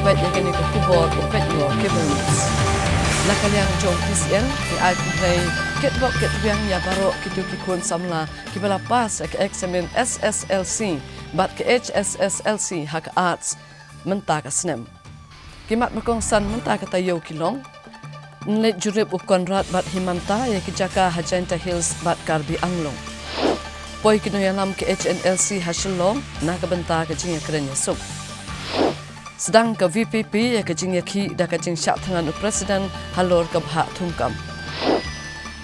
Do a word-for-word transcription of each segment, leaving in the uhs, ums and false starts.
Peit ïa kane ka khubor u peit noh ki bynta. Na ka liang jong P C N, ki ai khublei kitbok kitbiang ïa baroh kito ki khun samla kiba la pass ïa ka eksamin S S L C bad ka H S S L C ha ka Arts mynta ka snem. Ki mat ba kongsan mynta ka taïew ki long: Nleit jurip u Conrad bad Himanta ïa ki jaka ha Jaintia Hills bad Karbi Anglong. Poi ki nongïalam ka H N L C ha Shillong na ka bynta ka jingïakren ïasuk. Sdang ka V P P ïa ka jingïakhih da ka jingshah thngan u President halor ka bhah thungkam.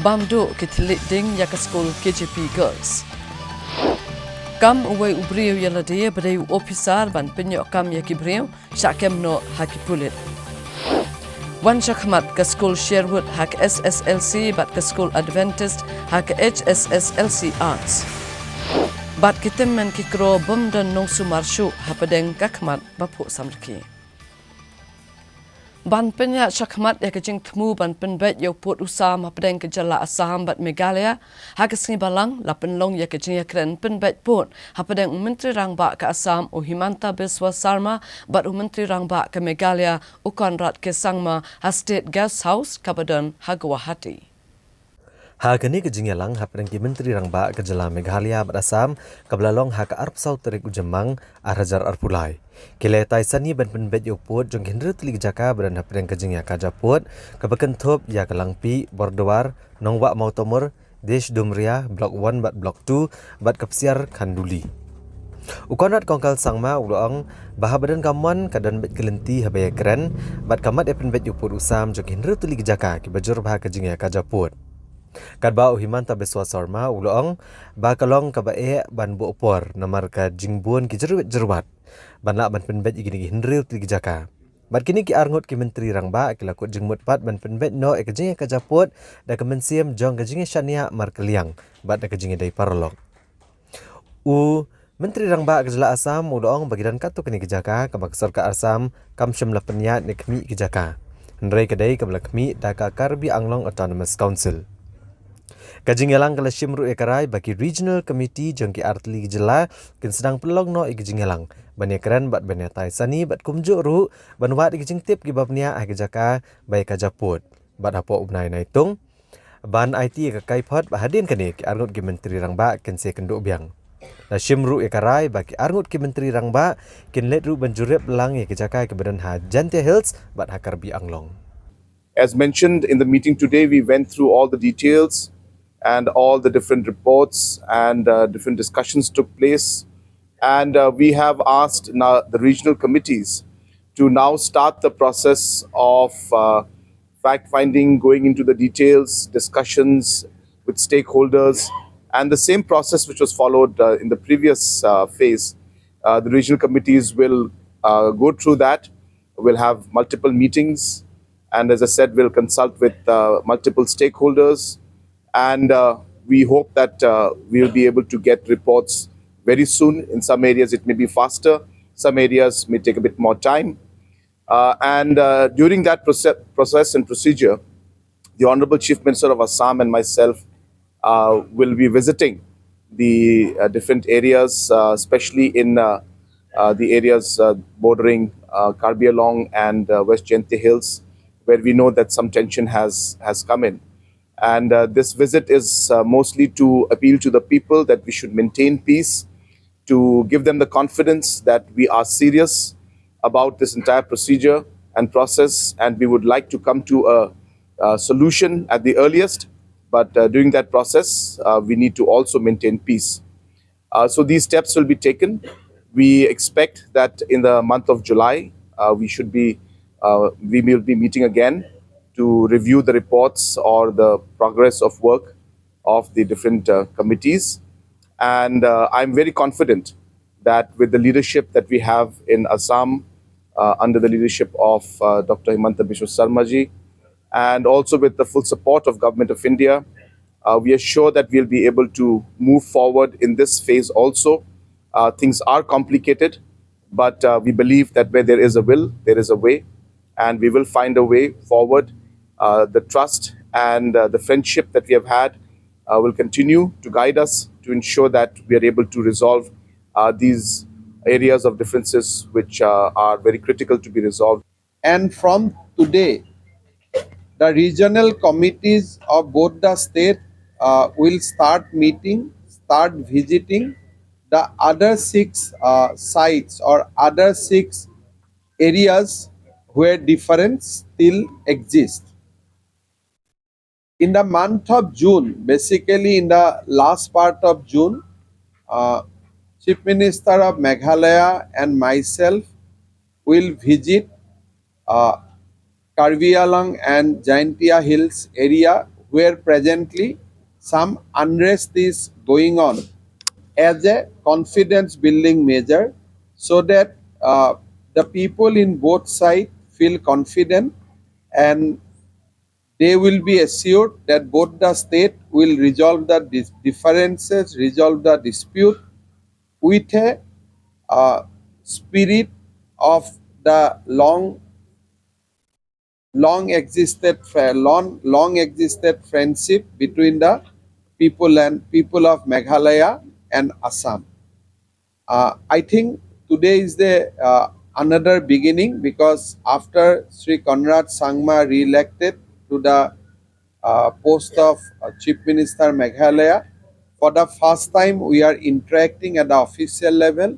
Bam duh ki thylliej ding ïa ka skul K J P Girls. Kam uwei u briew ïa lade ba dei u ophisar ban pynïoh kam ïa ki briew, shah kem noh ha ki pulit. Wan shakhmat ka skul Sherwood ha ka S S L C bad ka skul Adventist ha ka H S S L C Arts. Bad ki tymmen ki kro bym don nongsumar shuh hapdeng ka khmat ba phuh samrkhie. Ban pynïaid shakhmat ïa ka jingthmu ban pynbeit ïa u pud u sam hapdeng ka jylla Assam bad Meghalaya, ha ka sngi Balang la pynlong ïa ka jingïakren pynbeit pud hapdeng u Myntri Rangbah ka Assam u Himanta Biswa Sarma bad u Myntri Rangbah ka Meghalaya u Conrad K Sangma ha State Guest House kaba don ha Guwahati. Ha kane ka jingïalang hapdeng ki Myntri Rangbah ka jylla Meghalaya bad Assam kaba la long ha ka arphew saw tarik u Jymmang ar hajar arphew lai, ki la ïatai sani ban pynbeit ïa u pud jong ki hynriew tylli ki jaka ba don hapdeng ka jingïakajia pud, kaba kynthup ïa ka Langpih, Bordwar, Nongwah Mawtamur, Desh Dumria, Block One bad Block Two, bad ka Psiar Khanduli. U Conrad Kongkal Sangma u la ong ba haba don ka mon ka don beit ka lynti haba ïakren, bad ka mat ïa pynbeit ïa u pud u sam jong ki hynriew tylli ki jaka kiba jur bha ka jingïakajia pud. Katba u Himanta Biswa Sarma u la ong ba ka long kaba eh ban buh por namar ka jingbun ki jyrwit jyrwat ban lah ban pynbeit ïa kine ki hynriew tylli ki jaka. Bad kine ki arngut ki Myntri Rangbah ki la kut jingmut pat ban pynbeit noh ïa ka jingïakajia pud da ka mynsiem jong ka jingïashaniah markylliang bad da ka jingïadei paralok. U Myntri Rangbah ka jylla Assam u la ong ba ki don katto katne ki jaka kaba ka sorkar Assam kam shym la pynïaid ne khmih ki jaka, hynrei ka dei kaba la khmih da ka Karbi Anglong Autonomous Council. Ka jingïalang ka la shim ruh ïa ka rai ba ki Regional Committee jong ki artylli ki jylla kin sdang pynlong noh ïa ka jingïalang ban ïakren bad ban ïatai sani bad kumjuh ruh ban wad ïa ki jingtip kiba bniah ha ki jaka ba ïakajia pud. Bad hapoh u bnai Naitung ban aiti ïa ka kaiphod ba hadien kane ki arngut ki Myntri Rangbah kin sa ïakynduh biang. La shim ruh ïa ka rai ba ki arngut ki Myntri Rangbah kin leit ruh ban jurip lang ïa ki jaka kiba don ha Jaintia Hills bad ha Karbi Anglong. As mentioned in the meeting today, we went through all the details and all the different reports and, uh, different discussions took place. And, uh, we have asked now the regional committees to now start the process of, uh, fact finding, going into the details, discussions with stakeholders, and the same process which was followed, uh, in the previous, uh, phase. Uh, the regional committees will, uh, go through that. We'll have multiple meetings, and as I said, we'll consult with, uh, multiple stakeholders, and, uh, we hope that, uh, we'll be able to get reports very soon. In some areas, it may be faster. Some areas may take a bit more time. Uh, and, uh, during that proce-, process and procedure, the Honorable Chief Minister of Assam and myself, uh, will be visiting the, uh, different areas, uh, especially in, uh, uh, the areas, uh, bordering, uh, Karbi Anglong and, uh, West Jaintia Hills, where we know that some tension has, has come in. And, uh, this visit is, uh, mostly to appeal to the people that we should maintain peace, to give them the confidence that we are serious about this entire procedure and process, and we would like to come to a, a solution at the earliest. But, uh, during that process, uh, we need to also maintain peace. Uh, so these steps will be taken. We expect that in the month of July, uh, we should be, uh, we will be meeting again to review the reports or the progress of work of the different, uh, committees. And, uh, I'm very confident that with the leadership that we have in Assam, uh, under the leadership of, uh, Doctor Himanta Biswa Sarma ji, and also with the full support of Government of India, uh, we are sure that we'll be able to move forward in this phase also. Uh, things are complicated, but, uh, we believe that where there is a will, there is a way, and we will find a way forward. Uh, the trust and, uh, the friendship that we have had, uh, will continue to guide us to ensure that we are able to resolve, uh, these areas of differences which uh, are very critical to be resolved. And from today, the regional committees of both the state uh, will start meeting, start visiting the other six uh, sites or other six areas where difference still exists. In the month of June, basically in the last part of June, uh, Chief Minister of Meghalaya and myself will visit uh, Karbi Anglong and Jaintia Hills area, where presently some unrest is going on, as a confidence building measure, so that uh, the people in both sides feel confident and they will be assured that both the state will resolve the dis- differences, resolve the dispute with a uh, spirit of the long, long existed, fr- long, long existed friendship between the people and people of Meghalaya and Assam. Uh, I think today is the uh, another beginning, because after Sri Conrad Sangma re-elected to the uh, post of uh, Chief Minister Meghalaya, for the first time we are interacting at the official level,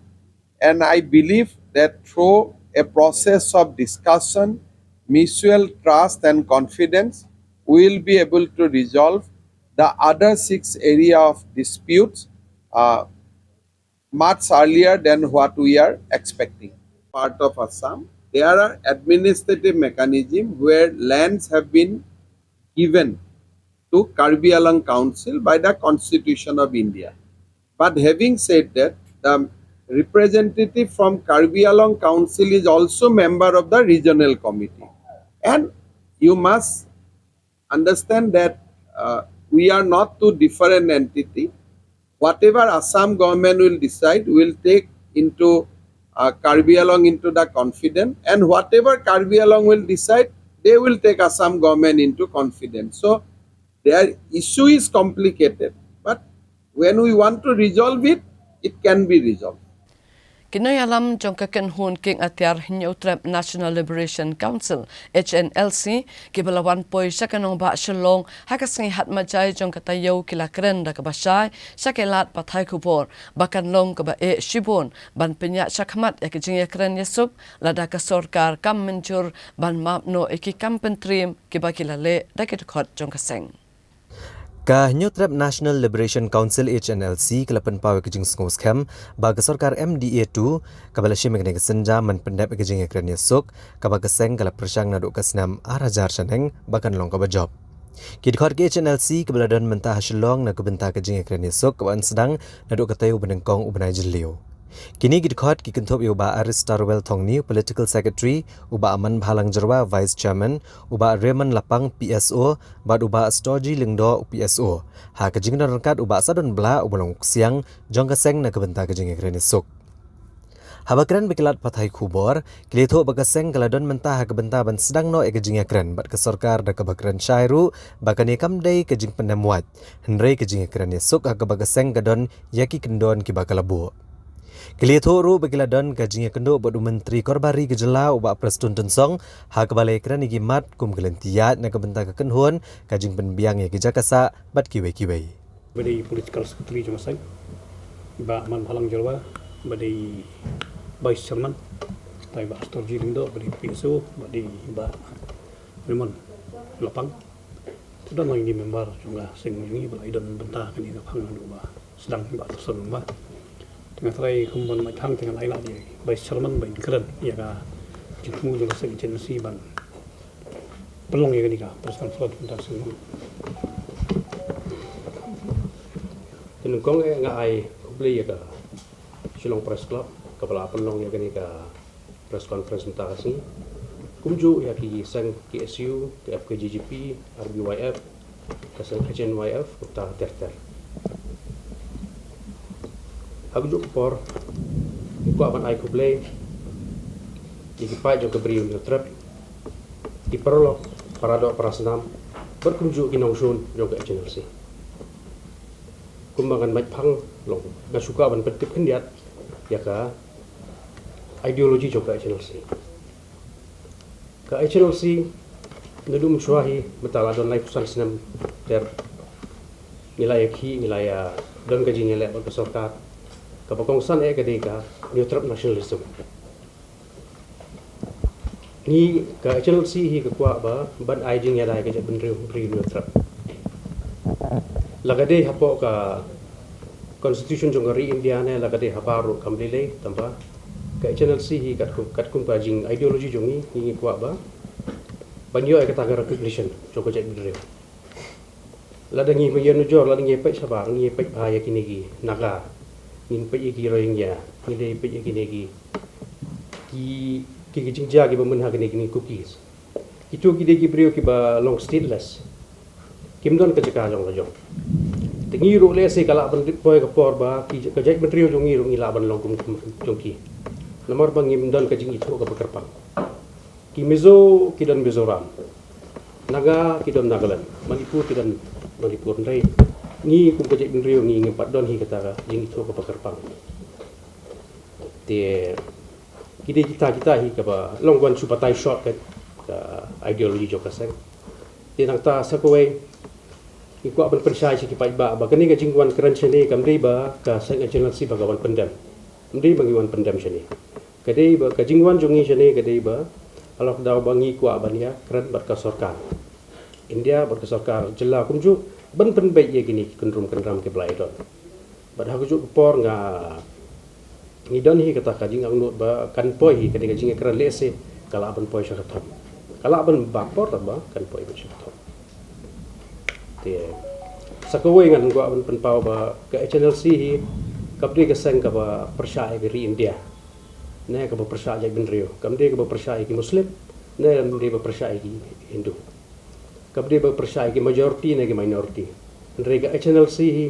and I believe that through a process of discussion, mutual trust and confidence, we will be able to resolve the other six area of disputes uh, much earlier than what we are expecting. Part of Assam, there are administrative mechanism where lands have been given to Karbi Anglong Council by the Constitution of India. But having said that, the representative from Karbi Anglong Council is also member of the regional committee. And you must understand that uh, we are not two different entity. Whatever Assam government will decide, will take into uh, Karbi Anglong into the confidence, and whatever Karbi Anglong will decide, they will take Assam government into confidence. So their issue is complicated, but when we want to resolve it, it can be resolved. Ki nongïalam jong ka kynhun kieng atiar Hynñiewtrep National Liberation Council, H N L C, kiba la wan poi sha ka nongbah Shillong ha ka sngi Hatmajai jong ka taïew ki la kren da kaba shai sha ki lad pathai khubor ba kan long kaba eh shibun ban pynïaid shakhmat ïa ki jingïakren ïasuk lada ka sorkar kam mynjur ban map noh ïa ki kam pyntriem kiba ki la leh da ki dkhot jong ka seng. Ka Hynñiewtrep National Liberation Council H N L C ka la pynpaw ïa ka jingsngewskhem ba ka sorkar M D A two kaba la shim ïa kane ka sienjam ban pyndep ïa ka jingïakren ïasuk kaba ka seng ka la pyrshang naduh ka snem ar hajar shaneng ba kan long kaba jop. Ki dkhot ka H N L C kaba la don mynta ha Shillong na ka bynta ka jingïakren ïasuk kaba yn sdang naduh ka taïew ba nyngkong u bnai Jylliew. Kine ki dkhot ki kynthup ïa u Bah Aristarwell Thongni, Political Secretary, u Bah Amanbhalang Jyrwa, Vice Chairman, u Bah Raymond Lapang, P S O, bad u Bah Storgy Lyngdoh, P S O, ha ka jingdon ryngkat u Bah Sadon Blah uba long u ksiang jong ka seng na ka bynta ka jingïakren ïasuk. Haba kren bad ki lad pathai khubor, ki la ïathuh ba ka seng ka la don mynta ha ka bynta ban sdang noh ïa ka jingïakren bad ka sorkar da kaba kren shai ruh ba kane kam dei ka jingpyndem wait, hynrei ka jingïakren ïasuk ha kaba ka seng ka don ïa ki kyndon kiba ka la buh. Ki la ïathuh ruh ba ki la don ka jingïakynduh bad u Myntri Korbar Ri ka jylla u Bah Prestone Tynsong ha kaba la ïakren ïa ki mat kum ka lynti ïaid na ka bynta ka kynhun, ka jingpynbiang ïa ki jaka sah bad kiwei kiwei. Ba dei Political Secretary jong ka seng, Bah Amanbhalang Jyrwa, ba dei Vice Chairman, tai Bah Storgy Lyngdoh, ba dei P S O, ba dei Bah Raymond Lapang. Te don lang ki member jong ka seng jong ngi ba la ïadon bynta kane ka phang naduh ba sdang ba tyrso ba. Te nga trai kum ban mait phang te nga la ai lad ïa Vice Chairman ba in kren ïa ka jingthmu jong ka seng H N L C ban pynlong ïa kane ka press conference mynta ka sngi. Te nyngkong eh nga ai khublei ïa ka Shillong Press Club kaba la pynlong ïa kane ka press conference mynta ka sngi. Kumjuh ïa ki seng K S U, K F K J G P, R B Y F, ka seng H N Y F, kumta ter ter. Ha kajuh ka por, nga kwah ban ai khublei ïa ki paid jong ka Bri Hynñiewtrep, ki paralok, paradoh parasnam, bad kumjuh ki nongshun jong ka H N L C. Kumba ngan mait phang long, nga shu kwah ban pyntip khyndiat ïa ka Ideology jong ka H N L C. Ka H N L C naduh mynshuwa hi mynta la don laiphew san snem ter ngi la ïa khih, ngi la ïa don ka jingïaleh bad ka sorkar. Kaba kongsan eh ka dei ka Hynñiewtrep nationalism. Ngi ka H N L C hi ka kwah ba ban ai jingïada ïa ka jaitbynriew, briew Hynñiewtrep. La ka dei hapoh ka constitution jong ka ri India ne la ka dei ha baroh kam lei lei, tangba ka H N L C hi katkum, katkum ka jing ideology jong ngi, ngi, ngi kwah ba ban ïoh ïa kata ka recognition jong ka jaitbynriew. Lada ngi ba ïa nujor, lada ngi peit shabar, ngi peit ba ïa kine ki Naga, ngin peit ïa ki Rohingya, ngi dei peit ïa kine ki, ki, ki, ki jingjia kiba myn ha kine, kine Kukis. Kitu ki dei ki briew kiba long stateless. Kim don ka jaka jong la jong. Te ngi ruh lehse ka lah ban poi ka por ba ki, ka jaitbynriew jong ngi ruh ngi lah ban long kum, kum jong ki. Namar ba ngim don ka jingithuh kaba kyrpang. Ki Mizo ki don Mizoram. Naga ki don Nagaland. Manipur ki don Manipur. Hynrei ngi kum ka jaitbynriew ngi ngim pat don hi kata ka jingithuh kaba kyrpang. Te ki dei kita, kita hi kaba long wan shu batai shortcut ka ideology jong ka seng. Te nangta sa kawei ngi kwah ban pynshai sha ki paidbah ba kane ka jingwan kren shane kam dei ba ka seng H N L C ba ka wan pyndem. Kam dei ba ngi wan pyndem shane. Ka dei ba ka jingwan jong ngi shane ka dei ba halor ka daw ba ngi kwah ban ïa kren bad ka sorkar India bad ka sorkar jylla kumjuh ban pynbeit ïa kine ki kynrum kynram kiba la ïadon. Bad ha kajuh ka por nga ngi don hi kata ka jingangnud ba kan poi hi kane ka jingïakren lehse ka lah ban poi sha ka thom. Ka lah ban bak por tangba kan poi ban sha ka thom. Te sa kawei ngan kwah ban pynpaw ba ka H N L C hi kam dei ka seng kaba pyrshah ïa ka ri India. Ne kaba pyrshah ïa ki bynriew. Kam dei kaba pyrshah ïa ki Muslim. Ne kam dei ba pyrshah ïa ki Hindu. Kam dei ba pyrshah ïa ki majority ne ki minority. Hynrei ka H N L C hi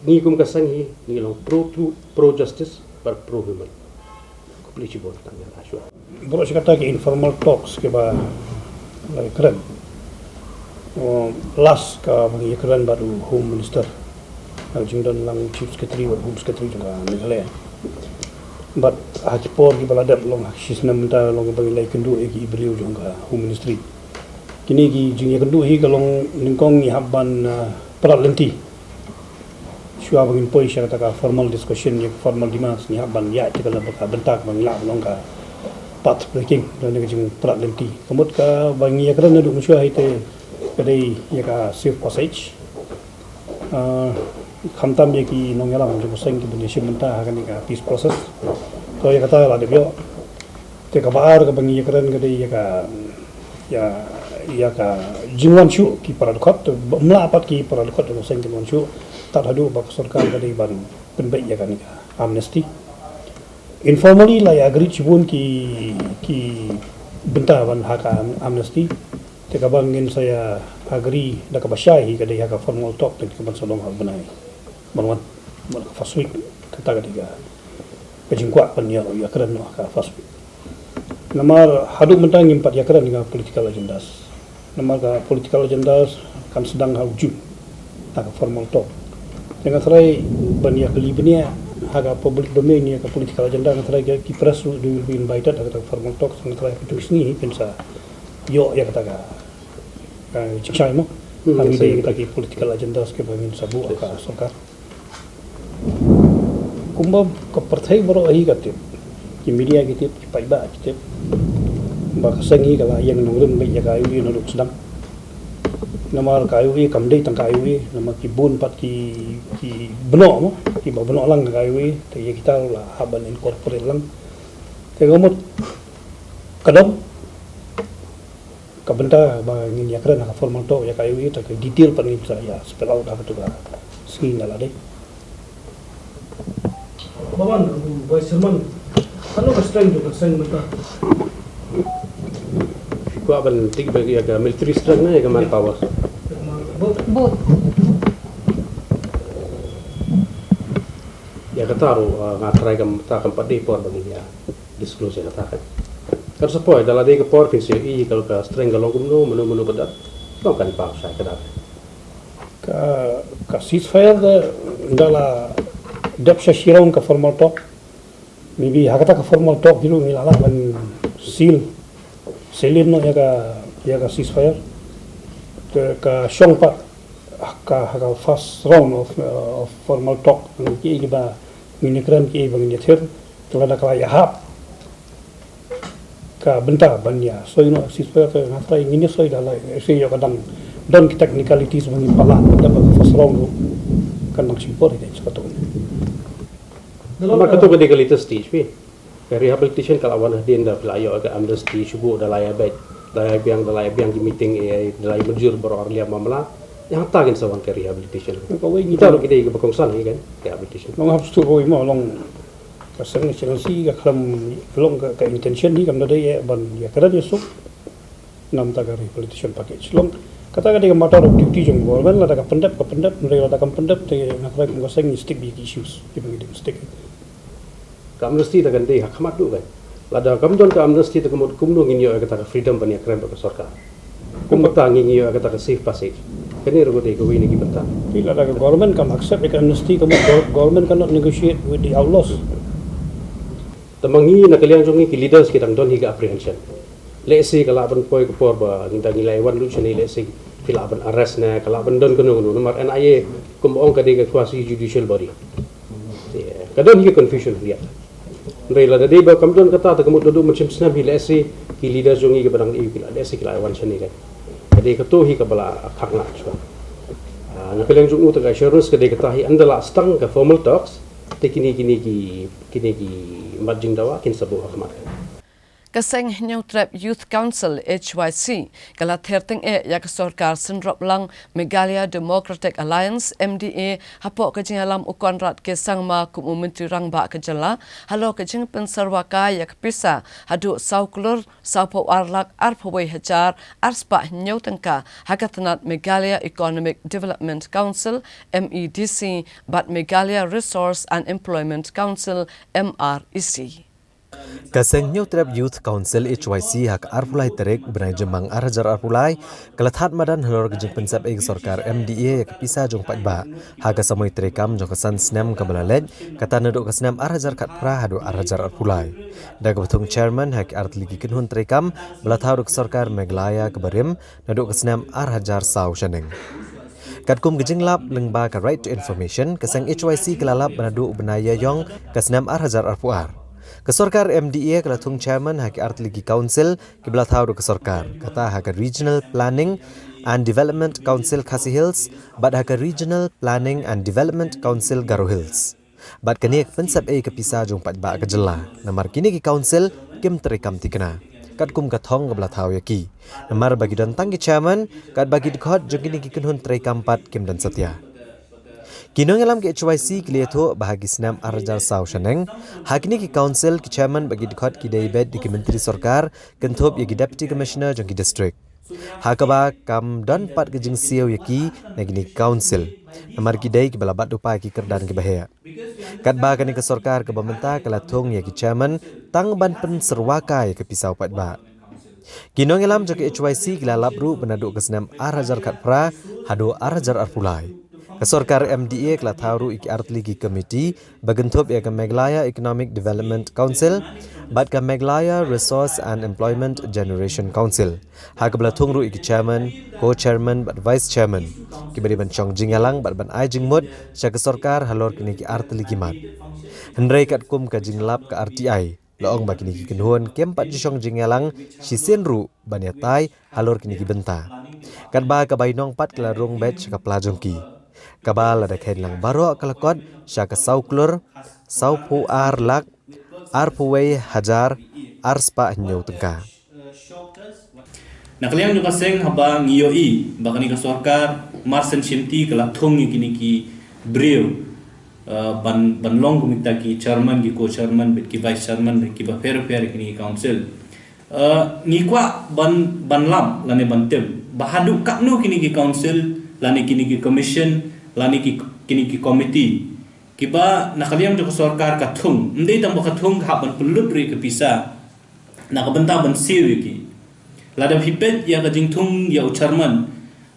ngi kum ka seng hi ngi long pro truth, pro justice bad pro human. Khublei shibun tang ïa la shuwa. Baroh shi katta ki informal talks kiba la kren. Last kaba ngi kren bad u Home Minister, ka jingdon lang Chief Secretary bad Home Secretary jong ka Meghalaya. Bad ha ki por kiba la dep long ha ki snem mynta long ba ngi la ïakynduh ïa ki briew jong ka Home Ministry. Kine ki jingïakynduh hi ka long nyngkong ngi hap ban prat lynti shuwa ba ngin poi sha kata ka formal discussion ïa ka formal demands, ngi hap ban ïaid te ka la ba ka bynta ba ngi lah ban long ka path breaking da ka jingprat lynti. Ka mut kaba ngi ïakren naduh mynshuwa hi te ka dei ïa ka safe passage. Khamtam ïa ki nongïalam jong ka seng kiba ïashim bynta ha kane ka peace process. To ïa kata la dep ïoh. Te kaba ar kaba ngi ïakren ka dei ïa ka, ïa, ïa ka jingwan shuh ki para dkhot, te ba mla pat ki para dkhot jong ka seng kin wan shuh tad haduh ba ka sorkar ka dei ban pynbeit ïa kane ka amnesty. Informally la ïa agree shibun ki, ki bynta ban ha ka am-, amnesty. Te kaba ngin sa ïa agree da kaba shai hi ka dei ha ka formal talk te ka ban sa long ha u bnai ban wan, ban ka first week, kata ka dei ka jingkwah ban ïa, ïakren noh ha ka first week. Namar haduh mynta ngim pat ïakren ïa ka political agendas. Namar ka political agendas kan sdang ha u June ha ka formal talk. Te nga tharai ban ïa kylli bniah ha ka public domain ïa ka political agenda, nga tharai ki press ruh they will be invited ha kata ka formal talk. Nga tharai ha ka sngi hi kin sa ïoh ïa kata ka, ka jingshai mo. Hmm, kami yes, dei yes. Kita ki political agendas kiba ngin sa buh ha ka sorkar. Kumba ka pyrthei baroh hi ka tip, ki media ki tip, ki paidbah ki tip ba ka seng hi ka la ïeng nongrim beit ïa ka I O A naduh sdang. Namar ka I O A kam dei tang ka I O A, namar ki bun pat ki, ki bnoh mo, kiba bnoh lang ka I O A, te ïa kita ruh la hap ban incorporate lang. Te ka mut ka dong ka bynta ba ngin ïakren ha ka formal talk ïa ka I O A, te ka detail pat ngin sa ïa spell out ha katu ka sngi na la dei. Bawan, Vice Chairman, ano ka strength jong ka seng mynta? Kwah ban tip ba ïa ka military strength ne ïa ka manpower? Both. Both. Ïa kata ruh, ah, nga tharai kam, ta kam pat dei por ba ngin ïa disclose ïa kata kan. Kan sa poi da la dei ka por phin sa ïohi ka, ka strength ka long kumno, mano mano ba don. Long kan paw shai ka dang. Ka, ka ceasefire da, da la dep sha Shillong ka formal talk. Maybe ha kata ka formal talk hi ruh ngi la lah ban seal, seal in noh ïa ka, ïa ka ceasefire. Ka, ka shong pat ha ka, ha ka first round of, uh, of formal talk, kiei kiba ngin ïakren, kiei ba ngin ïathir. Te lada ka la ïahap ka bynta ban ïa soi noh ceasefire, te nga tharai ngin ïa soi da lei, soi ïa ka dang don ki technicalities ba ngin palat da ba ka first round ruh kan dang shim por ïa ka, sa katto. Namar katto ka dei ka latest stage phi. Ka rehabilitation ka la wan hadien da phi la ïoh ka amnesty shuh, da la ïa beit, da la ïa biang, da la ïa biang ki meeting, eh, da la ïa mynjur baroh ar liam mamla. Ïa hangta kin sa wan ka rehabilitation. Kawei ngi, kita ruh ki dei kiba kongsan hi kan, rehabilitation. Long hap stu kawei mo long ka seng H N C ka khlem long ka, ka intention hi kam da dei eh ban ïa kren ïa suk. Namar ta ka rehabilitation package long kata ka dei ka matter of duty jong government, lada ka pyndep ka pyndep, hynrei lada kam pyndep te nga tharai kum ka seng ngi stick bad ki issues kiba ngi dei stick. Ka amnesty ta kan dei ha khmat duh kan. Lada kam don ka amnesty te ka mut kumno ngin ïoh ïa kata ka freedom ban ïakren bad ka sorkar. Kumta ngin ïoh ïa kata ka safe passage. Kane ruh ka dei kawei na ki bynta. Te lada ka government kam accept ïa ka amnesty, ka mut gov-, government cannot negotiate with the outlaws. Te ma ngi na ka liang jong ngi ki leaders ki dang don hi ka apprehension. Lehse ka lah ban poi ka por ba ngi dang ngi la wan lut shane, lehse phi lah ban arrest ne ka lah ban don kano kano, namar N I A kumba ong ka dei ka quasi judicial body. Ka don hi ka confusion ïa. Hynrei lada dei ba kam don kata te ka mut naduh mynshem snem hi lehse ki leaders jong ngi kiba dang ïa ki la, lehse ki la wan shane kan. Ka dei kato hi kaba la khang la shuwa. Ah, na ka liang jong u te ka assurance ka dei kata hi, ynda la sdang ka formal talks te kine, kine ki, kine ki mat jingdawa kin sa buh ha khmat. Ka seng Hynñiewtrep Youth Council, H Y C, ka la ther tyngeh ïa ka sorkar synroplang Meghalaya Democratic Alliance, M D A, hapoh ka jingïalam u Conrad K Sangma kum u Myntri Rangbah ka jylla halor ka jingpynsyrwa kai ïa ka pisa haduh saw klur sawphew ar lak arphew wei hajar arspah hynñiew tyngka ha ka tnat Meghalaya Economic Development Council, M E D C, bad Meghalaya Resource and Employment Council, M R E C. Ka seng Hynñiewtrep Youth Council, H Y C, ha ka arphew lai tarik u bnai Jymmang ar hajar arphew lai ka la thad madan halor ka jingpynsep ei ka sorkar M D A ïa ka pisa jong paidbah ha ka samoi treikam jong ka san snem kaba la leit, kata naduh ka snem ar hajar khatphra haduh ar hajar arphew lai. Da kaba thung chairman ha ki artylli ki kynhun treikam ba la thaw da ka sorkar Meghalaya kaba rim naduh ka snem ar hajar saw shaneng. Katkum ka jinglap lyngba ka Right to Information, ka seng H Y C ka la lap ba naduh u bnai Ïaïong ka snem ar hajar arphew ar, ka sorkar M D A ka la thung chairman ha ki artylli ki council kiba la thaw da ka sorkar, kata ha ka Regional Planning and Development Council Khasi Hills bad ha ka Regional Planning and Development Council Garo Hills. Bad kane ka pynsep ei ka pisa jong paidbah ka jylla, namar kine ki council kim treikam thikna katkum ka thong kaba la thaw ïa ki, namar ba ki don tang ki chairman, katba ki dkhot jong kine ki kynhun treikam pat kim don satia. Ki nongïalam ka H Y C ki la ïathuh ba ha ki snem ar hajar saw shaneng, ha kine ki council ki chairman bad ki dkhot ki dei beit da ki myntri sorkar, kynthup ïa ki deputy commissioner jong ki district. Ha kaba kam don pat ka jingsiew ïa ki na kine ki council, namar ki dei kiba la bat lypa ïa ki kyrdan kiba heh. Katba kane ka sorkar kaba mynta ka la thung ïa ki chairman tang ban pynsyrwa kai ïa ka pisa u paidbah. Ki nongïalam jong ka H Y C ki la lap ruh ba naduh ka snem ar hajar khatphra haduh ar hajar arphew lai, ka sorkar M D A ka la thaw ruh ïa ki artylli ki committee ba kynthup ïa ka Meghalaya Economic Development Council bad ka Meghalaya Resource and Employment Generation Council, ha kaba la thung ruh ïa ki chairman, co-chairman bad vice chairman, kiba dei ban shong jingïalang bad ban ai jingmut sha ka sorkar halor kine ki artylli ki mat. Hynrei katkum ka jinglap ka R T I, la ong ba kine ki kynhun kim pat ju shong jingïalang shisien ruh ban ïatai halor kine ki bynta, katba ka bainong pat ka la rung beit sha ka pla jong ki, kaba lada kheiñ lang baroh ka la kot sha ka saw klur sawphew ar lak arphew wei hajar arspah hynñiew tyngka. Na ka liang jong ka seng, haba ngi ïohi ba kane ka sorkar Marsden Shyamti ka la thung ïa kine ki briew, eh, ban, ban long kum kita ki chairman, ki co-chairman bad ki vice chairman bad kiba pher pher ïa kine ki council. Eh, ngi kwah ban, ban lap lane ban tip ba haduh katno kine ki council lane kine ki commission lane ki, kine ki committee kiba na ka liang jong ka sorkar ka thung, ym dei tang ba ka thung ka hap ban pynlut ruh ïa ka pisa na ka bynta ban siew ïa ki. Lada phi peit ïa ka jingthung ïa u chairman,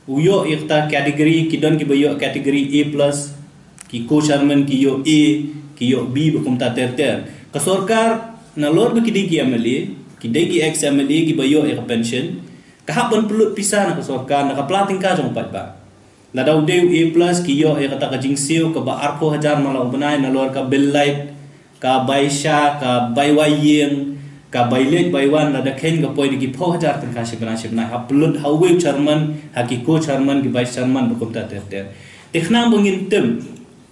u ïoh ïa kata category, ki don kiba ïoh category A plus, ki co-chairman ki ïoh A, ki ïoh B bad kumta ter ter. Ka sorkar, nalor ba ki dei ki M L A, ki dei ki ex M L A kiba ïoh ïa ka pension, ka hap ban pynlut pisa na ka sorkar na ka pla tyngka jong u paidbah. Lada u dei u A plus ki ïoh ïa kata ka jingsiew kaba arphew hajar man la u bnai, nalor ka bill light, ka bai sha, ka bai wai ïing, ka bai leit bai wan, lada kheiñ ka poi da ki phew hajar tyngka shi bnai shi bnai, ha pynlut ha uwei u chairman, ha ki co-chairman, ki vice chairman, ba kumta ter ter. Te khnang ba ngin tip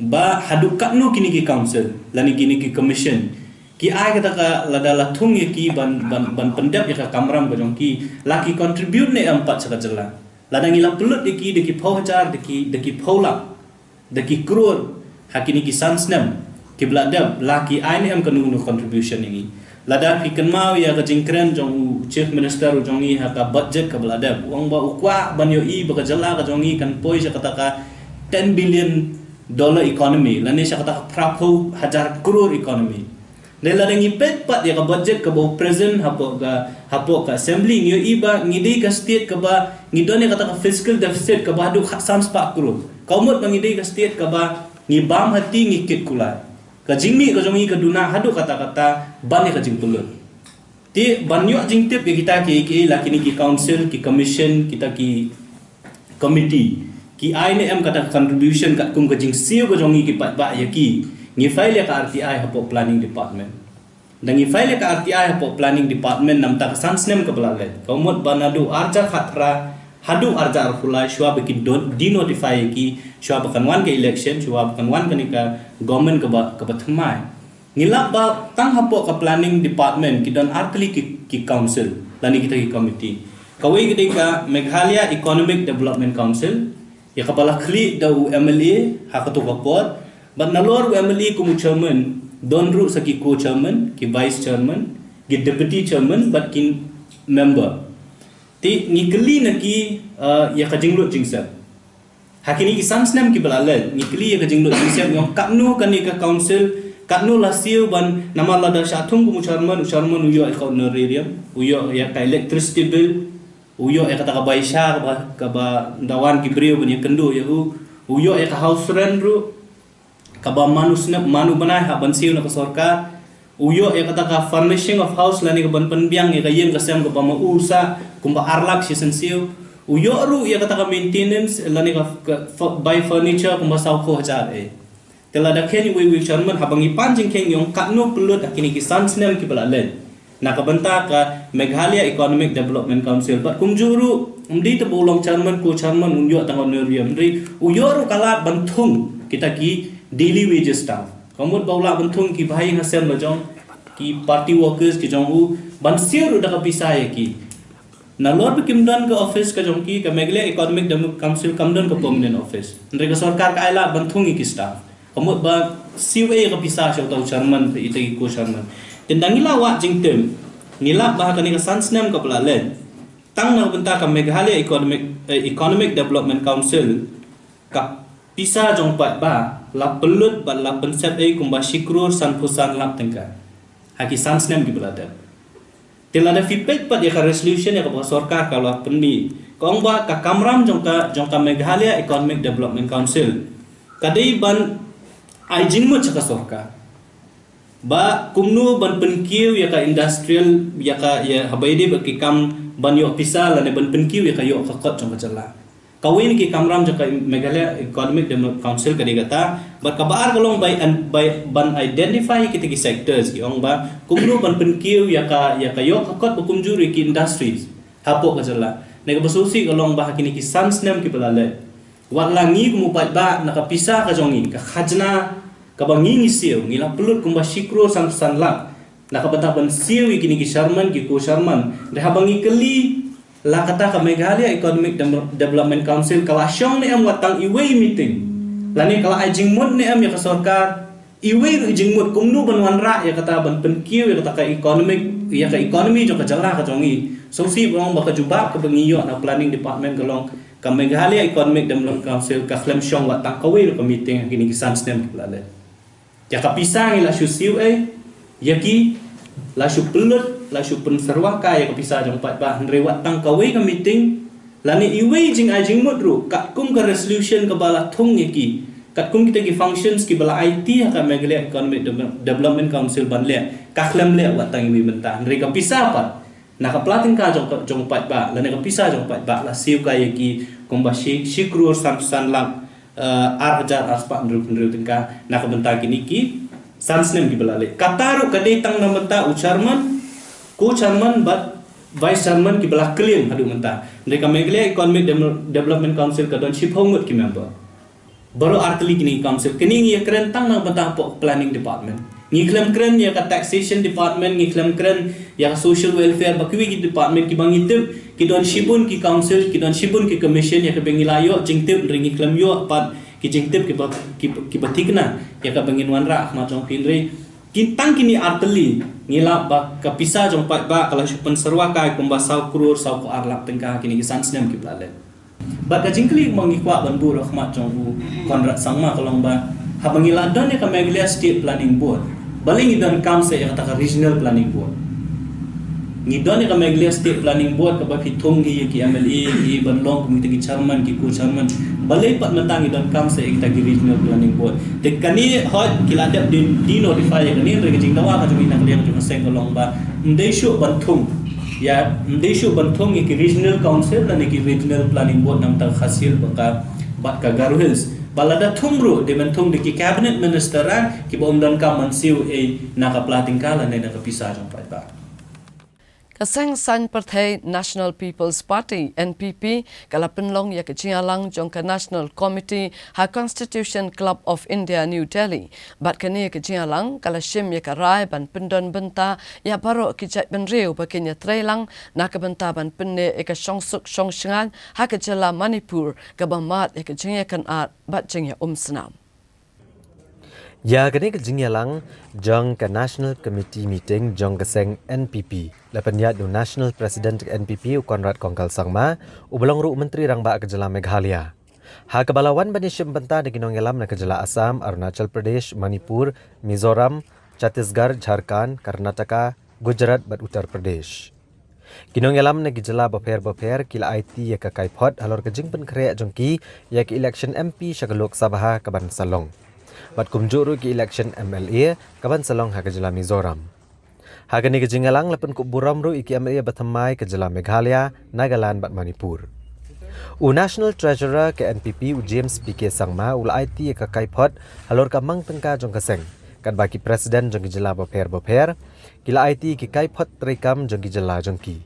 ba haduh katno kine ki council lane kine ki commission ki ai kata ka, lada la thung ïa ki ban, ban, ban pyndep ïa ka kamram ka jong ki, la ki contribute ne em pat sha ka jylla. Lada ngi la pynlut ïa ki da ki phew hajar, da ki, da ki phew lak, da ki klur ha kine ki san snem kiba la dep, la ki ai ne em kano kano contribution ïa ngi. Lada phi kynmaw ïa ka jingkren jong u Chief Minister u jong ngi ha ka budget kaba la dep, u ong ba u kwah ban ïohi ba ka jylla ka jong ngi kan poi sha kata ka ten billion dollar economy lane sha kata ka phra phew hajar klur economy. Dei lada ngi peit pat ïa ka budget kaba u present hapoh ka, hapoh ka assembly, ngi ïohi ba ngi dei ka state kaba ngi don ïa kata ka fiscal deficit kaba haduh khatsan spah klur. Ka mut ba ngi dei ka state kaba ngi bam hati, ngi kit kulai. Ka jingmih ka jong ngi ka duna haduh katta katta ban ïa ka jingpynlut. Te ban ïoh jingtip ïa kita kiei kiei, la kine ki council, ki commission, kita ki committee ki ai ne em kata ka contribution katkum ka jingsiew ka jong ngi ki paidbah ïa ki, ngi file ïa ka R T I hapoh planning department. Da ngi file ïa ka R T I hapoh planning department namar ka san snem kaba la leit, ka mut ba naduh arhajar khatphra haduh arhajar arphew lai, shuwa ba kin don denotify ïa ki, shuwa ba kan wan ka election, shuwa ba kan wan kane ka government kaba, kaba thymmai. Ngi lap ba tang hapoh ka planning department ki don artylli ki, ki council lane kita ki committee. Kawei ka dei ka Meghalaya Economic Development Council, ïa kaba la khlieh da u M L A ha kato ka por, bad nalor u M L A kum u chairman, don ruh sa ki co-chairman, ki vice chairman, ki deputy chairman bad ki member. Te ngi kylli na ki, uh, ïa ka jinglut jingsep. Ha kine ki san snem kiba la leit, ngi kylli ïa ka jinglut jingsep, ngi ong katno kane ka council, katno la siew ban, namar lada shah thung kum u chairman, u chairman u ïoh ïa ka honorarium, u ïoh ïa ka electricity bill, u ïoh ïa kata ka bai sha kaba, kaba da wan ki briew ban ïakynduh ïa u, u ïoh ïa ka house rent ruh, kaba man u snem, man u bnai hap ban siew na ka sorkar. U ïoh ïa kata ka furnishing of house lane ka ban pynbiang ïa ka ïing ka sem kaba ma u sah kumba ar lak shi sien siew. U ïoh ruh ïa kata ka maintenance lane ka, ka fu-, bai furniture kumba saw phew hajar eh. Te lada kheiñ uwei uwei u chairman, haba ngi pan jingkheiñ ngi ong katno pynlut ha kine ki san snem kiba la leit na ka bynta ka Meghalaya Economic Development Council. Bad kumjuh ruh, ym dei tang ba u long chairman, co-chairman un ïoh tang honorarium, hynrei u ïoh ruh ka lad ban thung kita ki daily wages staff. Ka mut ba u lah ban thung ki bahaïing hasem la jong, ki party workers ki jong u, ban siew ruh da ka pisa ïa ki. Nalor ba kim don ka office ka jong ki, ka Meghalaya Economic Development Council kam don ka permanent office. Hynrei ka sorkar ka ai lad ban thung ïa ki staff. Ka mut ba siew ei ka pisa sha uta u chairman, ita ki co-chairman. Te da ngi la wad jingtip, ngi lap ba ha kane ka san snem kaba la leit, tang na ka bynta ka Meghalaya Economic, eh, Economic Development Council, ka pisa jong paidbah la pynlut bad la pynsep ei kumba shi klur sanphew san lak tyngka ha ki san snem kiba la dep. Te lada phi peit pat ïa ka resolution ïa kaba ka sorkar ka la pynmih, ka ong ba ka kamram jong ka, jong ka Meghalaya Economic Development Council ka dei ban ai jingmut sha ka sorkar ba kumno ban pynkiew ïa ka industrial, ïa ka, ïa haba ïadei bad ki kam ban ïoh pisa lane ban pynkiew ïa ka ïoh ka kot jong ka jylla. Kawei na ki kamram jong ka Meghalaya Economic Development Council ka dei kata, bad kaba ar ka long bai an-, bai ban identify kita ki sectors, ki ong ba kumno ban pynkiew ïa ka, ïa ka ïoh ka kot ba kumjuh ruh ïa ki industries hapoh ka jylla. Ne kaba sngewsih ka long ba ha kine ki san snem kiba la leit, wat la ngi kum u paidbah, na ka pisa ka jong ngi, ka khajna kaba ngi ngi siew, ngi la pynlut kumba shi klur sanphew san lak na ka bynta ban siew ïa kine ki chairman, ki co-chairman. Hynrei haba ngi kylli la kata ka Meghalaya Economic Dem-, Development Council ka la shong ne em wat tang iwei i meeting, lane ka la ai jingmut ne em ïa ka sorkar iwei ruh i jingmut kumno ban wanrah ïa kata ban pynkiew ïa kata ka economic, ïa ka economy jong ka jylla ka jong ngi. Sngewsih ban ong ba ka jubab kaba ngi ïoh na planning department ka long ka Meghalaya Economic Development Council ka khlem shong wat tang kawei ruh ka meeting ha kine ki san snem kiba la leit. Ïa ka pisa ngi la shu siew ei ïa ki, la shu pynlut, la shu pynsyrwa kai ïa ka pisa jong paidbah, hynrei wat tang kawei ka meeting lane iwei jingai jingmut ruh katkum ka resolution kaba la thung ïa ki, Katkum kita ki functions kiba la aiti ha ka Meghalaya Economic Development Council ban leh, ka khlem leh wat tang iwei mynta. Hynrei ka pisa pat na ka pla tyngka jong, jong paidbah lane ka pisa jong paidbah la siew kai ïa ki kumba shi, shi klur san, san lak, eh, ar hajar ar spah hynriew hynriew tyngka na ka bynta kine ki san snem kiba la leit. Kata ruh ka dei tang na bynta u chairman, co-chairman bad vice chairman kiba la claim haduh mynta. Hynrei ka Meghalaya Economic Devel-, Development Council ka don shiphew ngut ki member. Baroh artylli kine ki council, kine ngi ïa kren tang na bynta hapoh planning department. Ngi khlem kren ïa ka taxation department, ngi khlem kren ïa ka social welfare, bad kiwei ki department kiba ngi tip ki don shibun ki council, ki don shibun ki commission ïa kaba ngi la ïoh jingtip, hynrei ngi khlem ïoh pat ki jingtip kiba, kiba, kiba thikna ïa kaba ngin wanrah ha khmat jong phi. Hynrei ki tang kine artylli ngi lap ba ka pisa jong paidbah ka la shu pynsyrwa kai kumba saw klur saw phew ar lak tyngka kine ki san snem kiba la leit. Bad ka jingkylli ba ngi kwah ban buh ruh ha khmat jong u Conrad Sangma ka long ba, haba ngi la don ïa ka Meghalaya State Planning Board, balei ngi donkam sa ïa kata ka Regional Planning Board? Ngi don ïa ka Meghalaya State Planning Board kaba phi thung hi ïa ki M L A, ki ban long kum kita ki chairman, ki co-chairman. Balei pat mynta ngi donkam sa ïa kita ki Regional Planning Board? Te kane hooid ki la dep de-, de-notify ïa kane, hynrei ka jingdawa ka jong ngi na ka liang jong ka seng ka long ba ym dei shuh ban thung ïa, ym dei shuh ban thung ïa ki Regional Council lane ki Regional Planning Board namar ka Khasi Hills bad ka, bad ka Garo Hills. Ba lada thung ruh dei ban thung da ki Cabinet Minister ruh kiba ym donkam ban siew ei na ka pla tyngka lane na ka pisa jong paidbah. Ka seng saiñ pyrthei National People's Party, N P P, ka la pynlong ïa ka jingïalang jong ka National Committee ha Constitution Club of India, New Delhi. Bad kane ka jingïalang ka la shim ïa ka rai ban pyndon bynta ïa baroh ki jaitbynriew ba kin ïatreilang na ka bynta ban pynneh ïa ka shongsuk shongshngaiñ ha ka jylla Manipur kaba mad ïa ka jingïakynad bad jingïaumsnam. Ïa kane ka jingïalang jong ka National Committee meeting jong ka seng N P P la pynïaid da u National President ka N P P u Conrad Kongkal Sangma, uba long ruh u Myntri Rangbah ka jylla Meghalaya. Ha kaba la wan ban ïashim bynta da ki nongïalam na ka jylla Assam, Arunachal Pradesh, Manipur, Mizoram, Chhattisgarh, Jharkhand, Karnataka, Gujarat bad Uttar Pradesh. Ki nongïalam na ki jylla bapher bapher ki la aiti ïa ka kaiphod halor ka jingpynkhreh jong ki ïa ka election M P sha ka Lok Sabha kaban sa long, bad kumjuh ruh ki election M L A kaban sa long ha ka jylla Mizoram. Ha kane ka jingïalang la pynkup burom ruh ïa ki M L A bathymmai ka jylla Meghalaya, Nagaland bad Manipur. U National Treasurer ka N P P u James P K Sangma u la aiti ïa ka kaiphod halor ka mang tyngka jong ka seng, katba ki president jong ki jylla bapher bapher ki la aiti ïa ki kaiphod treikam jong ki jylla jong ki.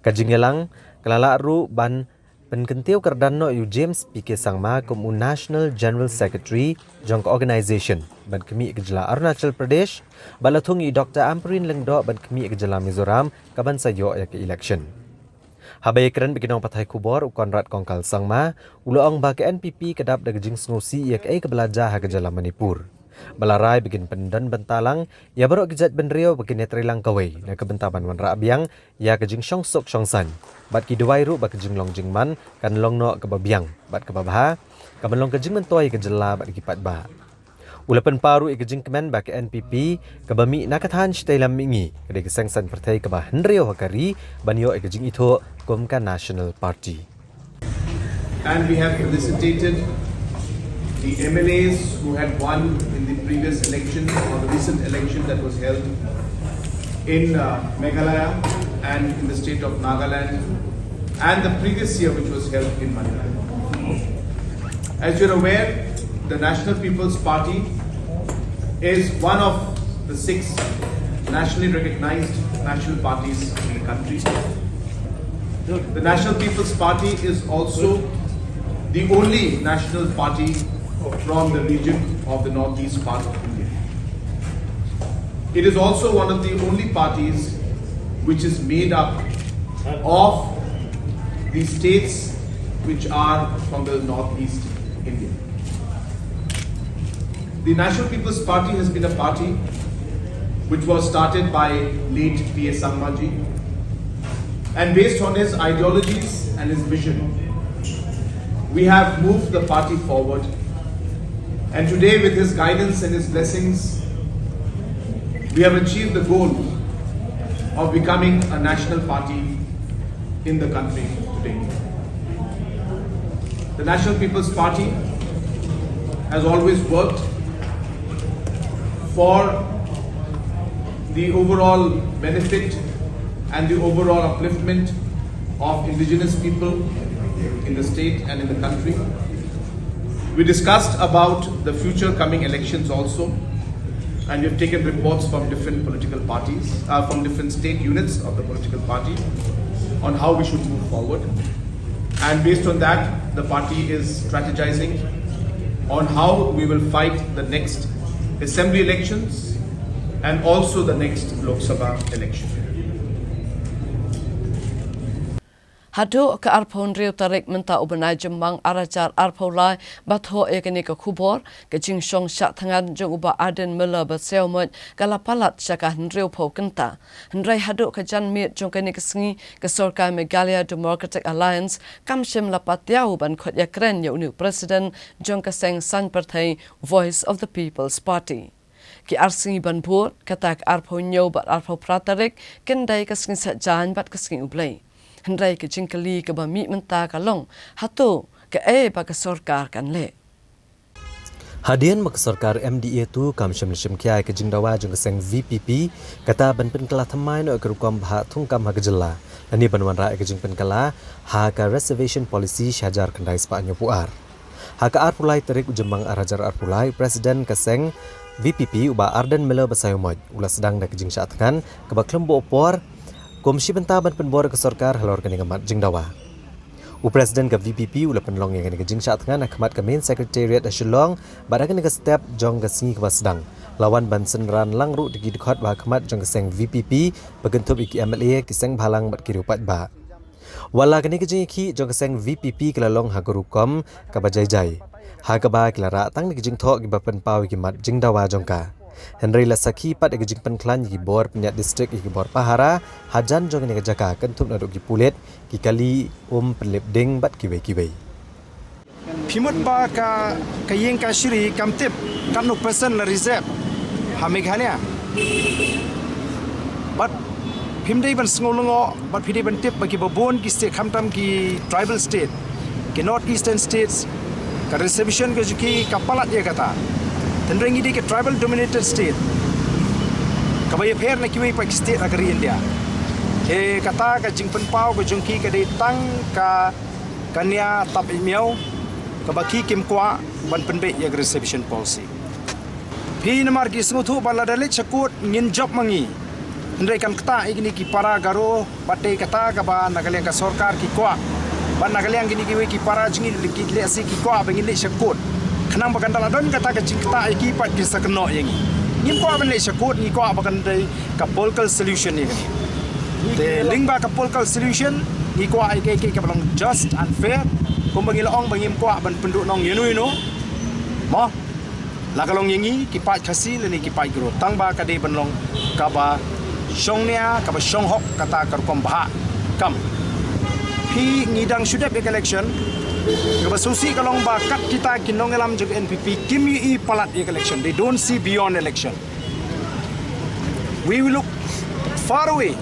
Ka jingïalang ka la lah ruh ban pynkyntiew kyrdan noh ïa u James P K Sangma kum u National General Secretary jong ka organization ban khmih ïa ka jylla Arunachal Pradesh, bad la thung ïa u Doctor Ampareen Lyngdoh ban khmih ïa ka jylla Mizoram kaban sa ïoh ïa ka election. Haba ïakren bad ki nongpathai khubor, u Conrad Kongkal Sangma u la ong ba ka N P P ka dap da ka jingsngewsih ïa kaei kaba la jia ha ka jylla Manipur. Ba la rai ba kin pyndon bynta lang ïa baroh ki jaitbynriew ba kin ïatreilang kawei na ka bynta ban wanrah biang ïa ka jingshongsuk shongsaiñ, bad ki duwai ruh ba ka jinglong jingman kan long noh kaba biang bad kaba bha, kaban long ka jingmyntoi ïa ka jylla bad ki paidbah. U la pynpaw ruh ïa ka jingkmen ba ka N P P kaba mih na ka thaiñ shatei lam mihngi ka dei ka seng saiñ pyrthei kaba hynriew ha ka ri ban ïoh ïa ka jingithuh kum ka National Party. And we have felicitated the M L As who had won in the previous election or the recent election that was held in, uh, Meghalaya and in the state of Nagaland, and the previous year which was held in Manipur. As you're aware, the National People's Party is one of the six nationally recognized national parties in the country. The National People's Party is also the only national party from the region of the northeast part of India. It is also one of the only parties which is made up of the states which are from the northeast India. The National People's Party has been a party which was started by late P A Sangma ji, and based on his ideologies and his vision, we have moved the party forward. And today, with his guidance and his blessings, we have achieved the goal of becoming a national party in the country today. The National People's Party has always worked for the overall benefit and the overall upliftment of indigenous people in the state and in the country. We discussed about the future coming elections also, and we've taken reports from different political parties, uh, from different state units of the political party, on how we should move forward. And based on that, the party is strategizing on how we will fight the next assembly elections and also the next Lok Sabha election. Haduh ka arphew hynriew tarik mynta u bnai Jymmang ar hajar arphew lai, ba thoh ïa kane ka khubor, ka jingshong shah thngan jong u Bah Ardent Miller Basaiawmoit ka la palat sha ka hynriewphew kynta. Hynrei haduh ka janmiet jong kane ka sngi, ka sorkar Meghalaya Democratic Alliance kam shym la patiaw ban khot ïakren ïa une u president jong ka seng saiñ pyrthei Voice of the People's Party. Ki ar sngi ban bud, kata ka arphew hynñiew bad arphew phra tarik, kin dei ka sngi saitjaiñ bad ka sngi U Blei. Hynrei ka jingkylli kaba mih mynta ka long, hato kaei ba ka sorkar kan leh? Hadien ba ka sorkar M D A two kam shym la shim khia ïa ka jingdawa jong ka seng V P P, kata ban pynkylla thymmai noh ïa ka rukom bhah thungkam ha ka jylla, lane ban wanrah ïa ka jingpynkylla ha ka reservation policy shi hajar khyndai spah hynñiewphew ar. Ha ka arphew lai tarik u Jymmang ar hajar arphew lai, u president ka seng V P P u Bah Ardent Miller Basaiawmoit u la sdang da ka jingshah thngan kaba khlem buh por kum shi bynta ban pynbor ïa ka sorkar halor kane ka mat jingdawa. U president ka V P P u la pynlong ïa kane ka jingshah thngan ha khmat ka main secretariat ha Shillong, bad ha kane ka step jong ka sngi kaba sdang, la wan ban synran lang ruh da ki dkhot ba ha khmat jong ka seng V P P, ba kynthup ïa ki M L A, ki seng bhalang bad ki riew paidbah. Wat la kane ka jingïakhih jong ka seng V P P ka la long ha ka rukom kaba jai jai, ha kaba ki la rah tang da ki jingthoh kiba pynpaw ïa ki mat jingdawa jong ka. Hynrei la sakhi pat ïa ka jingpynkhlaiñ ïa ki bor pynïaid district, ïa ki bor pahara hajan jong kane ka jaka, kynthup naduh ki pulit, ki kali um pynlip ding bad kiwei kiwei. Phi mut ba ka, ka ïing kashari kam tip katno percent la reserve ha Meghalaya. Bad phim dei ban sngew lyngngoh, bad phi dei ban tip ba kiba bun ki state, khamtam ki tribal state, ki North Eastern states, ka reservation ka jong ki ka palat ïa kata. Hynrei ngi dei ka tribal dominated state kaba ïapher na kiwei pat ki state ha ka ri India. Te kata ka jingpynpaw ka jong ki ka dei tang ka ka nia tap i miaw, kaba ki kim kwah ban pynbeit ïa ka reservation policy. Phi namar ki sngewthuh ba lada leit sha court ngin jop ma ngi. Hynrei kan ktah ïa kine ki para Garo, bad dei kata kaba na ka liang ka sorkar ki kwah, bad na ka liang kine kiwei ki para jong ngi ki lehse ki kwah ba ngin leit sha court, khnang ba kan da la don kata ka jingktah ïa ki pat kin sa kynnoh ïa ngi. Ngim kwah ban leit sha court, ngi kwah ba kan dei ka political solution ïa kane. Te lyngba ka political solution, ngi kwah ïa kaei kaei kaba long just and fair. Kumba ngi la ong ba ngim kwah ban pynduhnong ïano ïano. Mo, la ka long ïa ngi ki paid Khasi lane ki paid Garo, tang ba ka dei ban long kaba shongnia, kaba shonghok, kata ka rukom bhah kam. Phi, ngi dang shu dep ïa ka election. Kaba sngewsih ka long ba kat kita ki nongïalam jong ka N P P kim ïohi palat ïa ka election. They don't see beyond election. We will look far away,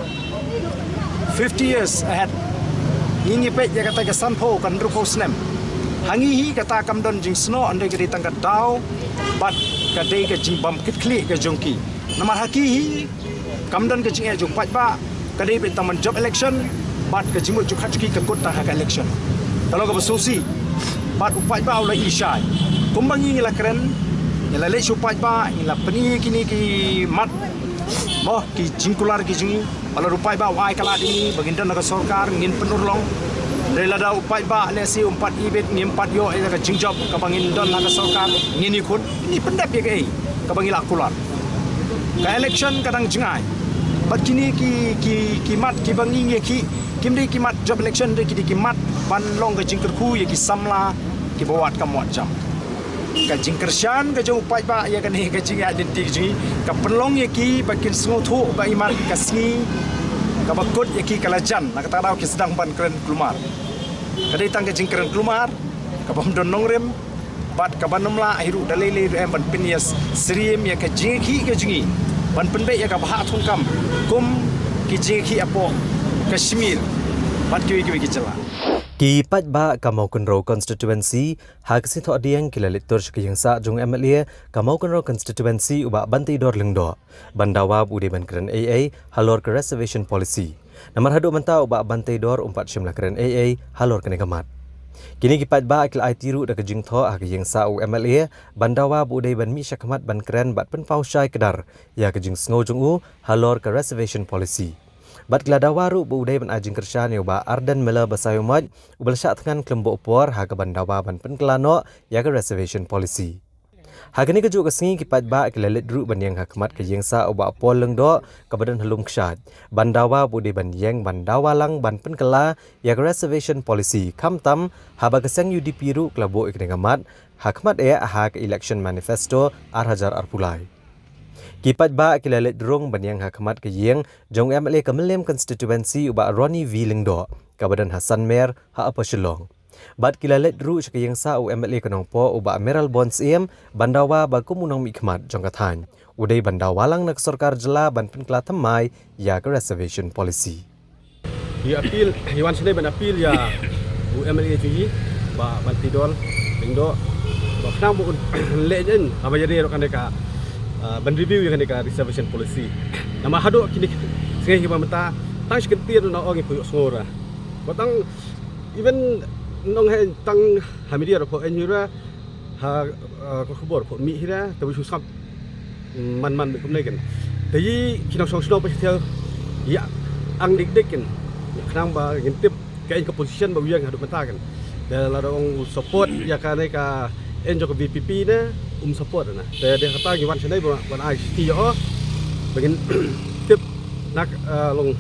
fifty years ahead. Ngi ngi peit ïa kata ka sanphew, ka hynriewphew snem. Ha ngi hi kata kam don jingsnoh, hynrei ka dei tang ka daw bad ka dei ka jingbam kit khlieh ka jong ki. Namar ha ki hi kam don ka jingeh jong u paidbah, ka dei beit tang ban jop election, bad ka jingmut jingpyrkhat jong ki ka kut tang ha ka election. Ka long kaba sngewsih. Bad u paidbah u la i shai. Kumba ngi ngi la kren, ngi la leit sha u paidbah, ngi la pyni kine ki mat, mo, ki jingkular ki jong ngi. Ba lada u paidbah u ai ka lad ïa ngi ba ngin don ha ka sorkar, ngin pynurlong. Hynrei lada u paidbah lehse um pat ibit, ngim pat ïoh ïa ka jingjop kaba ngin don ha ka sorkar, ngin ïakhun, ngi pyndep ïa kaei kaba ngi la kular. Ka election ka dang jngai. Bad kine ki, ki, ki mat kiba ngi ngi ïakhih, kim dei ki mat jop election, dei ki dei ki mat ban long ka jingkyrkhu ïa ki samla kiba wad kam wad jam. Ka jingkyrshan ka jong u paidbah ïa kane ka jingïaid lynti ka jong ngi ka pynlong ïa ki ba kin sngewthuh ba i mat ka sngi kaba kut ïa ki ka la jan, na kata ka daw ki sdang ban kren kulmar. Ka dei tang ka jingkren kulmar kabym don nongrim, bad kaba nym lah hi ruh da lei lei ruh em ban pynïasyriem ïa ka jingïakhih ka jong ngi ban pynbeit ïa ka bhah thungkam kum ki jingïakhih hapoh Kashmir bad kiwei kiwei ki jylla. Ki paidbah ka Mawkynrew Constituency ha ka sngi Thohdieng ki la leit tur sha ka ïing sah jong u MLA ka Mawkynrew Constituency u Bah Banteidor Lyngdoh ban dawa ba u dei ban kren ei ei halor ka Reservation Policy. Namar haduh mynta u Bah Banteidor um pat shym la kren ei ei halor kane ka mat. Kine ki paidbah ki la aiti ruh da ka jingthoh ha ka ïing sah u MLA ban dawa ba u dei ban mih shakhmat ban kren bad pynpaw shai kdar ïa ka jingsngew jong u halor ka Reservation Policy. Bad ki la dawa ruh ba u dei ban ai jingkyrshan ïa u Bah Ardent Miller Basaiawmoit uba la shah thngan khlem buh por ha kaban dawa ban pynkylla noh ïa ka Reservation Policy. Ha kane kajuh ka sngi ki paidbah ki la leit ruh ban ïeng ha khmat ka ïing sah u Bah Paul Lyngdoh kaba don ha Lum Kshaid ban dawa ba u dei ban ïeng ban dawa lang ban pynkylla ïa ka Reservation Policy, khamtam haba ka seng UDP ruh ka la buh ïa kane ka mat ha khmat eh ha ka Election Manifesto ar hajar arphew lai. Ki paidbah ki la leit rung ban ïeng ha khmat ka ïing jong u MLA ka Mylliem Constituency u Bah Ronnie V Lyngdoh kaba don ha Sanmer ha Upper Shillong. Bad ki la leit ruh sha ka ïing sah u MLA ka Nongpoh u Bah Mayralborn Syiem ban dawa ba kum u nongmihkhmat jong ka thaiñ u dei ban dawa lang na ka sorkar jylla ban pynkylla thymmai ïa ka Reservation Policy. Ngi appeal, ngi wan shane ban appeal ïa u MLA jong ngi, Bah Banteidor Lyngdoh, ba khnang ba un leh ïa ngi haba ïadei ruh kane ka, ah, ban review ïa kane ka Reservation Policy. Namar haduh kine ki sngi kiba mynta tang shi kyntien ruh na ong ïa phi ïohsngew ruh. Ba tang even nong hei tang ha media ruh pho en hi ruh, ha, ah, ka khubor pho mih hi ruh, tangba shu sngap man man bad kumne kan. Te ïa ki nongshong shnong ba shu ïa ang dik dik kan. Ïa khnang ba ngin tip kaei ka position ba u ïeng haduh mynta kan. Te lada ong u support ïa kane ka en jong ka VPP ne um support na. Te dei kata ngi wan shane ba wan ai shithi ïa o ba ngin tip na ka, ah, long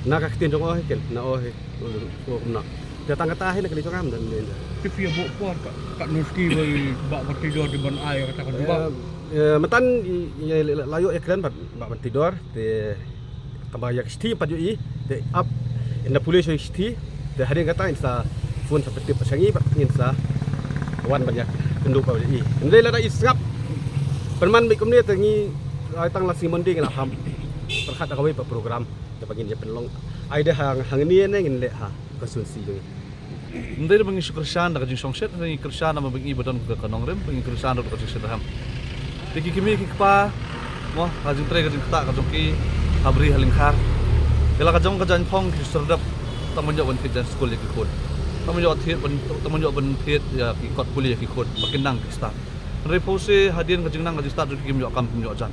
na ka ktien jong o hi kan, na o hi. Kumno. Te tang kata hi na kane jong nga mynta. Te phi ïa buh por ka, ka nus ki ba i Bah Banteidor dei ban ai kata ka jubab. Eh, eh, mynta i, i, i, la ïoh ïa kren bad Bah Banteidor te kaba ïa ka shithi pat ïoh i te ap ynda pule sha shithi te hadien kata in sa phone sa pyntip sha ngi bad ngin sa wan ban ïa kynduh bad i. Ynda lada i sngap pynman bad kumne te ngi ai tang la sngi Monday ngi la ham pyrkhat da kawei pat program. Te ba ngin ïa pynlong ai da hang hangne ne ngin leh ha constituency jong ngi. Ym dei ba ngi shu kyrshan da ka jingsngewsih, ngi kyrshan namar ba ngi ba don ka, ka nongrim, ba ngi kyrshan da ka jingsngewsih. Te ki kmie ki kpa mo, ka jingtrei ka jingktah ka jong ki ha bri ha lyngkha. Ïa la ka jong ka jaiñphong ki shu serdep. Tang ban ïoh ban thied jaiñskul ïa ki khun. Tang ban ïoh thied ban, tang ban ïoh ban thied ïa ki kot pule ïa ki khun ba kin nang ki stad. Hynrei pawshe hadien ka jingnang ka jingstad jong ki kim ïoh kam kim ïoh jan.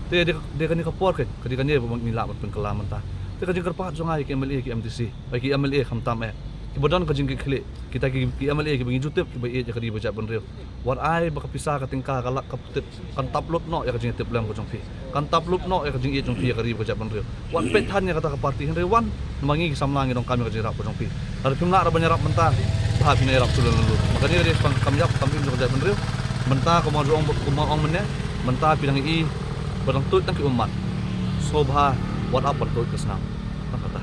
Te dei, dei kane ka por ka, ka dei kane ba ngi lah ban pynkylla mynta. Te ka jingkyrpad jong nga ïa ki MLA ki MDC, ïa ki MLA khamtam eh, kiba don ka jingkitkhlieh, kita ki, ki MLA kiba ngi ju tip kiba ïeit ïa ka ri ba jaitbynriew. Wat ai ba ka pisa ka tyngka ka lak ka putit kan tap lut noh ïa ka jingïatiplem ka jong phi. Kan tap lut noh ïa ka jingïeit jong phi ïa ka ri ba ka jaitbynriew. Wat peit than ïa kata ka party hynrei wan namar ngi ki samla ngi donkam ïa ka jingïarap ka jong phi. Lada phim lah ruh ban ïarap mynta, bha phin ïarap shuh lynlynlut. Namar kane ka dei ka kam ïap kam im jong ka jaitbynriew. Mynta kumba ju ong, kumba ong mynne, mynta phi dang ïohi ba dang tuid tang ki ummat. Sngewbha wat ap ban tuid ka snam. Tang kata.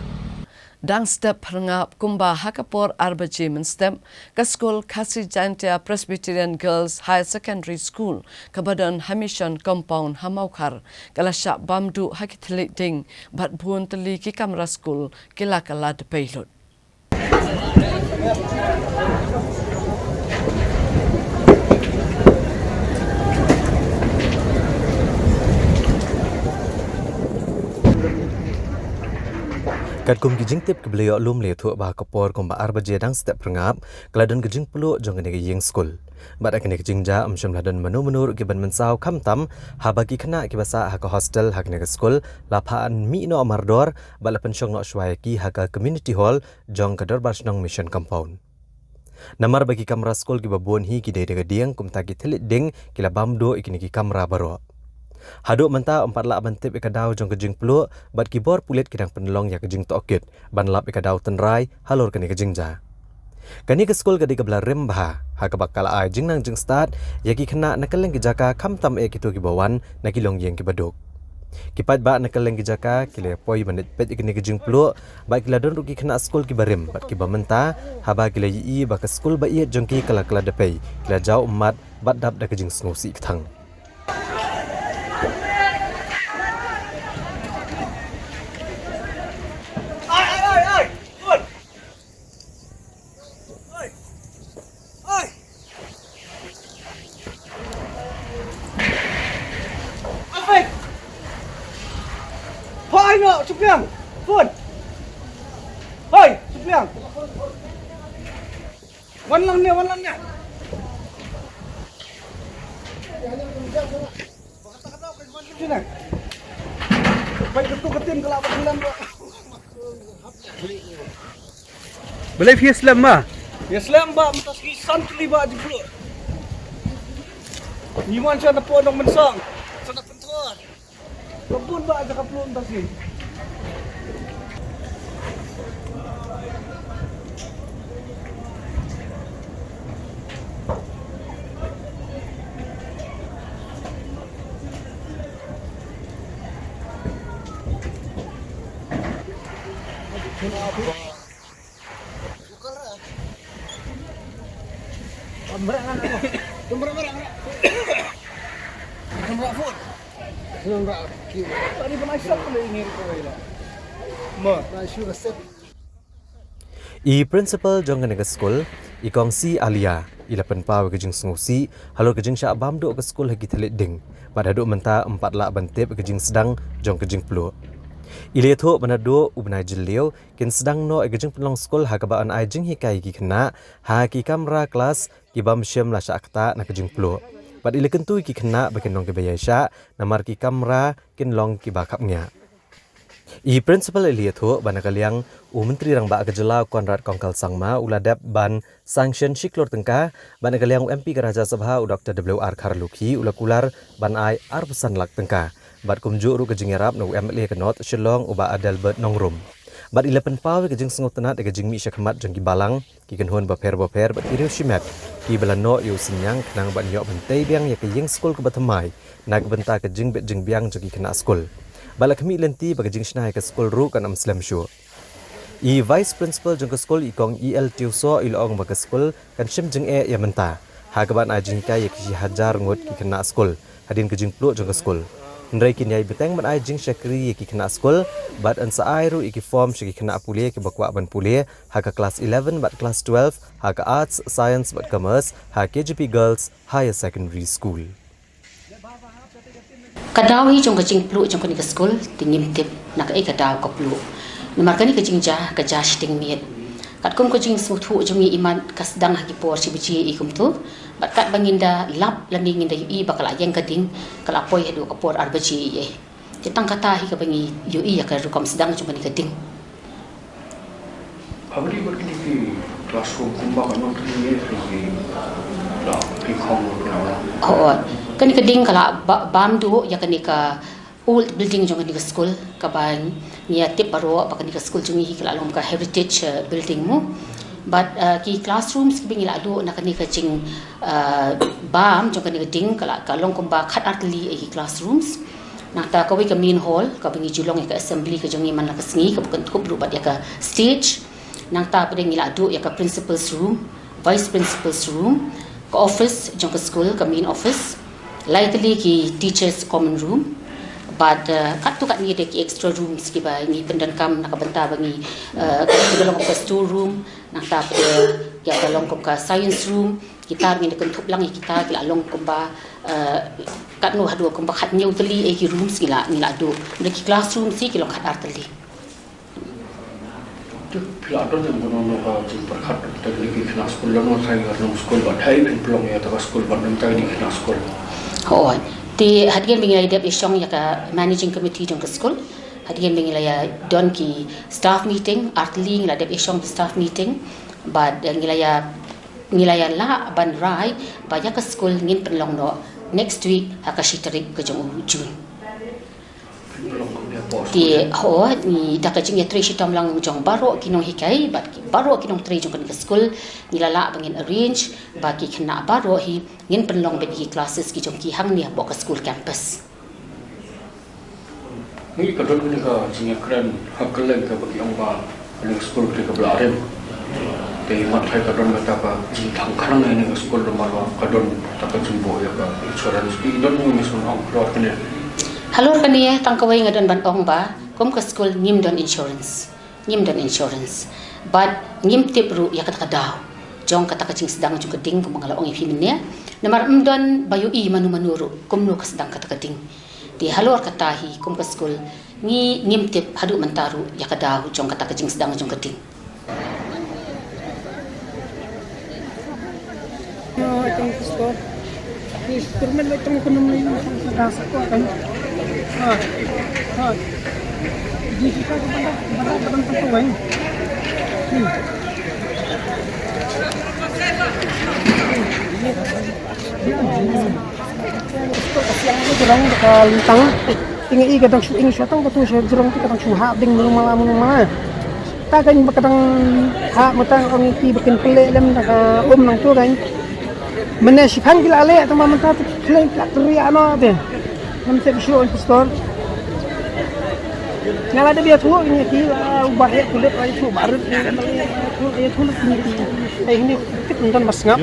Dang step phyrngap kumba ha ka por ar baje mynstep, ka skul Khasi Jaintia Presbyterian Girls Higher Secondary School kaba don ha Mission Compound ha Mawkhar ka la shah bam duh ha ki thylliej ding bad bun tylli ki kamra skul ki la kylla dpei lut. Katkum ki jingtip kiba la ïoh lum la ïathuh ba ha ka por kumba ar baje dang step phyrngap ka la don ka jingpluh jong kane ka ïing skul. Bad ha kane ka jingjia ym shym la don mano mano ruh kiban mynsaw khamtam haba ki khynnah kiba sah ha ka hostel ha kane ka skul la phah mih noh mardor bad la pynshong noh shuwa ïa ki ha ka community hall jong ka Dorbar Shnong Mission Compound. Namar ba ki kamra skul kiba bun hi ki dei da ka dieng kumta ki thylliej ding ki la bam duh ïa kine ki kamra baroh. Haduh mynta ym pat lah ban tip ïa ka daw jong ka jingpluh bad ki bor pulit ki dang pynlong ïa ka jingtohkit ban lap ïa ka daw tynrai halor kane ka jingjia. Kane ka skul ka dei kaba la rim bha ha kaba ka la ai jingnang jingstad ïa ki khynnah na kylleng ki jaka khamtam eh kito kiba wan na ki longïing kiba duk. Ki paidbah na kylleng ki jaka ki la poi ban leit peit ïa kane ka jingpluh bad ki la don ruh ki khynnah skul kiba rim bad kiba mynta haba ki la ïohi ba ka skul ba ïeit jong ki ka la kylla dpei ki la jaw ummat bad dap da ka jingsngewsih kthang. Ai no, Supiang. Phone. Hoi, Supiang. Wan lang ne, wan lang ne. Sini. Bai ka tu ka tim ka la ba ka lam ba. Balei phi slem ma? Ïa slem ba mynta sngi san tylli ba jingpluh. Ngi wan sha na pon nong mynsong. Sha na pynthor. Ka bun ba jaka pluh mynta sngi. I principal jong kane ka skul, i Kong C Alia, i la pynpaw ïa ka jingsngewsih halor ka jingshah bam duh ka skul ha ki thylliej ding, bad haduh mynta ym pat lah ban tip ïa ka jingsdang jong ka jingpluh. I la ïathuh ba naduh u bnai Jylliew kin sdang noh ïa ka jingpynlong skul ha kaba yn ai jinghikai ïa ki khynnah ha ki kamra klas ki bym shym la shah ktah na ka jingpluh. Bad i la kyntu ïa ki khynnah ba kin long kiba ïaishah namar ki kamra kin long kiba khapngiah. I principal i la ïathuh ba na ka liang u Myntri Rangbah ka jylla u Conrad Kongkal Sangma u la dep ban sanction shi klur tyngka, bad na ka liang u M P ka Rajya Sabha u Doctor W R Kharlukhi u la kular ban ai arphew san lak tyngka. Bad kumjuh ruh ka jingïarap na u M L A ka North Shillong u Bah Adelbert Nongrum. Bad i la pynpaw ïa ka jingsngewtynnad ïa ka jingmih shakhmat jong ki balang, ki kynhun bapher bapher bad ki riew shimet kiba la noh ïa u synñiang khnang ban ïoh ban tei biang ïa ka ïing skul kaba thymmai na ka bynta ka jingbit jingbiang jong ki khynnah skul. Bad la khmih lynti ba ka jingshna ïa ka skul ruh kan ym slem shuh. I Vice Principal jong ka skul i Kong E L Tiewsoh i la ong ba ka skul kan shim jingeh ïa mynta ha kaba yn ai jinghikai ïa ki shi hajar ngut ki khynnah skul hadien ka jingpluh jong ka skul. Hynrei kin ïai bteng ban ai jingshakri ïa ki khynnah skul bad yn sa ai ruh ïa ki form sha ki khynnah pule kiba kwah ban pule ha ka klas eleven bad klas twelve ha ka Arts, Science bad Commerce ha K J P Girls Higher Secondary School. Ka daw hi jong ka jingpluh jong kane ka skul te ngim tip na kaei ka daw ka pluh. Namar kane ka jingjia ka jia shiteng miet. Katkum ka jingsngewthuh jong ngi imat ka sdang ha ki por shi baje i kumto. Bad katba ngin da lap lane ngin da ïohi ba ka la ïeng ka ding, ka la poi haduh ka por ar baje ïa. Te tang kata hi kaba ngi ïohi ïa ka rukom sdang jong kane ka ding. Kaba dei bad kine ki classroom kumba ka nongtrei ne ki la ki khong na. Hooid. Kane ka ding ka la ba-, bam duh ïa kane ka old building jong kane ka skul kaba ngi ïa tip baroh ba kane ka skul jong ngi hi ka la long ka heritage, eh, building mo. Bad, eh, ki classrooms kiba ngi la duh na kane ka jing, eh, bam jong kane ka ding ka la ka long kumba khat ar tylli ïa ki classrooms. Nangta kawei ka main hall kaba ngi ju long ïa ka assembly ka jong ngi man la ka sngi kaba kynkup ruh bad ïa ka stage. Nangta pat ngi la duh ïa ka principal's room, vice principal's room, ka office jong ka skul, ka main office. Lai tylli ki teachers common room. Bad, eh, katto katne de ki extra rooms kiba ngi pyndonkam na ka bynta ba ngi, eh, ka long ka store room, nangta pat ïa ka long kum ka science room. Kita ngin da kynthup lang ïa kita ki la long kumba, eh, katno haduh kumba khathynñiew tylli ïa ki rooms ngi la, ngi la duh. Bad ki classrooms hi ki long khat ar tylli. Te phi la don ïa kano kano ka jingpyrkhat te kine ki khynnah skul lano trai ka nong skul bad hai phin pynlong ïa ta ka skul bad nam trai kine ki khynnah skul. Hooid. Te hadien ba ngi la dep ïashong ïa ka managing committee jong ka skul. Hadien ba ngi la ïa don ki staff meeting, ar tylli ngi la dep ïashong ki staff meeting. Bad, eh, ngi la ïa Ngi la ïa lah ban rai ba ïa ka skul ngin pynlong noh next week ha ka shi tarik ka jong u June. Te hooid, ngi da ka jingïatrei shitom lang jong baroh ki nonghikai bad ki baroh ki nongtrei jong kane ka skul, ngi la lah ba ngin arrange ba ki khynnah baroh hi ngin pynlong beit ki classes ki jong ki hangne hapoh ka school campus. Ngi ka don kane ka jingïakren ha kylleng kaba ki ong ba kane ka skul ka dei kaba la rim. Te mat hai ka don kata ka jingthang khnang ïa kane ka skul namar ba ka don kata ka jingbuh ïa ka insurance. Ki don ngi ngi sngewbha ong halor kane. Halor kane tang kawei nga don ban ong ba kum ka skul ngim don insurance. Ngim don insurance. Bad ngim tip ruh ïa kata ka daw jong kata ka jingsdang jong ka ding kumba nga la ong ïa phi mynne. Namar ym don ba ïohi mano mano ruh kumno ka sdang kata ka ding. Te halor kata hi kum ka skul Ngi ngim tip haduh mynta ruh ïa ka daw jong kata ka jingsdang jong ka ding. Ka siang ni ka rang ka lintang. Tinga i ka dang shu ing shu tang ka tu shu jrong ti ka dang shu ha ding mulu mala mulu mala. Ta kan ba ka dang ha mata ong ki ba kin pele lem da ka um nang tu kan. Mene shi phan ki la le ta ma mata tu pele ki la kri ano te. Nam te shu on pastor. Nga la da bia thu ni ki la u ba he kulit la thu ba rut ni la thu e thu ni ki. Ai ni kit ndan mas ngap.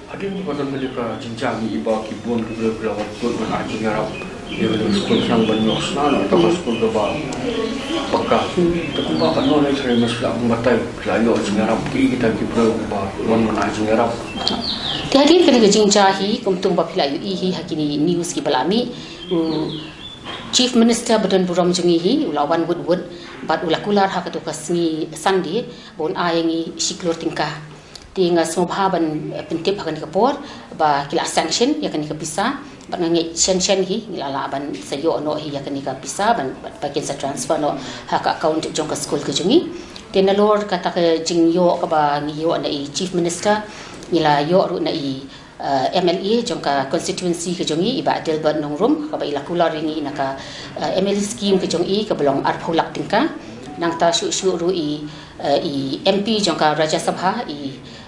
Hadien ba don kane ka jingjia ngi ïohi ba ki bun ki briew ki la wan kut ban ai jingïarap ïa kane ka skul khnang ban ïoh sna ïa kata ka skul kaba paka. Te kumba katno ne trai mas la kumba tai ki la ïoh jingïarap ki kita ki briew ba wan ban ai jingïarap. Te hadien kane ka jingjia hi kumta ba phi la ïohi hi ha kine news kiba la mih, u Chief Minister ba don burom jong ngi hi u la wan wut wut bad u la kular ha katu ka sngi Sunday ba un ai ïa ngi shi klur tyngka. Te nga sngewbha ban, eh, pyntip ha kane ka por ba ki la sanction ïa kane ka pisa bad nga ngeit shen shen hi ngi la lah ban sa ïoh noh hi ïa kane ka pisa ban, ba kin sa transfer noh ha ka account jong ka skul ka jong ngi. Te nalor kata ka jingïoh kaba ngi ïoh na i Chief Minister, ngi la ïoh ruh na i, eh, M L A jong ka constituency ka jong i, i Bah Adelbert Nongrum, kaba i la kular ïa ngi na ka, eh, M L A scheme ka jong i kaba long arphew lak tyngka. Nangta shuh shuh ruh i, eh, i M P jong ka Rajya Sabha, i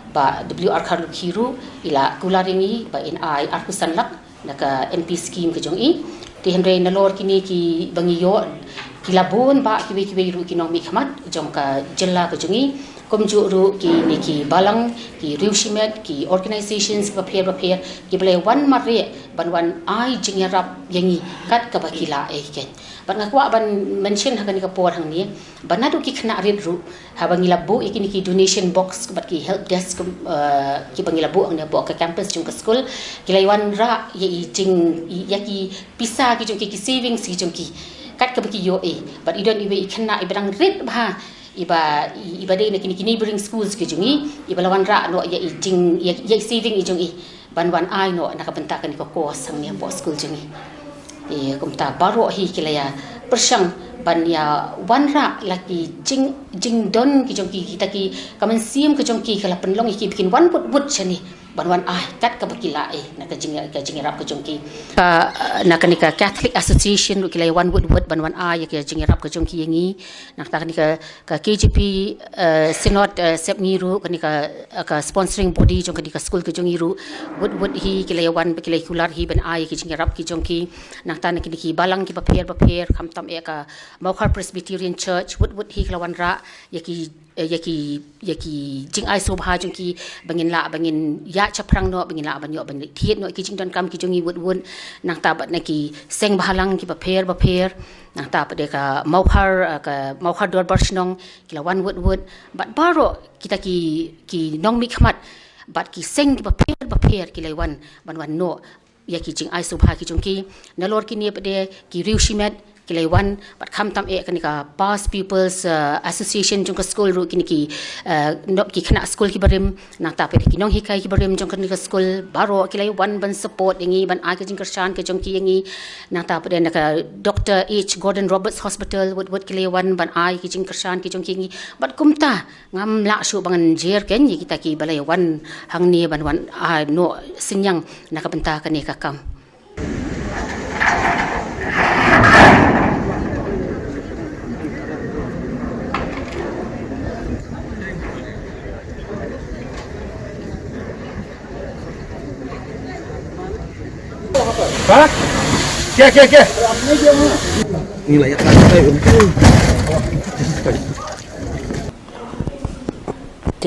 Bah W R Kharlukhi ruh i la kular ïa ngi ba in ai arphew san lak na ka M P scheme ka jong i. Te hynrei nalor kine kiba ngi ïoh ki la bun bah kiwei kiwei ruh ki nongmihkhmat jong ka jylla ka jong i. Kumjuh ruh kine ki balang, ki riewshimet, ki organisations kiba pher ba pher kiba la wan mareh ban wan ai jingïarap ïa ngi kat kaba ki lah ei keiñ. Bad nga kwah ban mention ha kane ka por hangne ba naduh ki khynnah rit ruh haba ngi la buh ïa kine ki donation box bad ki help desk, eh, kiba ngi la buh hangne hapoh ka campus jong ka skul, ki la ïa wanrah ïa i jing, ïa ki pisa ki jong ki, ki savings ki jong ki kat kaba ki ïoh ei. Bad i don iwei i khynnah iba dang rit bha, iba, iba dei na kine ki neighbouring schools ki jong i, iba la wanrah noh ïa i jing, ïa, ïa i saving i jong i ban wan ai noh na ka bynta kane ka course hangne hapoh skul jong i. Te kumta baroh hi ki la ïa pyrshang ban ïa wanrah la ki jing, jingdon ki jong ki, kita ki, ka mynsiem ka jong ki ka la pynlong ïa ki ba kin wan wut wut shane ban wan ai kat kaba ki lah ei na ka jing, ka jingïarap ka jong ki. Ka, na kane ka Catholic Association ruh ki la ïa wan wut wut ban wan ai ïa ka jingïarap ka jong ki ïa ngi. Nangta kane ka ka K J P, eh, Synod, eh, Sepngi ruh, kane ka, eh, ka sponsoring body jong kane ka skul ka jong i ruh, wut wut hi ki la ïa wan, ki la ïa kular hi ban ai ki jingïarap ki jong ki. Nangta na kine ki balang kiba pher ba pher, khamtam eh ka Mawkhar Presbyterian Church, wut wut hi ki la wanrah ïa ki, eh, ïa ki, ïa ki jingai sngewbha jong ki ba ngin lah, ba ngin ïa shaphrang noh, ba ngin lah ban ïoh ban thied noh ki jingdonkam ki jong i wut wut. Nangta bad na ki seng bhalang kiba pher ba pher. Nangta pat de ka Mawkhar, eh, ka Mawkhar Dorbar Shnong, ki la wan wut wut bad baroh kita ki, ki nongmihkhmat bad ki seng kiba pher ba pher ki la wan ban wan noh ïa ki jingai sngewbha ki jong ki. Nalor kine pat de ki riewshimet ki la wan bad khamtam eh kane ka Past Pupils, eh, Association jong ka skul ruh, kine ki, eh, nop ki khynnah skul kiba rim. Nangta pat ki nonghikai kiba rim jong kane ka skul baroh ki la wan ban support ïa ngi, ban ai ka jingkyrshan ka jong ki ïa ngi. Nangta pat de na ka Doctor H Gordon Roberts Hospital, wut wut ki la wan ban ai ka jingkyrshan ka jong ki ïa ngi. Bad kumta ngam lah shuh ban jer keiñ ïa kita kiba la wan hangne ban wan, ah, noh synñiang na ka bynta kane ka kam. Ha? Ke, ke, ke. Ni lah ya.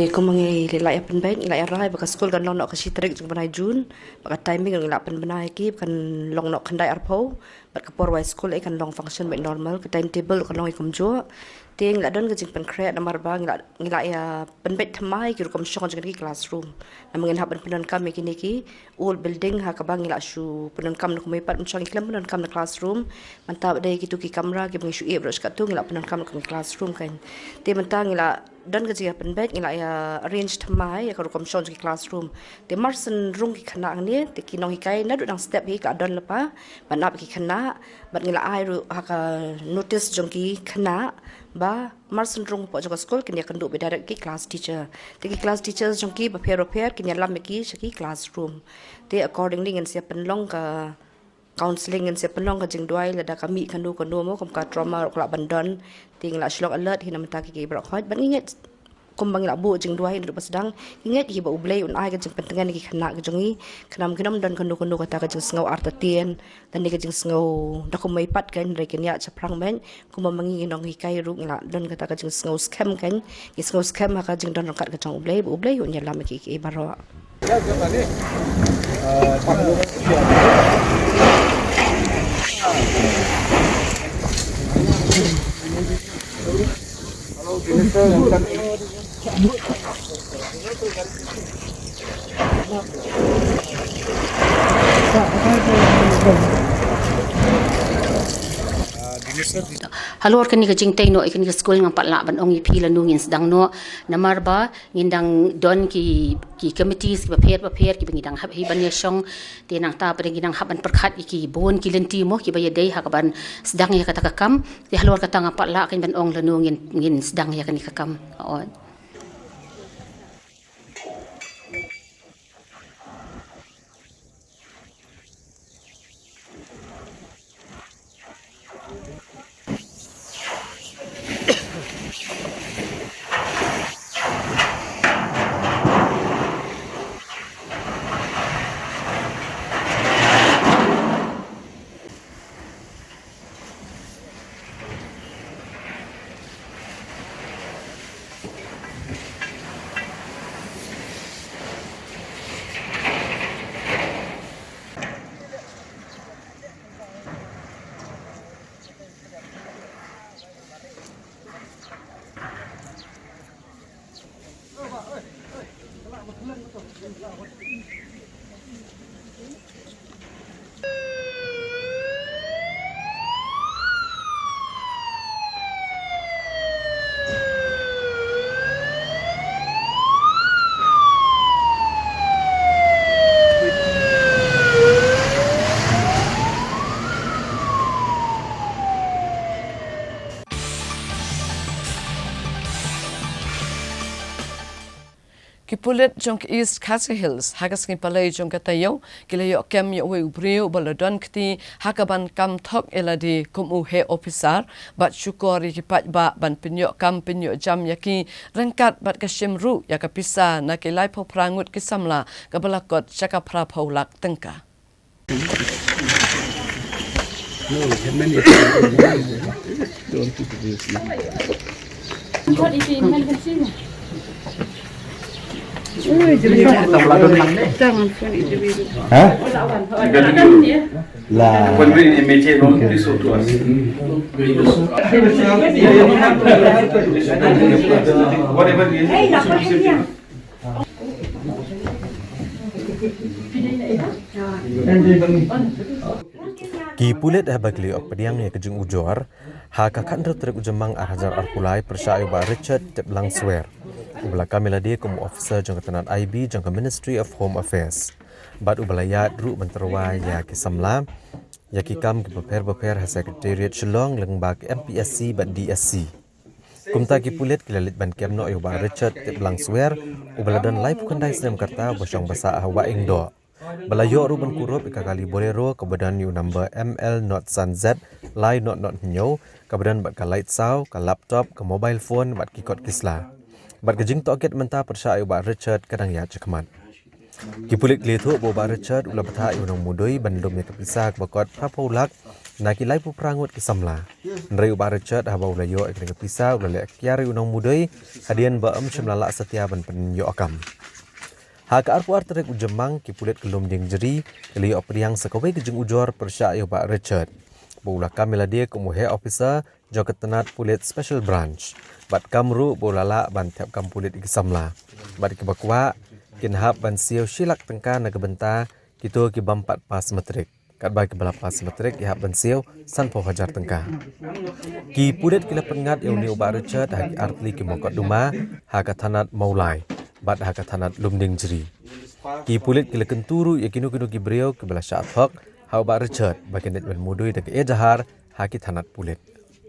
Kumba ngi la ïa pynbeit, ngi la ïa rai ba ka skul kan long noh ka shi tarik jong u bnai Jun, ba ka timing ngi la pynbna ïa ki ba kan long noh khyndai arphew, bad ka por wai skul eh kan long function beit normal, ka timetable kan long ïa kumjuh. Te ngi la don ka jingpynkhreh namar ba ngi la, ngi la ïa pynbeit thymmai ki rukom shong jong ki classroom. Namar ngin hap ban pyndonkam ïa kine ki old building ha kaba ngi la shu pyndonkam na kumne pat, mynshwa ngi khlem pyndonkam na classroom. Mynta ba dei kitu ki kamra kiba ngi shu ïeh baroh shi katto ngi la pyndonkam na kum ki classroom kan. Te mynta ngi la don ka jingïa pynbeit, ngi la ïa arrange thymmai ïa ka rukom shong jong ki classroom. Te mar shen rung ki khynnah hangne, te ki nonghikai naduh dang step hi ka don lypa ban ap ki khynnah, bad ngi la ai ruh ha ka notice jong ki khynnah ba mar shen rung hapoh jong ka skul kin ïa kynduh beit direct ki class teacher. Te ki class teachers jong ki bapher bapher kin ïalam ïa ki sha ki classroom. Te accordingly ngin sa ïa pynlong ka counselling, ngin sa ïa pynlong ka jingduwai lada ka mih kano kano mo, kum ka trauma ruh ka lah ban don. Te ngi la shu long alert hi na mynta ki, ki baroh khoit, bad ngi ngeit kumba ngi la buh jingduwai naduh ba sdang, ngi ngeit hi ba U Blei un ai ka jingpyntngen ïa ki khynnah ki jong ngi, khnang kin ym don kano kano kata ka jingsngew artatien lane ka jingsngew da kumwei pat kan, hynrei kin ïaid shaphrang beit. Kumba ma ngi ngi nonghikai ruh ngi la don kata ka jingsngew skhem kan, ngi sngew skhem ha ka jingdon ryngkat ka jong U Blei, ba U Blei un ïalam ïa ki, ki baroh. Halor kane ka jingtei noh ïa kane ka skul, ngam pat lah ban ong ïa phi lano ngin sdang noh, namar ba ngin dang don ki, ki committees kiba pher bapher kiba ngi dang hap hi ban ïa shong. Te nangta pat ngi dang hap ban pyrkhat ïa ki bun ki lynti mo kiba ïadei ha kaban sdang ïa kata ka kam. Te halor kata ngam pat lah kein ban ong lano ngin, ngin sdang ïa kane ka kam. Oi. Ki pulit jong ka East Khasi Hills ha ka sngi Palei jong ka taïew ki la ïoh kem ïa uwei u briew uba la don kti ha kaban kam thok ïa lade kum u heh ophisar bad shukor ïa ki paidbah ban pynïoh kam pynïoh jam ïa ki ryngkat bad ka shim ruh ïa ka pisa na ki laiphew phra ngut ki samla kaba la kot sha ka phraphew lak tyngka. Ki pulit haba ki la ïoh pdiang ïa ka jingujor ha ka khathynriew tarik u Jymmang ar hajar arphew lai, pyrshah ïa u Bah Richard Tiplang Swer, uba la kam ïa lade kum u officer jong ka tnat I B jong ka Ministry of Home Affairs bad uba la ïaid ruh ban tyrwa ïa ki samla ïa ki kam kiba pher bapher ha Secretariat Shillong lyngba ka M P S C bad D S C. Kumta ki pulit ki la leit ban kem noh ïa u Bah Richard Tiplang Swer, uba la don laiphew khyndai snem ka rta, uba shong ba sah ha Wahingdoh. Ba la ïoh ruh ban kurup ïa ka kali Bolero kaba don ïa u number M L not san Z lai not not hynñiew, kaba don bad ka light saw, ka laptop, ka mobile phone bad ki kot ki sla. Bad ka jingtohkit mynta pyrshah ïa u Bah Richard ka dang ïaid shakhmat. Ki pulit ki la ïathuh ba u Bah Richard u la bthah ïa u nongmudui ban lum ïa ka pisa kaba kot phraphew lak na ki laiphew phra ngut ki samla. Hynrei u Bah Richard haba u la ïoh ïa ka pisa u la leh kiar ïa u nongmudui hadien ba um shym la lah satia ban pynïoh kam. Ha ka arphew ar tarik u Jymmang ki pulit ka Lumdiengjri ki la ïoh pdiang sa kawei ka jingujor pyrshah ïa u Bah Richard ba u la kam ïa lade kum u heh officer jong ka tnat pulit Special Branch bad kam ruh ba u la lah ban thep kam pulit ïa ki samla. Bad kiba kwah kin hap ban siew shi lak tyngka na ka bynta kito ki bym pat pass matrik. Katba kiba la pass matrik ki hap ban siew sanphew hajar tyngka. Ki pulit ki la pynngat ïa une u Bah Richard ha ki artylli ki mukotduma ha ka tnat Mawlai bad ha ka tnat Lumdiengjri. Ki pulit ki la kyntu ruh ïa kino kino ki briew kiba la shah thok ha u Bah Richard ba kin leit ban mudui da ka ejahar ha ki tnat pulit.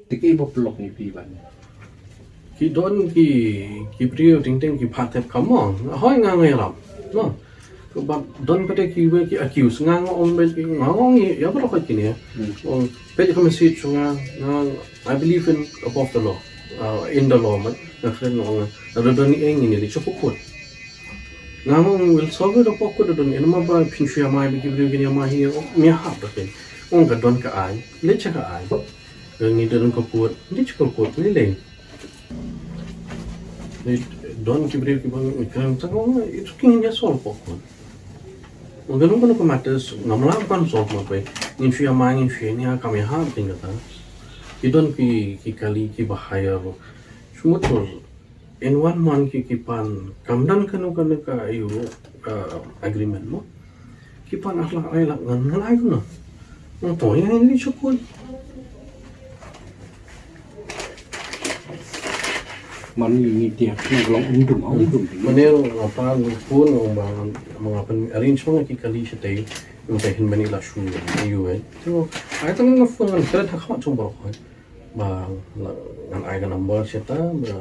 Te ki ba pynlong ïa phi ban. Ki don ki, ki briew teng teng ki pha thep kam mo. Hooid nga ngai rap. No. Ka ba don pat ki ba ki accuse nga, nga ong ba ki, nga ong ïa ba ki ne. Hmm. Ong ba ka message nga, nga, I believe in above the law. Uh, in the law, but nga kren nga ong, na don ni eng ni li chukuput. Nga ong, we'll solve it hapoh court, don ni, namar ba phin shu ïamai ba ki briew kin ïamai hi, ong, me hap da phin. Ong ka don ka aiñ, leit sha ka aiñ. Ka ngi don ka court, leit sha ka court, lei lei. Don ki briew kiba ngi kren, sa ong, itu ki ngin ïa solve hapoh court. Ong, ka nong ka nong ka matters, ngam lah ban solve ma phi. Ngin shu ïamai, ngin shu ïa ni, kam ïa hap, ting kata. Ki don ki, ki kali, kiba hire. Shu mut In one month ki, ki pan kam don kano kano ka, ïa u, uh, agreement mo. Ki pan ar lak, lai lak ngan ngan ai kumno. Ngan to ïa ngi sukun. Man ngi ngi tiak ngi long um dum, um dum. Mane nga pan phone nga ba ma nga pyn arrange ma nga ki kali shatei. Ngi ta hin mane la shu ïa u eh. So ai tang nga phone ngan kret ha khmat song ba. Ba la ngan ai ka number sha ta ba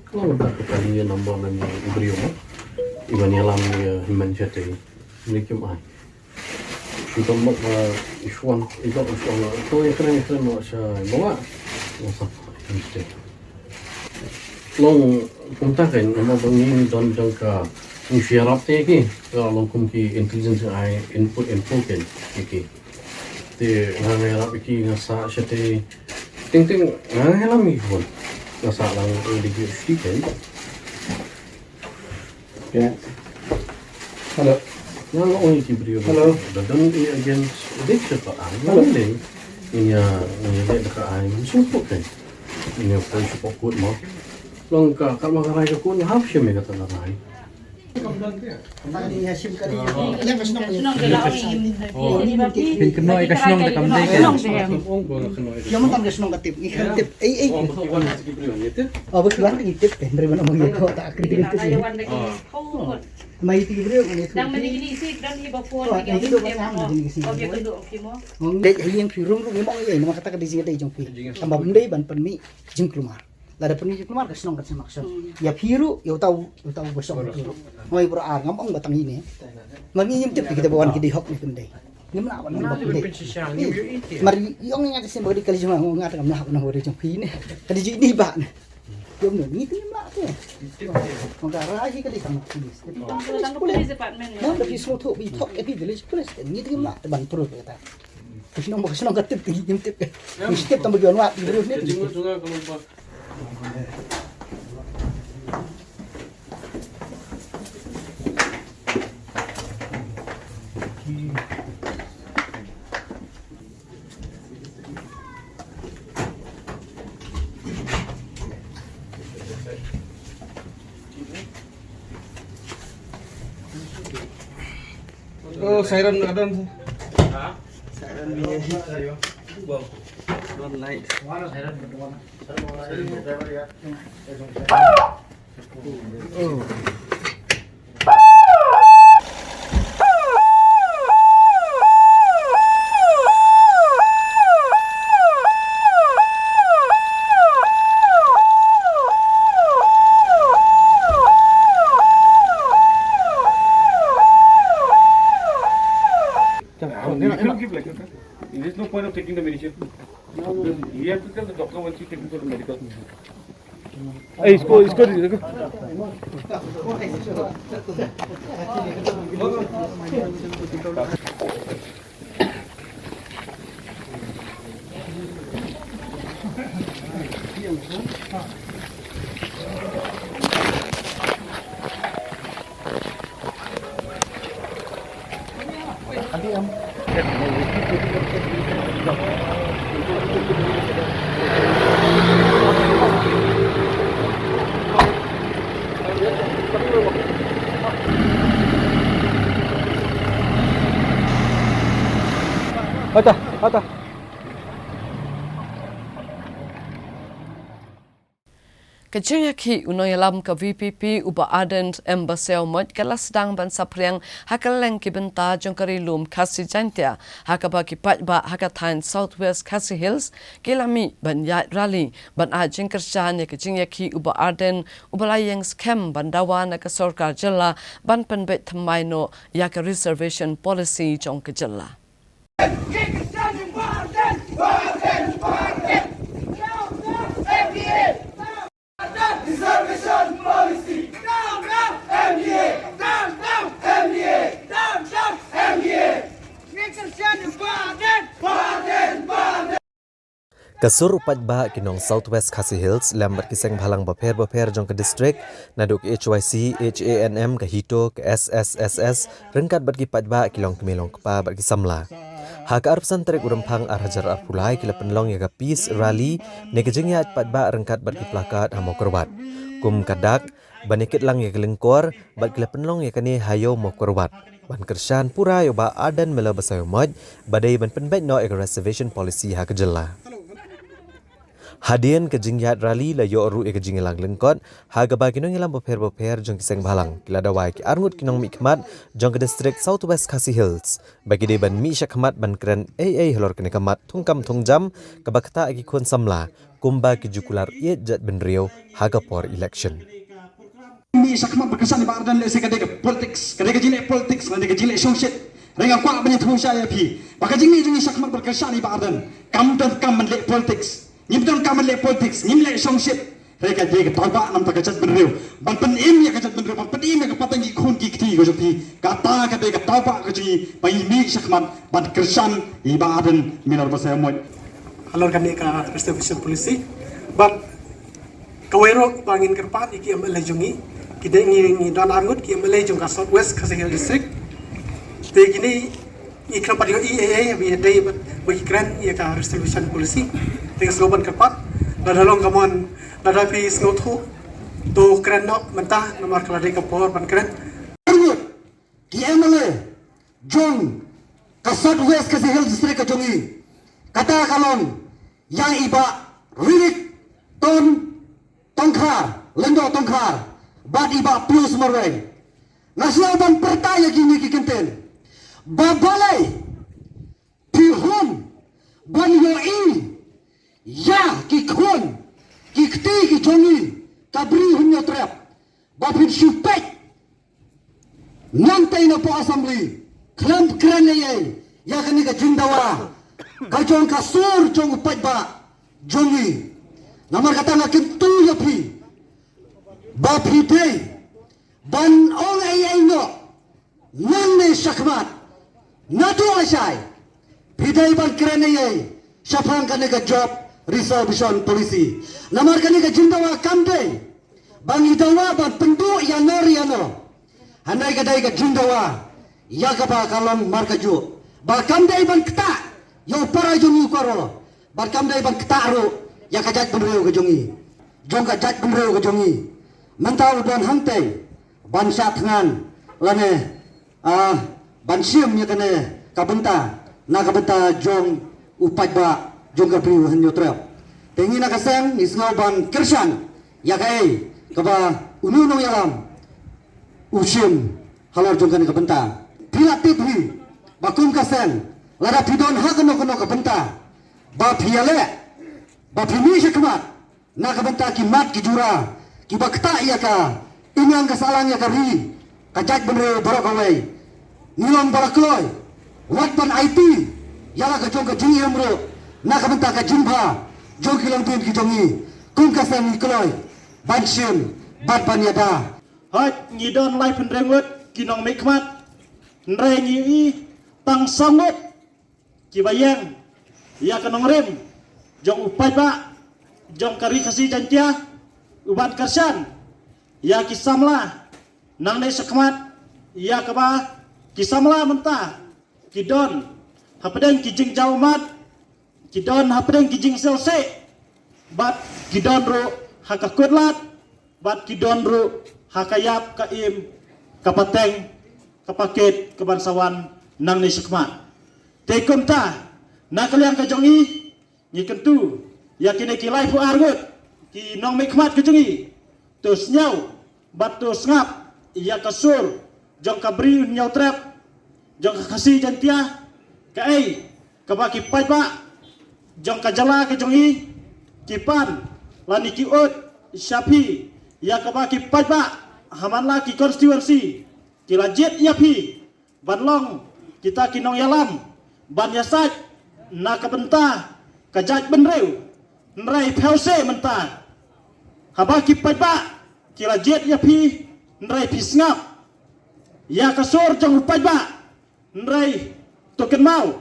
ka long ta ka kali number na ni u briew mo. Iba ni lam ni hynmen sha te ni kim ai. Shu tam ba i shwan i ba shwan to i kren i kren mo sha ba wa. Mo sa ni te. Long kumta kan nama ba ngi don jong ka ngi share up te ki ka long kum ki intelligence ai input info kan ki. Te nga ngai rap ki nga sa sha te ting ting nga ngai lam ki pun. Nga sa lang ong di ki shi kan. Ya. Hello. Nga nga ong ki briew. Hello. Da dang i against dik sha ta ang. Hello. Ni ni ya ni le ka ai man su ko kan. Ni ko su ko kut mo. Long ka ka ma ka rai ka kun ha shi me ka ta rai. Pyn kynnoh ïa ka shnong da kam dei ka. Ïa ma tam ka shnong ka tip, ngi khlem tip. Ei ei. Oh, ba ki wan ngi tip, hynrei ban ong ïa ko ta kri ngi tip. Mai ti briew ngi tip. Dang mani kini si kran hi ba phone. Ngi tip ba ngam ngi si. Dei ïa phi rum rum ïa ma ong ïa ma kata ka dei jingdei jong phi. Tang ba ym dei ban pynmih jingkulmar. Lada pynmih jingkulmar ka shnong kan seng maksud. Hmm. Ïa phi ruh, ïa uta u, ïa uta u ba shong phi ruh. Ngoi bra ar ngam ong ba tang ine. Mar ngi ngim tip kita ba wan ki dei hok ne kim dei. Ngim lah ban ong ba kim dei. Mar ïa ong nga ta seng ba dei kali jong nga, nga ta ngam lah ban ong ba dei jong phi ne. Ka dei jong ine ba ne. Ïa ong ne ngi te ngim lah te. Ngam ka rai hi ka dei tang police. Tang police department. Ngam da phi sngewthuh ba i thok ïa phi village police. Ngi te ngim lah te ban proof kata. Ka shnong ba ka shnong ka tip te ngi ngim tip. Ngi tip tang ba ki wan wad ki briew ne. Oh, siren ada. Siren ni. Don't light. There's no point of taking the medicine. You have to tell the doctor once you take him to the medical. ए, इसको, इसको दीजिए, देखो। Hata, hata. Ka jingïakhih u nongïalam ka V P P u Bah Ardent M Basaiawmoit ka la sdang ban saphriang ha kylleng ki bynta jong ka Ri Lum Khasi Jaiñtia, ha kaba ki paidbah ha ka thaiñ South West Khasi Hills ki la mih ban ïaid rally ban ai jingkyrshan ïa ka jingïakhih u Bah Ardent uba la ïeng skhem ban dawa na ka sorkar jylla ban pynbeit thymmai noh ïa ka reservation policy jong ka jylla. Ka sur u paidbah ki nong South West Khasi Hills lem bad ki seng bhalang bapher bapher jong ka district, naduh ka H Y C, H A N M, ka HITO, ka S S S S, ryngkat bad ki paidbah ki longkmie longkpa bad ki samla. Ha ka arphew san tarik u Rymphang ar hajar arphew lai ki la pynlong ïa ka peace rally ne ka jingïaid paidbah ryngkat bad ki plakat ha Mawkyrwat. Kum ka dak ban ïakit lang ïa ka lyngkor bad ki la pynlong ïa kane ha ïew Mawkyrwat ban kyrshan pura ïa u Bah Ardent Miller Basaiawmoit ba dei ban pynbeit noh ïa ka reservation policy ha ka jylla. Hadien ka jingïaid rally la ïoh ruh ïa ka jingïalang lyngkot ha kaba ki nongïalam bapher bapher jong ki seng bhalang ki la dawa ïa ki arngut ki nongmihkhmat jong ka district South West Khasi Hills ba ki dei ban mih shakhmat ban kren ei ei halor kane ka mat thungkam thungjam kaba ktah ïa ki khun samla kumba ki ju kular ïeit jaitbynriew ha ka por election. Mih shakhmat ban kyrshan ïa Bah Ardent lehse ka dei ka politics, ka dei ka jingleh politics, ka dei ka jingleh shongshit. Hynrei nga kwah ban ïathuh shai ïa phi ba ka jingmih jong ngi shakhmat ban kyrshan ïa Bah Ardent kam donkam ban leh politics. Ngim donkam ban leh politics, ngim leh shongshit. Hynrei ka dei ka tawbah namar ka jaitbynriew, ban pynim ïa ka jaitbynriew, ban pynim ïa ka pateng ki khun ki kti ka jong phi. Kata ka dei ka tawbah ka jong ngi ba ngi mih shakhmat ban kyrshan ïa Bah Ardent Miller Basaiawmoit halor kane ka reservation policy. Bad kawei ruh ba ngin kyrpad ïa ki M L A jong ngi, ki dei ngi, ngi don arngut ki M L A jong ka South West Khasi Hills District. Te kine ngi khlem pat ïohi ei ei ba ïadei bad ba ki kren ïa ka reservation policy. Te nga sngew ban kyrpad, lada long ka mon, lada phi sngewthuh, to kren noh mynta namar ka la dei ka por ban kren. Arngut ki M L A jong ka South West Khasi Hills District ka jong ngi. Kata ka long ïa i Bah Ririk Ton Tongkhar, Lyngdoh Tongkhar, bad i Bah Pius Marwein. Nga sngew ban pyrta ïa kine ki kyntien ba balei phi hun ban ïohi ïa ki khun ki kti ki jong ngi, ka Bri Hynñiewtrep, ba phin shu peit nangtei na poh assembly khlem kren ei ei ïa kane ka jingdawa ka jong ka sur jong u paidbah jong ngi. Namar kata nga kyntu ïa phi ba phi dei ban ong ei ei noh nangne shakhmat, naduh lashai phi dei ban kren ei ei shaphang kane ka job reservation policy. Namar kane ka jingdawa kam dei ba ngi dawa ban pynduh ïano re ïano. Hynrei ka dei ka jingdawa ïa kaba ka long markajuh, ba kam dei ban ktah ïa u para jong ngi u karo, bad kam dei ban ktah ruh ïa ka jaitbynriew ka jong ngi, jong ka jaitbynriew ka jong ngi. Mynta u don hangtei ban shah thngan lane, ah, ban shim ïa kane ka bynta na ka bynta jong u paidbah jong ka Bri Hynñiewtrep. Te ngi na ka seng ngi sngew ban kyrshan ïa kaei kaba une u nongïalam u shim halor jong kane ka bynta. Phi la tip hi ba kum ka seng, lada phi don ha kano kano ka bynta ba phi ïaleh, ba phi mih shakhmat na ka bynta ki mat ki jura kiba ktah ïa ka imlang ka sahlang ïa ka ri, ka jaitbynriew baroh kawei, ngi long ba la kloi wat ban aiti ïa la ka jong ka jingim ruh na ka bynta ka jingbha jong ki longdien ki jong ngi. Kum ka seng ngi kloi ban shim bad ban ïada. Hooid, ngi don laiphew hynriew ngut ki nongmihkhmat, hynrei ngi ïohi tang saw ngut kiba ïeng ïa ka nongrim jong u paidbah jong ka Ri Khasi Jaiñtia, u ban kyrshan ïa ki samla nangne shakhmat ïa kaba ki samla mynta ki don hapdeng ki jingjaw ummat, ki don hapdeng ki jingsiewsiej, bad ki don ruh ha ka kut lad, bad ki don ruh ha ka ïap ka im, ka pateng, ka pakit ka ban sa wan nangne shakhmat. Te kumta, na ka liang ka jong ngi, ngi kyntu ïa kine ki laiphew ar ngut ki nongmihkhmat ka jong ngi, to sngew bad to sngap ïa ka sur jong ka Bri u Hynñiewtrep jong ka Khasi Jaiñtia, kaei kaba ki paidbah jong ka jylla ka jong ngi ki pan lane ki ud sha phi, ïa kaba ki paidbah ha man la ki constituency ki la jied ïa phi ban long kita ki nongïalam ban ïasaid na ka bynta ka jaitbynriew. Hynrei phi sngap mynta, haba ki paidbah ki la jied ïa phi, hynrei phi sngap ïa ka sur jong u paidbah. Hynrei to kynmaw,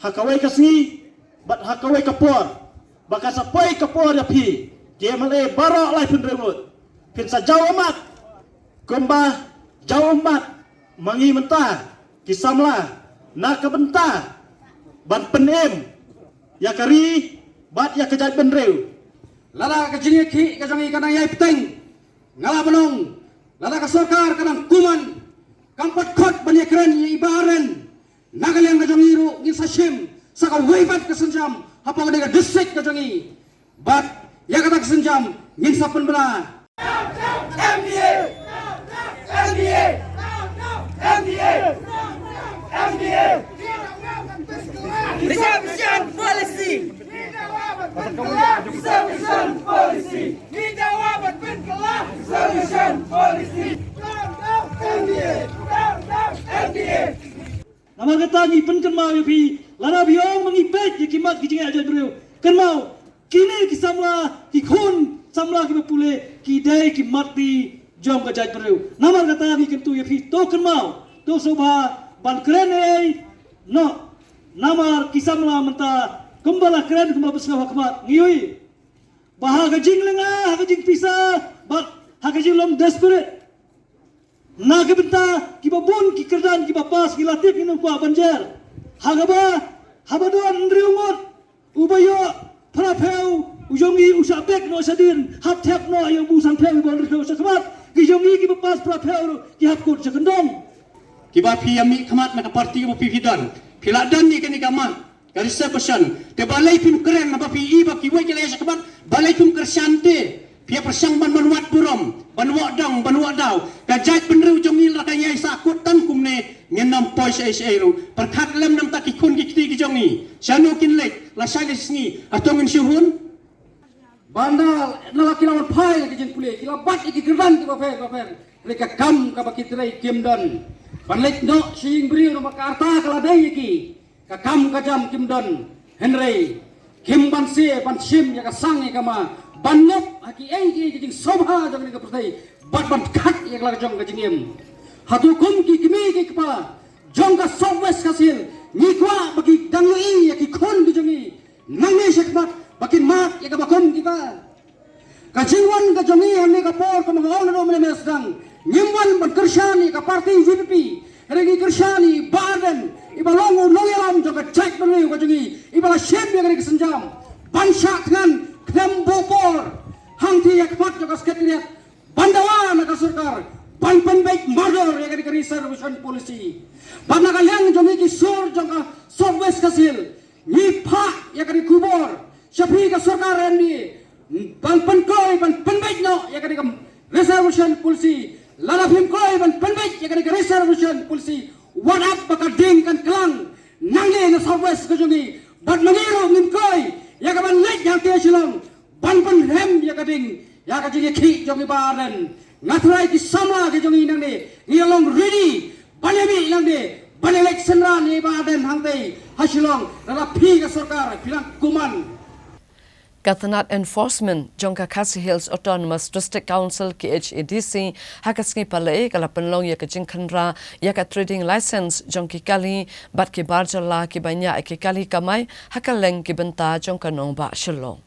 ha kawei ka sngi bad ha kawei ka por, ba kan sa poi ka por ïa phi ki M L A baroh laiphew hynriew ngut, phin sa jaw ummat kumba jaw ummat ma ngi mynta ki samla na ka bynta ban pynim ïa ka ri bad ïa ka jaitbynriew. Lada ka jingïakhih ka jong ngi ka nang ïai bteng, nga la ban ong, lada ka sorkar ka nang kumne, kam pat khot ban ïakren ïa i Bah Ardent, na ka liang ka jong ngi ruh ngin sa shim sa kawei pat ka sienjam hapoh kane ka district ka jong ngi. Bad ïa kata ka sienjam ngin sa pynbna. M D A! M D A! M D A! M D A! Reservation policy! Reservation policy! Reservation policy! M D A! M D A! Namar kata ngi pynkynmaw ïa phi, lada phi ong ba ngi peit ïa ki mat ki jingeh jaitbynriew, kynmaw, kine ki samla, ki khun samla kiba pule, ki dei ki mat ki jong ka jaitbynriew. Namar kata ngi kyntu ïa phi, to kynmaw, to sngewbha ban kren ei ei noh. Namar ki samla mynta kumba la kren, kumba phi sngap ha khmat, ngi ïohi ba ha ka jinglynga, ha ka jingpisa bad ha ka jinglong desperate, na ka bynta kiba bun ki kyrdan kiba pass, ngi la tip, ngim kwah ban jer. Ha kaba, haba don hynriew ngut, uba ïoh phra phew, u jong ngi u shah bek noh shadien, hap thep noh ïa uba u san phew, uba hynriew phew sha khmat. Ki jong ngi kiba pass phra phew ruh ki hap kut sha kyndong. Kiba phi ïa mihkhmat na ka party kaba phi phi don, phi la don ïa kane ka mat ka reservation. Te balei phim kren, haba phi i ba kiwei ki la ïa sha khmat, balei phim kyrshan te? Phi ïa pyrshang ban, ban wad burom, ban wad dong, ban wad daw. Ka jaitbynriew jong ngi lada ka ïai sahkut tang kumne, ngin ym poi shaei shaei ruh. Pyrkhat lem namar ki khun ki kti ki jong ngi, shano kin leit, lashai lashisngi, hato ngin shu hun? Bad na la ki la wan phai ïa ki jingpule, ki la bat ïa ki kyrdan kiba pher kiba pher, hynrei ka kam kaba ki trei kim don. Ban leit noh sha ïing briew namar ka rta ka la dei ïa ki, ka kam ka jam kim don. Hynrei kim banse ban shim ïa ka sang ïa ka ma, ban ngop ha kiei kiei ki jingsngewbha jong kane ka pyrthei, bad ban khat ïa ka la ka jong ka jingim. Hato kum ki kmie ki kpa jong ka South West Khasi Hills, ngi kwah ba ki dang ïohi ïa ki khun ki jong ngi nangne shakhmat ba kin mad ïa kaba kum kita. Ka jingwan ka jong ngi hangne ka por, kumba nga ong naduh mynne mynne sdang, ngim wan ban kyrshan ïa ka party U V P P, hynrei ngi kyrshan ïa i Bah Ardent, iba long u nongïalam jong ka jaitbynriew ka jong ngi, iba la shim ïa kane ka sienjam ban shah thngan khlem buh por hangtei ha khmat jong ka Secretariat, ban dawa na ka sorkar ban pynbeit mardor ïa kane ka reservation policy. Bad na ka liang jong ngi ki sur jong ka South West Khasi Hills, ngi phah ïa kane ka khubor sha phi ka sorkar M D A, ban pynkloi ban pynbeit noh ïa kane ka reservation policy. Lada phim kloi ban pynbeit ïa kane ka reservation policy, wat ap ba ka ding kan klang nangne na South West ka jong ngi. Bad ma ngi ruh ngim kloi ïa ka ban leit hangtei ha Shillong ban pynrem ïa ka ding ïa ka jingïakhih jong i Bah Ardent. Nga trai ki samla ki jong ngi nangne, ngi long ready ban ïa mih nangne ban ïa leit synran ïa i Bah Ardent hangtei ha Shillong, lada phi ka sorkar phi nang kumne. Ka tnat Enforcement jong ka Khasi Hills Autonomous District Council, K H A D C, ha ka sngi Palei ka la pynlong ïa ka jingkhynra ïa ka trading license jong ki kali bad ki bar jylla kiba ñiah ïa ki kali kamai ha kylleng ki bynta jong ka nongbah Shillong.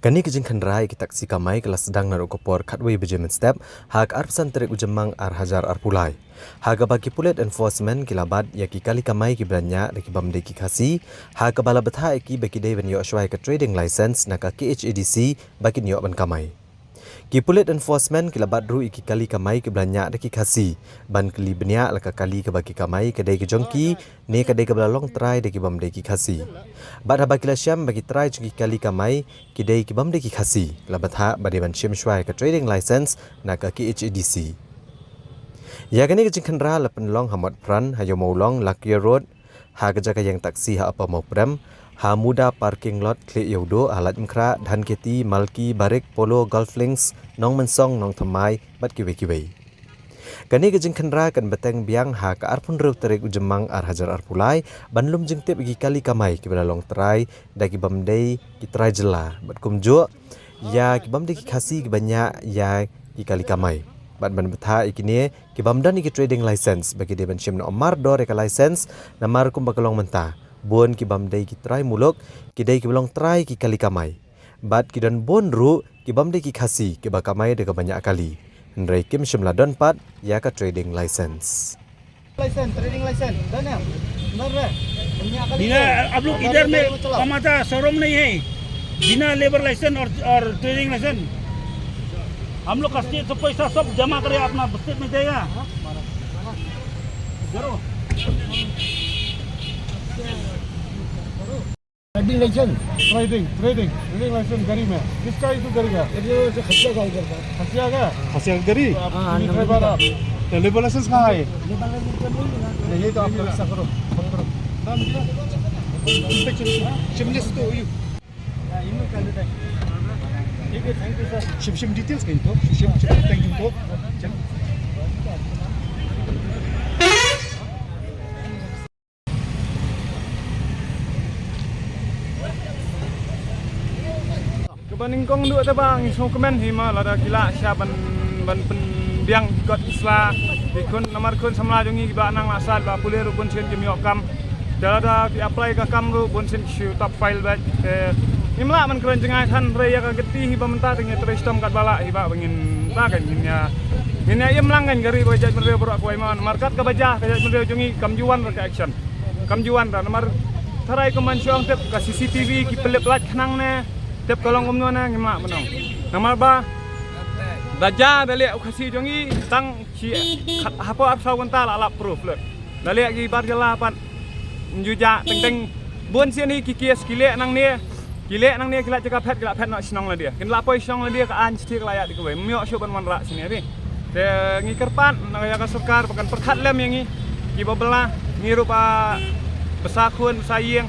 Kane ka jingkhynra ïa ki taksi kamai ka la sdang naduh ka por khatwei baje mynstep ha ka arphew san tarik u Jymmang ar hajar arphew lai. Ha kaba ki pulit enforcement ki la bat ïa ki kali kamai kiba la ñiah da ki bym dei ki Khasi, ha kaba la bthah ïa ki ba ki dei ban ïoh shuwa ïa ka trading license na ka K H A D C ba kin ïoh ban kamai. Ki pulit enforcement ki la bat ruh ïa ki kali kamai kiba la ñiah da ki Khasi ban kylli bniah la ka kali kaba ki kamai ka dei ka jong ki ne ka dei kaba la long trai da ki bym dei ki Khasi. Bad haba ki la shem ba ki trai jong ki kali kamai ki dei ki bym dei ki Khasi, la bthah ba dei ban shim shuwa ïa ka trading license na ka K H A D C. Ïa kane ka jingkhynra la pynlong ha Motphran, ha Ïew Mawlong, Lakia Road, ha ka jaka ïeng taksi ha Upper Mawprem, ha Muda parking lot Khlieh Ïewduh, ha Laitumkhrah, Dhankheti, Malki, Barik, Polo, Golf Links, Nongmynsong, Nongthymmai bad kiwei kiwei. Kane ka jingkhynra kan bteng biang ha ka arphew hynriew tarik u Jymmang ar hajar arphew lai ban lum jingtip ïa ki kali kamai kiba la long trai da ki bym dei ki trai jylla bad kumjuh ïa ki bym dei ki Khasi kiba ñiah ïa ki kali kamai bad ban bthah ïa kine ki bym don ïa ki trading license ba ki dei ban shim noh mardor ïa ka license. Namar kumba ka long mynta, bun ki bym dei ki trai muluk ki dei kiba long trai ki kali kamai. Bad ki don bun ruh ki bym dei ki Khasi kiba kamai da kaba ñiah kali, hynrei kim shym la don pat ïa ka trading license. Licence, trading licence, done है? Done है? बिना, आप लोग इधर में कमाता, शोरूम नहीं है, बिना लेबर लाइसेंस और, और ट्रेडिंग लाइसेंस। हम लोग का स्टेट से पैसा सब जमा करे, अपना स्टेट में जाएगा। जरूर। Trading licence. Trading, trading, trading licence गाड़ी में। किसका इशू करेगा? ये तो खसिया का इधर का। खसिया का? खसिया का गाड़ी? तो आप हाँ, हाँ, ड्राइवर आप। तो लेबर लाइसेंस कहाँ है? लेबर लाइसेंस तो नहीं मिला। नहीं, ये तो आप ऐसा करो, फोन करो। Shim list to you. ठीक है, thank you sir. Shim, shim details kain to. Shim, shim, thank you to. Shim. Kaba nyngkong duh te ba ngi sngewkmen hi ma lada ki lah sha ban, ban pynbiang ki kot ki sla ki khun namar khun samla jong ngi kiba nang la sat ba pule ruh bun sien kim ïoh kam. Te lada ki apply ka kam ruh bun sien ki shu top file bad te ngim lah ban kren jngai than re ïa ka kti hi ba mynta te ngi trei shitom katba lah hi ba ngin ba kan ngin ïa, ngin ïa im lang kan ka ri ba ka jaitbynriew baroh kawei ma namar kat kaba ja ka jaitbynriew jong ngi kam ju wan re ka action. Kam ju wan ra namar tharai kumban shong tep ka C C T V ki pynlip light khnang ne tep ka long kumno ne ngim lah ban ong. Namar ba da ja da leh u Khasi jong ngi tang shi khat hapoh arphew saw kynta la lap proof lut. Da leh ki bar jylla pat nju ja teng teng bun sien hi ki case ki leh nangne. Ki leh nangne ki la jaka phet ki la phet noh shnong lade. Kin la poi shnong lade ka aiñ shithi ka la ïaid da kawei. Ym ïoh shuh ban wanrah shane ri. Te ngi kyrpad na ka ïa ka sorkar ba kan pyrkhat lem ïa ngi kiba bylla ngi ruh ba basa khun basa ïing.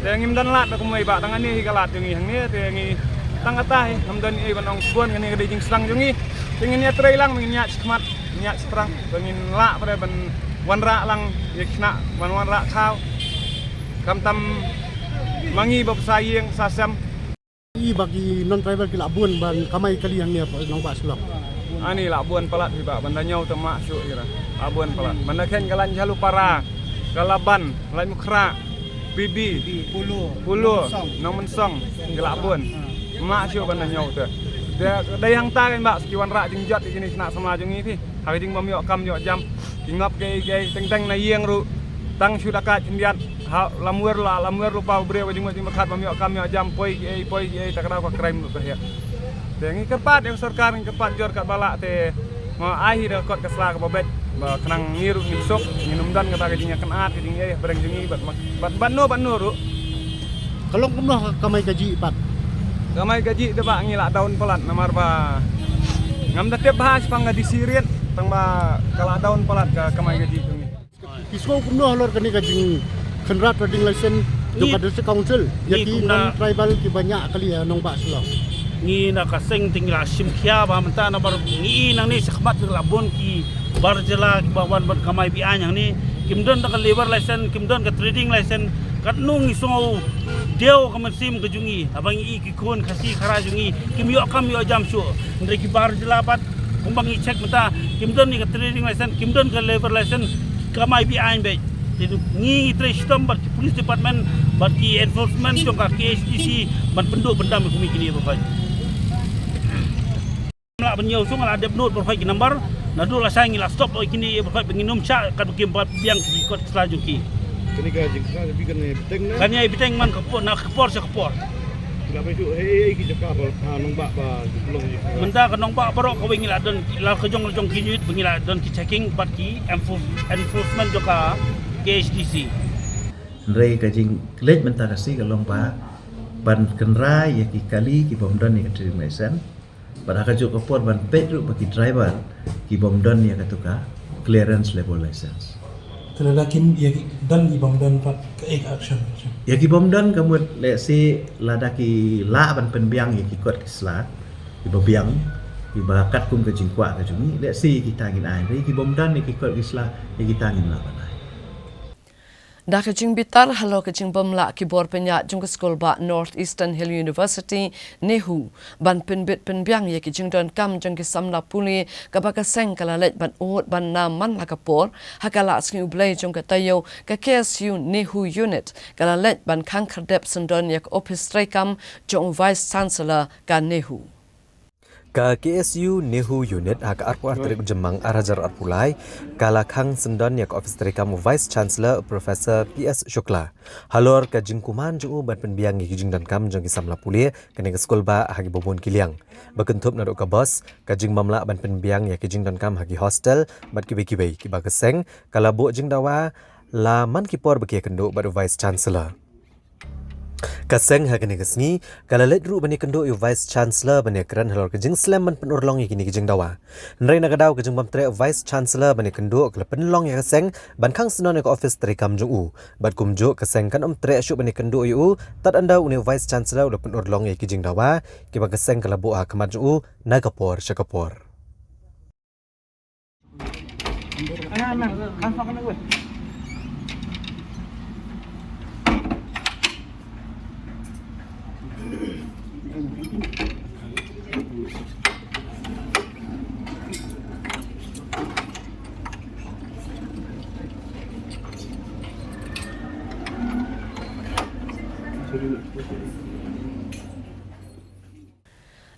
Te ngim don lad da kumwei ba tang kane hi ka lad jong ngi hangne te ngi tang kata hi ngam don ei ban ong bun kane ka dei jingsdang jong ngi. Te ngin ïatrei lang ngin ïaid shakhmat ngin ïaid shatrang ba ngin lah ba ban wanrah lang ïa ki khynnah ban wanrah khaw. Khamtam ma ngi ba basa ïing basa sem. I ba ki non tribal ki lah bun ban kamai kali hangne hapoh nongbah Shillong. Ani lah bun palat hi ba ban da ñiew te mah shuh ira. Lah bun palat. Ban da khein ka Lain Jhalupara, ka Laban, Laitumkhrah, P B, Polo, Polo, Nongmynsong. Nongmynsong. Ki lah bun. Mah shuh ban da ñiew te. Te dei hangta kan ba ki wanrah jingjot ïa kine khynnah samla jong ngi phi. Ha ka jingbym ïoh kam ïoh jam. Ki ngop kiei kiei teng teng na ïing ruh. Tang shu da ka khyndiat. Ha lamwer la lamwer ruh pa u briew ka jingmut jingpyrkhat bym ïoh kam ïoh jam poi kiei poi kiei ta ka daw ka crime ruh ka heh. Te ngi kyrpad ïa ka sorkar ngi kyrpad jur katba lah te. Nga ai hi da ka kot ka sla kaba beit ba khnang ngi ruh ngin suk ngin ym don kata ka jingïakynad ka jingïabreng jong ngi bad bad bad no bad no ruh. Ka long kumno ka kamai kajih pat? Kamai kajih te ba ngi lah down palat namar ba ngam da tip bha shaphang ka D C Riat tang ba ka lah down palat ka kamai kajih jong ngi. Ki sngew kumno halor kane ka jingkhynra trading license jong ka District Council ïa ki non tribal kiba ñiah kali ha nongbah Shillong? Ngi na ka seng te ngi la shim khia ba mynta namar ngi i nangne shakhmat ki la bun ki bar jylla kiba wan ban kamai be-aiñ hangne. Kim don da ka labour license, kim don ka trading license. Katno ngi sngew Dei ka mynsiem ka jong ngi, haba ngi i ki khun Khasi Khara jong ngi, kim ïoh kam ïoh jam shuh. Hynrei ki bar jylla pat, kumba ngi check mynta, kim don ïa ka trading license, kim don ka labour license, kam ai beaiñ beit. Te ngi ngi trei shitom bad ki police department, bad ki enforcement jong ka K H A D C, ban pynduh pyndam ïa kine ki briew. Lah ban ïoh sung la dep note por ki number. Naduh la shai ngi la stop oi kine ïa por ba ngin ym shah kat ba kim pat biang ki kot sla jong ki. Kane ka jingkhang bi kane bteng ne? Kane ai bteng man ka por na ka por sha ka por. Ki la bai shu hei hei ki jaka ba ha nongbah ba ki long ji. Mynta ka nongbah baroh kawei ngi la don la ka jong la jong ki unit ba ngi la don ki checking bad ki enforce- enforcement jong ka K H A D C. Hynrei ka jingleit mynta ka sngi ka long ba ban kynra ïa ki kali ki bym don ïa ka trading license. Bad ha kajuh ka por ban peit ruh ba ki driver ki bym don ïa katu ka clearance labour license. Te lada kim ïa ki don ki bym don pat kaei ka action? Ïa ki bym don ka mut lehse lada ki lah ban pynbiang ïa ki kot ki sla kiba biang kiba katkum ka jingkwah ka jong ngi, lehse ïa kita ngin ai. Ïa ki bym don ïa ki kot ki sla, ïa kita ngin lah ban ai. Da ka jingbitar halor ka jingbymlah ki bor pynïaid jong ka skul bah North Eastern Hill University, NEHU, ban pynbit pynbiang ïa ki jingdonkam jong ki samla pule, kaba ka seng ka la leit ban ud ban nam man la ka por. Ha ka la sngi U Blei jong ka taïew, ka K S U NEHU unit ka la leit ban khang khyrdep syndon ïa ka ophis treikam jong u Vice Chancellor ka NEHU. Ka K S U NEHU unit ha ka arphew ar tarik u Jymmang ar hajar arphew lai ka la khang syndon ïa ka ophis treikam u Vice Chancellor Professor P S Shukla halor ka jingkuman jong u ban pynbiang ïa ki jingdonkam jong ki samla pule kane ka skul bah ha kiba bun ki liang, ba kynthup naduh ka bus, ka jingbymlah ban pynbiang ïa ki jingdonkam ha ki hostel bad kiwei kiwei kiba ka seng ka la buh jingdawa la man ki por ba ki ïakynduh bad u Vice Chancellor. Ka seng ha kane ka sngi ka la leit ruh ban ïakynduh ïa u Vice Chancellor ban ïakren halor ka jingslem ban pynurlong ïa kine ki jingdawa. Hynrei na ka daw ka jingbymtreh u Vice Chancellor ban ïakynduh ka la pynlong ïa ka seng ban khang syndon ïa ka ophis treikam jong u. Bad kumjuh ka seng kan ym treh shuh ban ïakynduh ïa u tad ynda une u Vice Chancellor u la pynurlong ïa ki jingdawa kiba ka seng ka la buh ha khmat jong u na ka por sha ka por.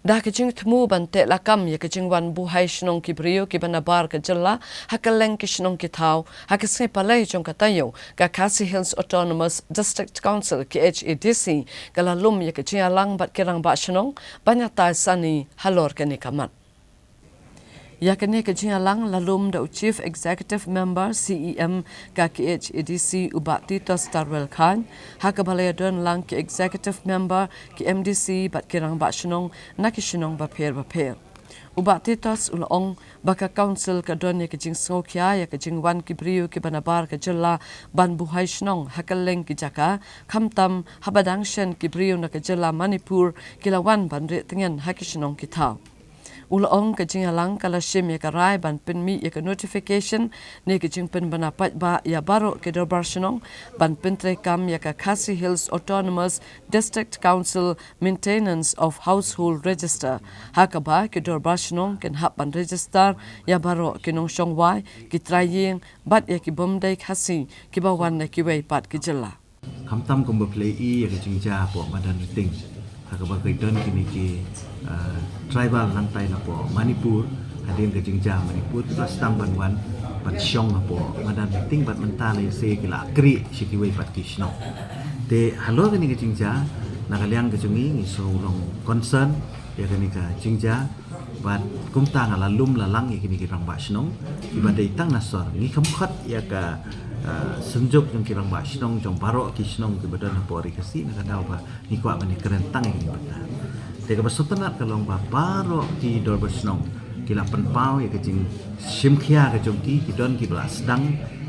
Da ka jingthmu ban teh lakam ïa ka jingwan buhai shnong ki briew kiba nabar ka jylla ha kylleng ki shnong ki thaw, ha ka sngi Palei jong ka taïew, ka Khasi Hills Autonomous District Council, K H A D C, ka la lum ïa ka jingïalang bad ki rangbah shnong ban ïatai sani halor kane ka mat. Ïa kane ka jingïalang la lum da u Chief Executive Member, C E M, ka K H A D C, u Bah Titos Tarwel Chyne, ha kaba la ïadon lang ki Executive Member, ki M D C bad ki rangbah shnong na ki shnong bapher bapher. U Bah Titos u la ong ba ka Council ka don ïa ka jingsngewkhia ïa ka jingwan ki briew kiba nabar ka jylla ban buhai shnong ha kylleng ki jaka, khamtam haba dang shen ki briew na ka jylla Manipur ki la wan ban rieh tngen ha ki shnong ki thaw. U la ong ka jingïalang ka la shim ïa ka rai ban pynmih ïa ka notification ne ka jingpynbna paidbah ïa baroh ki dorbar shnong ban pyntreikam ïa ka Khasi Hills Autonomous District Council Maintenance of Household Register, ha kaba ki dorbar shnong kin hap ban register ïa baroh ki nongshong wai, ki trai ïing bad ïa ki bym dei Khasi kiba wan na kiwei pat ki jylla. Khamtam kumba phi la ïohi ïa ka jingjia hapoh madan Riting, ha kaba ki don kine ki, eh, tribal nangtai napoh Manipur, hadien ka jingjia Manipur ki la sdang ban wan ban shong hapoh madan Riting bad mynta lehse ki la khreh sha kiwei pat ki shnong. Te halor kane ka jingjia, na ka liang ka jong ngi ngi sngew long concern ïa kane ka jingjia. Bad kumta nga la lum la lang ïa kine ki rangbah shnong kiba dei tang na sor. Ngi kham khot ïa ka, eh, synjuk jong ki rangbah shnong jong baroh ki shnong kiba don hapoh Ri Khasi na ka daw ba ngi kwah ban ïakren tang ïa kine bynta. Te kaba sngewtynnat ka long ba baroh ki dorbar shnong ki la pynpaw ïa ka jingshim khia ka jong ki, ki don kiba la sdang,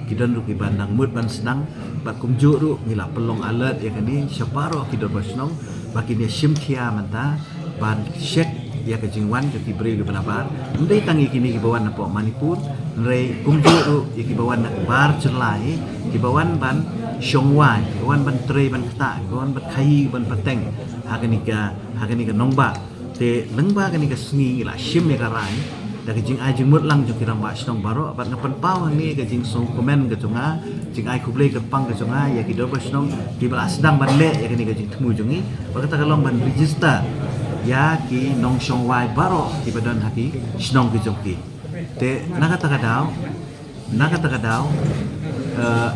ki don ruh kiba nang mut ban sdang. Bad kumjuh ruh ngi la pynlong alert ïa kane sha baroh ki dorbar shnong ba kin ïa shim khia mynta ban check ïa ka jingwan jong ki briew kiba nabar. Ym dei tang ïa kine kiba wan napoh Manipur, hynrei kumjuh ruh ïa kiba wan na bar jylla, kiba wan ban shong wai, kiba wan ban trei ban ktah, kiba wan ban khaïi ban pateng ha kane ka, ha kane ka nongbah. Te lyngba kane ka sngi ngi la shim ïa ka rai da ka jingai jingmut lang jong ki rangbah shnong baroh, bad nga pynpaw hangne ka jingsngewkmen ka jong nga, jingai khublei kyrpang ka jong nga ïa ki dorbar shnong kiba la sdang ban leh ïa kane ka jingthmu jong ngi, bad kata ka long ban register ïa ki nongshong wai baroh kiba don ha ki shnong ki jong ki. Te na kata ka daw, na kata ka daw, eh,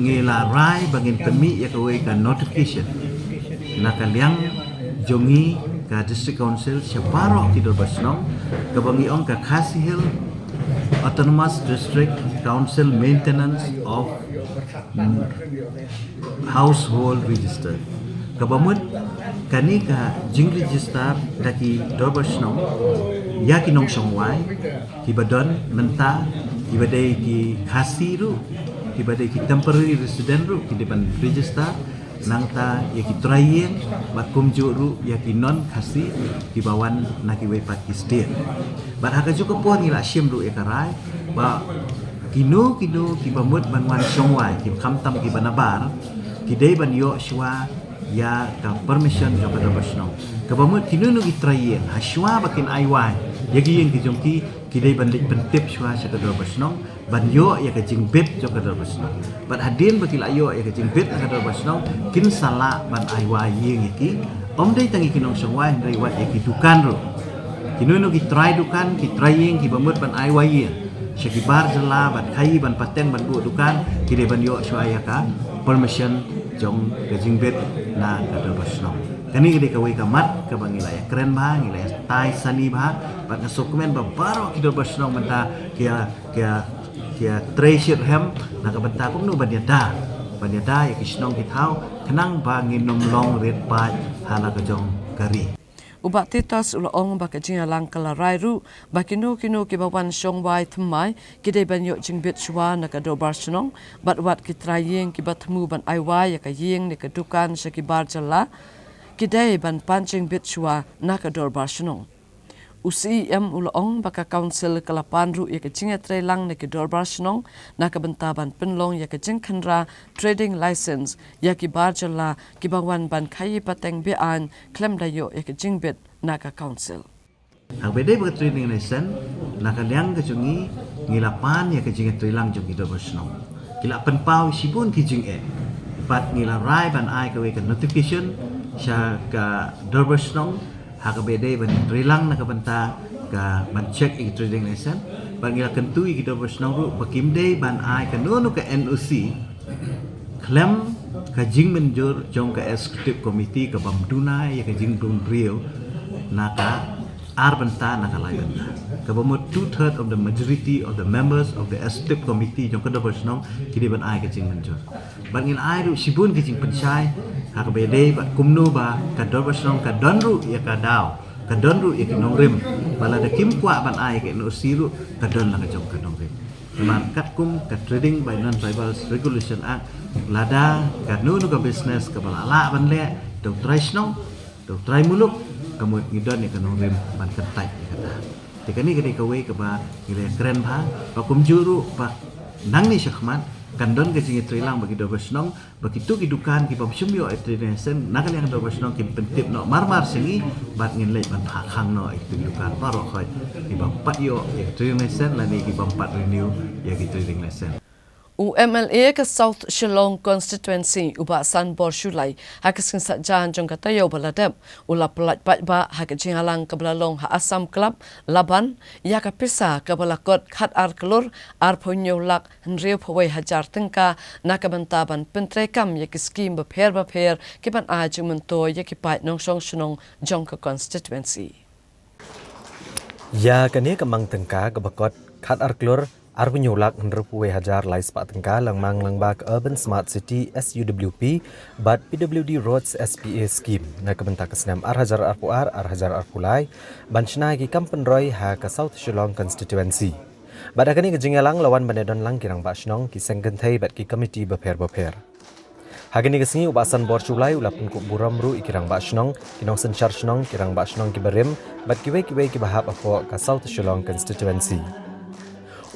ngi la rai ba ngin pynmih ïa kawei ka notification na ka liang jong ngi ka District Council sha baroh ki dorbar shnong, kaba ngi ong ka Khasi Hills Autonomous District Council Maintenance of, mm, Household Register. Kaba mut kane ka jingregister da ki dorbar shnong ïa ki nongshong wai kiba don mynta, kiba dei ki Khasi ruh, kiba dei ki temporary resident ruh, ki dei ban register. Nangta ïa ki trai ïing, bad kumjuh ruh ïa ki non Khasi kiba wan na kiwei pat ki state. Bad ha kajuh ka por ngi la shim ruh ïa ka rai ba kino kino kiba mut ban wan shong wai, kiba khamtam kiba nabar, ki dei ban ïoh shuwa ïa ka permission jong ka dorbar shnong. Kaba mut kino kino ki trai ïing, ha shuwa ba kin ai wai ïa ki ïing ki jong ki, ki dei ban leit pyntip shuwa sha ka dorbar shnong ban ïoh ïa ka jingbit jong ka dorbar shnong. Bad hadien ba ki la ïoh ïa ka jingbit na ka dorbar shnong, kin sa lah ban ai wai ïing ïa ki. Ym dei tang ïa ki nongshong wai, hynrei wat ïa ki dukan ruh. Kino kino ki trai dukan, ki trai ïing kiba mut ban ai wai ïing sha ki bar jylla, ban khaïi ban pateng, ban buh dukan, ki dei ban ïoh shuwa ïa ka permission jong ka jingbit na ka dorbar shnong. Kane ka dei kawei ka mat kaba ngi la ïakren bha, ngi la ïatai sani bha, bad nga sngewkmen ba baroh ki dorbar shnong mynta ki ïa, ki ïa, ki ïatrei shitrhem na ka bynta kumno ban ïada, ban ïada ïa ki shnong ki thaw khnang ba ngin ym long rit paid ha la ka jong ka ri. U Bah Titos u la ong ba ka jingïalang ka la rai ruh ba kino kino kiba wan shong wai thymmai ki dei ban ïoh jingbit shuwa na ka dorbar shnong, bad wat ki trai ïing kiba thmu ban ai wai ïa ka ïing ne ka dukan sha ki bar jylla, ki dei ban pan jingbit shuwa na ka dorbar shnong. U C E M u la ong ba ka council ka la pan ruh ïa ka jingïatreilang na ki dorbar shnong na ka bynta ban pynlong ïa ka jingkhynra trading license ïa ki bar jylla kiba wan ban khaïi pateng be-aiñ khlem da ïoh ïa ka jingbit na ka council. Ha kaba dei ba ka trading license, na ka liang ka jong ngi, ngi la pan ïa ka jingïatreilang jong ki dorbar shnong. Ki la pynpaw shibun ki jingeh. Bad ngi la rai ban ai kawei ka notification sha ka dorbar shnong, ha kaba dei ban ïatreilang na ka bynta ka ban check ïa ka trading license. Bad ngi la kyntu ïa ki dorbar shnong ruh ba kim dei ban ai kano kano ka N O C khlem ka jingmynjur jong ka executive committee, ka bym duna ïa ka jingdon briew na ka ar bynta na ka lai bynta. Kaba mut two third of the majority of the members of the executive committee jong ka dorbar shnong ki dei ban ai ka jingmynjur. Bad ngi la ai ruh shibun ki jingpynshai ha kaba dei bad kumno ba ka dorbar shnong ka don ruh ïa ka daw, ka don ruh ïa ki nongrim ba lada kim kwah ban ai ka N O C ruh ka don la ka jong ka nongrim. Namar katkum ka Trading by Non-Tribals Regulation Act, lada kano kano ka business kaba la lah ban leh da u trai shnong, da u trai muluk, ka mut ngi don ïa ka nongrim ban kyntait ïa kata. Te kane ka dei kawei kaba ngi la ïakren bha, ba kumjuh ruh ba nangne shakhmat kan don ka jingïatreilang ba ki dorbar shnong, ba kito ki dukan ki bym shym ïoh ïa ka trading license, na ka liang ka dorbar shnong kin pyntip noh mar mar sha ngi, bad ngin leit ban phah khang noh ïa kito ki dukan baroh khoit ki bym pat ïoh ïa ka trading license lane ki bym pat renew ïa ka trading license. U M L A ka South Shillong Constituency, u Bah Sanbor Shullai, ha ka sngi Saitjaiñ jong ka taïew ba la dep, u la pyllait paidbah ha ka jingïalang kaba la long ha Assam Club, Laban, ïa ka pisa kaba la kot khat ar klur arphew hynñiew lak hynriewphew wei hajar tyngka na ka bynta ban pyntreikam ïa ki skim bapher bapher ki ban ai jingmyntoi ïa ki paid nongshong shnong jong ka constituency. Ïa kane ka mang tyngka kaba kot khat ar klur arphew hynñiew lak hynriewphew wei hajar lai spah tyngka la mang lyngba ka Urban Smart City, S U W P, bad P W D Roads, S P A scheme na ka bynta ka snem ar hajar arphew ar, ar hajar arphew lai, ban shna ïa ki kam pynroi ha ka South Shillong Constituency. Bad ha kane ka jingïalang la wan ban ïadon lang ki rangbah shnong, ki seng kynthei bad ki komiti bapher bapher. Ha kane ka sngi u Bah Sanbor Shullai u la pynkup burom ruh ïa ki rangbah shnong, ki nongsynshar shnong, ki rangbah shnong kiba rim bad kiwei kiwei kiba hap hapoh ka South Shillong constituency.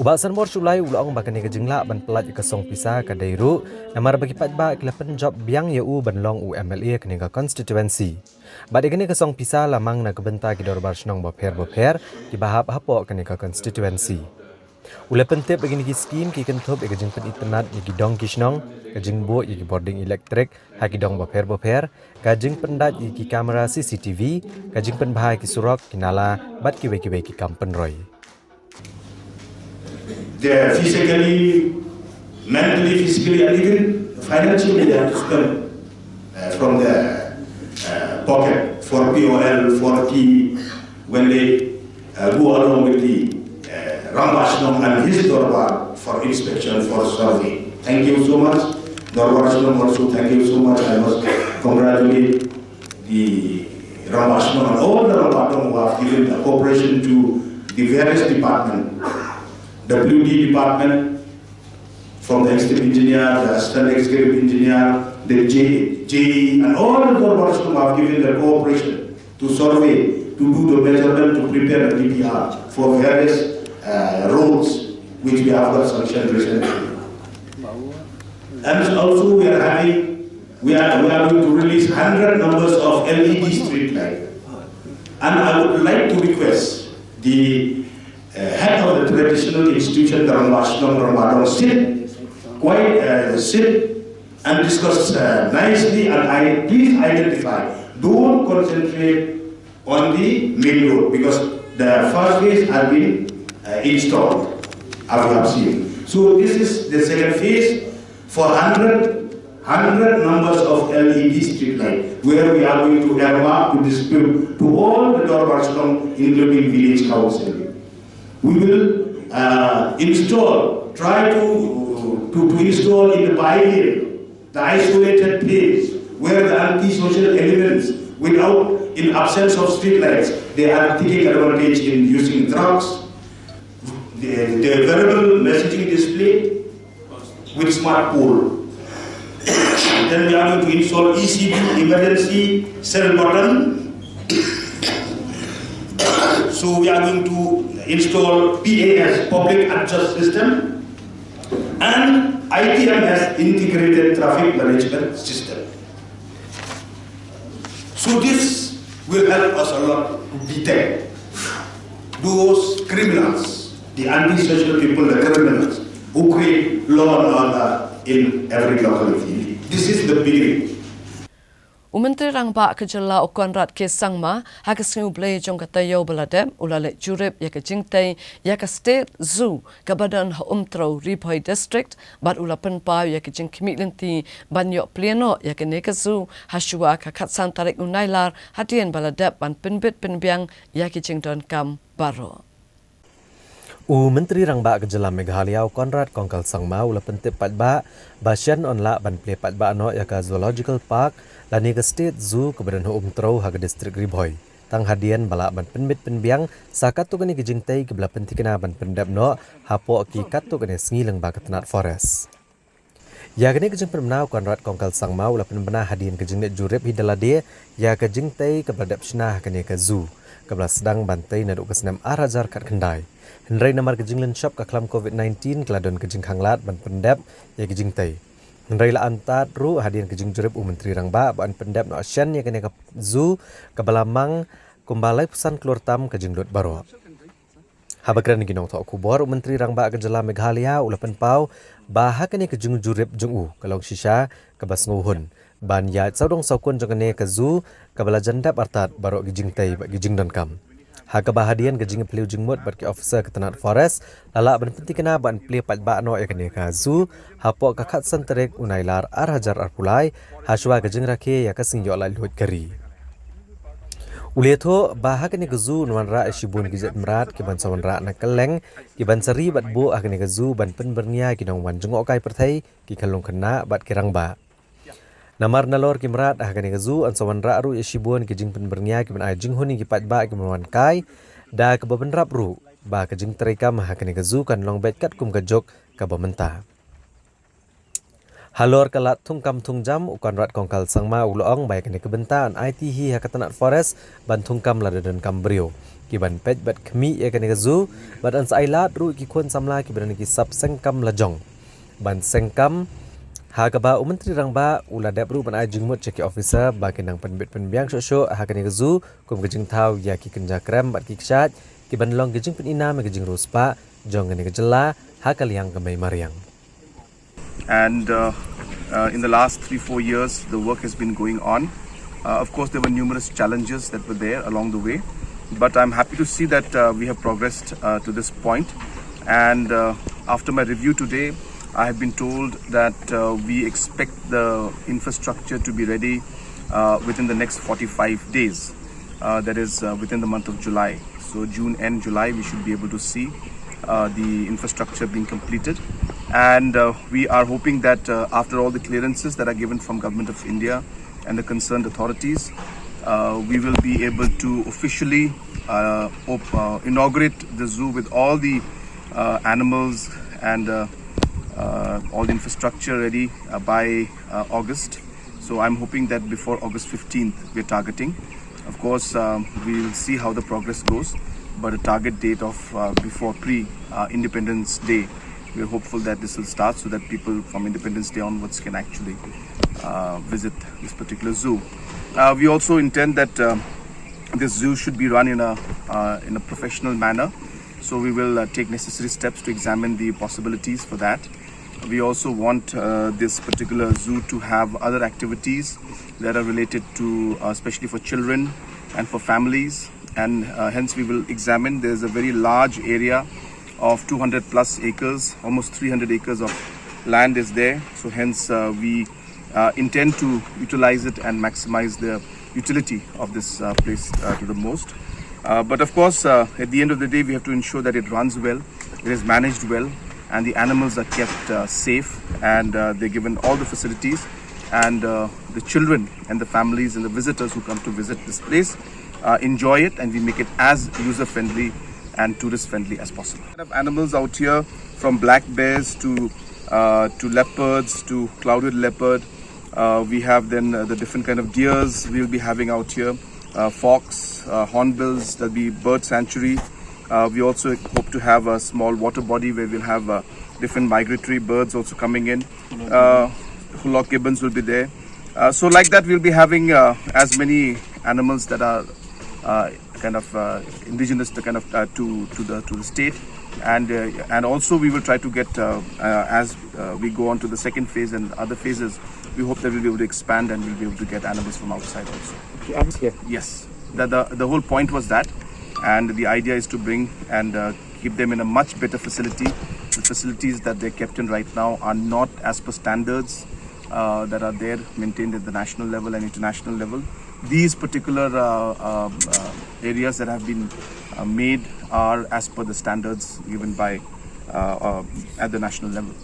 U Bah Sanbor Shullai u la ong ba kane ka jinglah ban pyllait ïa ka song pisa ka dei ruh namar ba ki paidbah ki la pynjop biang ïa u ban long u M L A kane ka constituency. Bad ïa kane ka song pisa la mang na ka bynta ki dorbar shnong bapher bapher kiba hap hapoh kane ka constituency. U la pyntip ba kine ki skim ki kynthup ïa ka jingpynitynnad ïa ki dong ki shnong, ka jingbuh ïa ki bording elektrik ha ki dong bapher bapher, ka jingpyndait ïa ki kamera C C T V, ka jingpynbha ïa ki surok, ki nala bad kiwei kiwei ki kam pynroi. They're physically, mentally, physically, and even financially they have to spend uh, from the uh, pocket for P O L, for T, when they uh, go along with the uh, Rangbah Shnong and his Dorbar for inspection, for survey. Thank you so much. Dorbar Shnong also, thank you so much. I must congratulate the Rangbah Shnong and all the Rangbah Dong who have given the cooperation to the various departments, W D department, from the executive engineer, the assistant executive engineer, the J, J E, and all the Dorbar Shnong have given their cooperation to survey, to do the measurement, to prepare the D P R for various uh, roads which we have got sanctioned recently. And also we are having, we are, we are going to release hundred numbers of L E D street light. And I would like to request the uh, head of the traditional institution, the Rangbah Shnong, Rangbah Dong, sit, quite uh, sit and discuss uh, nicely and I, please identify. Don't concentrate on the main road because the first phase has been uh, installed, as you have seen. So this is the second phase for hundred, hundred numbers of L E D street light where we are going to earmark to distribute to all the Dorbar Shnong, including village council. We will uh, install, try to, to, to install in the biennial, the isolated place where the antisocial elements, without, in absence of streetlights, they are taking advantage in using drugs, the, the verbal messaging display with smart pole. Then we are going to install E C D emergency cell button. So we are going to install P A S, public address system, and I T M S, integrated traffic management system. So this will help us a lot to detect those criminals, the antisocial people, the criminals who create law and order in every locality. This is the beginning. U Myntri Rangbah ka Jylla u Conrad K Sangma ha ka sngi U Blei jong ka taïew ba la dep u la leit jurip ïa ka jingtei ïa ka State Zoo kaba don ha Umtrew, Ri Bhoi District bad u la pynpaw ïa ka jingkhmih lynti ban ïoh plie noh ïa kane ka zoo ha shuwa ka khatsan tarik u Nailar hadien ba la dep ban pynbit pynbiang ïa ki jingdonkam baroh. U Myntri Rangbah ka Jylla Meghalaya u Conrad Kongkal Sangma u la pyntip paidbah ba shen yn lah ban plie paidbah noh ïa ka Zoological Park lane ka State Zoo kaba don ha Umtrew ha ka District Ri Bhoi tang hadien ba lah ban pynbit pynbiang sa katto katne ki jingtei kiba la pynthikna ban pyndep noh hapoh ki katto katne sngi lyngba ka tnat Forest. Ïa kane ka jingpynbna u Conrad Kongkal Sangma u la pynbna hadien ka jingleit jurip hi da lade ïa ka jingtei kaba la dep shna ha kane ka zoo kaba la sdang ban tei naduh ka snem ar hajar khatkhyndai. Hynrei namar ka jinglynshop ka khlam Covid nineteen ka la don ka jingkhanglad ban pyndep ïa ka jingtei. Hynrei la antad ruh hadien ka jingjurip u Myntri Rangbah ba yn pyndep noh shen ïa kane ka zoo kaba la mang kumba laiphew san klur tam ka jinglut baroh. Haba kren ki nongthoh khubor u Myntri Rangbah ka Jylla Meghalaya u la pynpaw ba ha kane ka jingjurip jong u ka long shisha kaba sngewhun ban ïaid sawdong sawkun jong kane ka zoo kaba la jan dep artat baroh ki jingtei bad ki jingdonkam. Ha kaba hadien ka jingphylliew jingmut bad ki officer ka tnat Forest la lah ban pynthikna ban plie paidbah noh ïa kane ka zoo hapoh ka khatsan tarik u Nailar ar hajar arphew lai ha shuwa ka jingrakhe ïa ka sngi ïoh laitluid ka ri. U la ïathuh ba ha kane ka zoo yn wanrah ïa shibun ki jait mrad kiban sa wanrah na kylleng kiban sa ri bad buh ha kane ka zoo ban pynbyrngia ki nongwan jngohkai pyrthei, ki khyllung khynnah bad ki rangbah. Namar nalor ki mrad ha kane ka zoo yn sa wanrah ruh ïa shibun ki jingpynbyrngia kiban ai jinghun ïa ki paidbah kiban wan kai da kaba bynrap ruh ba ka jingtreikam ha kane ka zoo kan long beit katkum ka juk kaba mynta. Halor ka lad thungkam thungjam, u Conrad Kongkal Sangma u la ong ba ïa kane ka bynta yn aiti hi ha ka tnat Forest ban thungkam lada donkam briew kiban peit bad khmih ïa kane ka zoo, bad yn sa ai lad ruh ïa ki khun samla kiba don ki sap sengkam lajong ban sengkam. Ha kaba u Myntri Rangbah u la dep ruh ban ai jingmut sha ki officer ba kin nang pynbit pynbiang shuh shuh ha kane ka zoo kum ka jingthaw ïa ki kynja krem bad ki kshaid kiban long ki jingpyni nam ïa ka jingriewspah jong kane ka jylla ha ka liang ka mei mariang. And uh, uh, in the last three, four years, the work has been going on. Uh, of course, there were numerous challenges that were there along the way, but I'm happy to see that uh, we have progressed uh, to this point. And uh, after my review today, I have been told that uh, we expect the infrastructure to be ready uh, within the next forty-five days. Uh, that is uh, within the month of July. So June end, July, we should be able to see uh, the infrastructure being completed. And uh, we are hoping that uh, after all the clearances that are given from Government of India and the concerned authorities, uh, we will be able to officially uh, op- uh, inaugurate the zoo with all the uh, animals and uh, uh, all the infrastructure ready uh, by uh, August. So I'm hoping that before August fifteenth, we're targeting. Of course, um, we'll see how the progress goes, but a target date of uh, before pre uh, Independence Day. We're hopeful that this will start so that people from Independence Day onwards can actually uh, visit this particular zoo. Uh, we also intend that uh, this zoo should be run in a uh, in a professional manner. So we will uh, take necessary steps to examine the possibilities for that. We also want uh, this particular zoo to have other activities that are related to, uh, especially for children and for families, and uh, hence we will examine. There's a very large area of two hundred plus acres, almost three hundred acres of land is there. So hence uh, we uh, intend to utilize it and maximize the utility of this uh, place uh, to the most. Uh, but of course, uh, at the end of the day, we have to ensure that it runs well, it is managed well, and the animals are kept uh, safe, and uh, they're given all the facilities, and uh, the children and the families and the visitors who come to visit this place uh, enjoy it, and we make it as user friendly and tourist friendly as possible. We have animals out here, from black bears to uh, to leopards to clouded leopard. Uh, we have then uh, the different kind of deers we'll be having out here, uh, fox, uh, hornbills. There'll be bird sanctuary. Uh, we also hope to have a small water body where we'll have uh, different migratory birds also coming in. Uh, Hulok gibbons will be there. Uh, so like that, we'll be having uh, as many animals that are uh, kind of uh, indigenous to kind of uh, to to the to the state, and uh, and also we will try to get uh, uh, as uh, we go on to the second phase and other phases. We hope that we'll be able to expand and we'll be able to get animals from outside also. Okay, I'm here. Yes, the the, the whole point was that, and the idea is to bring and uh, keep them in a much better facility. The facilities that they're kept in right now are not as per standards uh, that are there maintained at the national level and international level. These particular uh, uh, uh, areas that have been uh, made are as per the standards given by uh, uh, at the national level.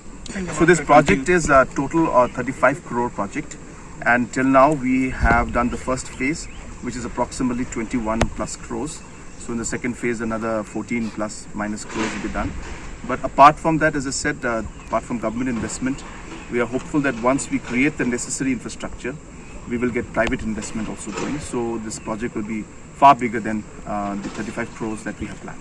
So this project is uh, total uh, thirty-five crore project, and till now we have done the first phase, which is approximately twenty-one plus crores. So in the second phase, another fourteen plus minus crores will be done. But apart from that, as I said, uh, apart from government investment, we are hopeful that once we create the necessary infrastructure, we will get private investment also going. So this project will be far bigger than uh, the thirty-five crores that we have planned.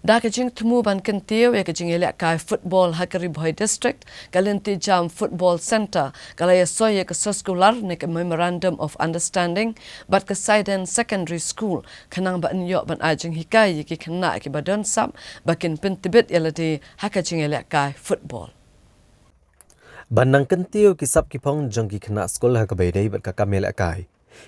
Da ka jingthmu ban kyntiew ïa ka jingïalehkai football ha ka Ri Bhoi District, ka Lynti Jam Football Centre ka la ïasoi ïa ka soskular ne ka Memorandum of Understanding bad ka Saiden Secondary School, khnang ba yn ïoh ban ai jinghikai ïa ki khynnah kiba don sap ba kin pyntbit ïa lade ha ka jingïalehkai football. Ban nang kyntiew ki sap ki phong jong ki khynnah skul ha kaba ïadei bad ka kam ïalehkai,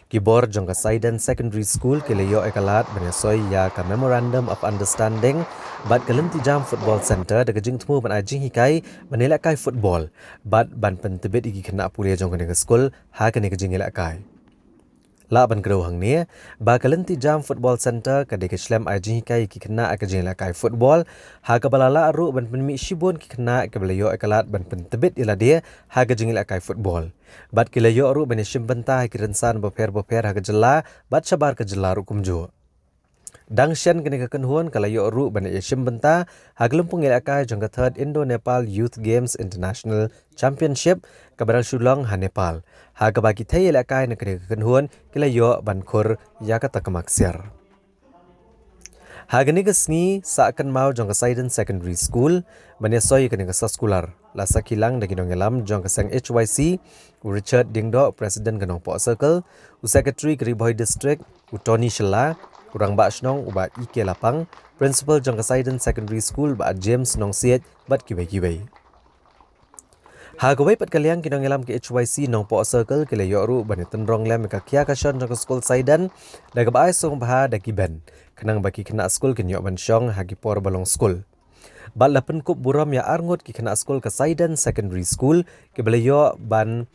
ki bor jong ka Saiden Secondary School ki la ïoh ïa ka lad ban ïasoi ïa ka Memorandum of Understanding bad ka Lynti Jam Football Centre da ka jingthmu ban ai jinghikai ban ïalehkai football bad ban pyntbit ïa ki khynnah pule jong kane ka skul ha kane ka jingïalehkai. Lah ban kdew hangne ba ka Lynti Jam Football Centre ka dei ka shlem ai jinghikai ïa ki khynnah ha ka jingïalehkai football, ha kaba la lah ruh ban pynmih shibun ki khynnah kiba la ïoh ïa ka lad ban pyntbit ïa lade ha ka jingïalehkai football. Bad ki la ïoh ruh ban ïashim bynta ha ki rynsan bapher bapher ha ka jylla bad shabar ka jylla ruh kumjuh. Dang shen kane ka kynhun ka la ïoh ruh ban ïashim bynta ha ka lympung ïalehkai jong ka Third Indo-Nepal Youth Games International Championship kaba dang shu long ha Nepal, ha kaba ki thei ïalehkai na kane ka kynhun ki la ïoh ban khur ïa ka takma ksiar. Ha kane ka sngi sah kynmaw jong ka Saidan Secondary School ban ïasoh ïa kane ka soskular la sakhi lang da ki nongïalam jong ka seng H Y C, u Richard Diengdoh, President ka Nongpoh Circle, u Secretary ka Ri Bhoi District, u Tony Shylla, u Rangbah Shnong u Bah E K Lapang, Principal jong ka Saidan Secondary School Bah James Nongsiej bad kiwei kiwei. Ha kawei pat ka liang, ki nongïalam ka H Y C Nongpoh Circle ki la ïoh ruh ban ïatynrong lem ïa ka khia ka shon jong ka skul Saidan da kaba ai sngewbha da ki band, khnang ba ki khynnah skul kin ïoh ban shong ha ki por ba long skul. Bad la pynkup burom ïa arngut ki khynnah skul ka Saidan Secondary School kiba la ïoh ban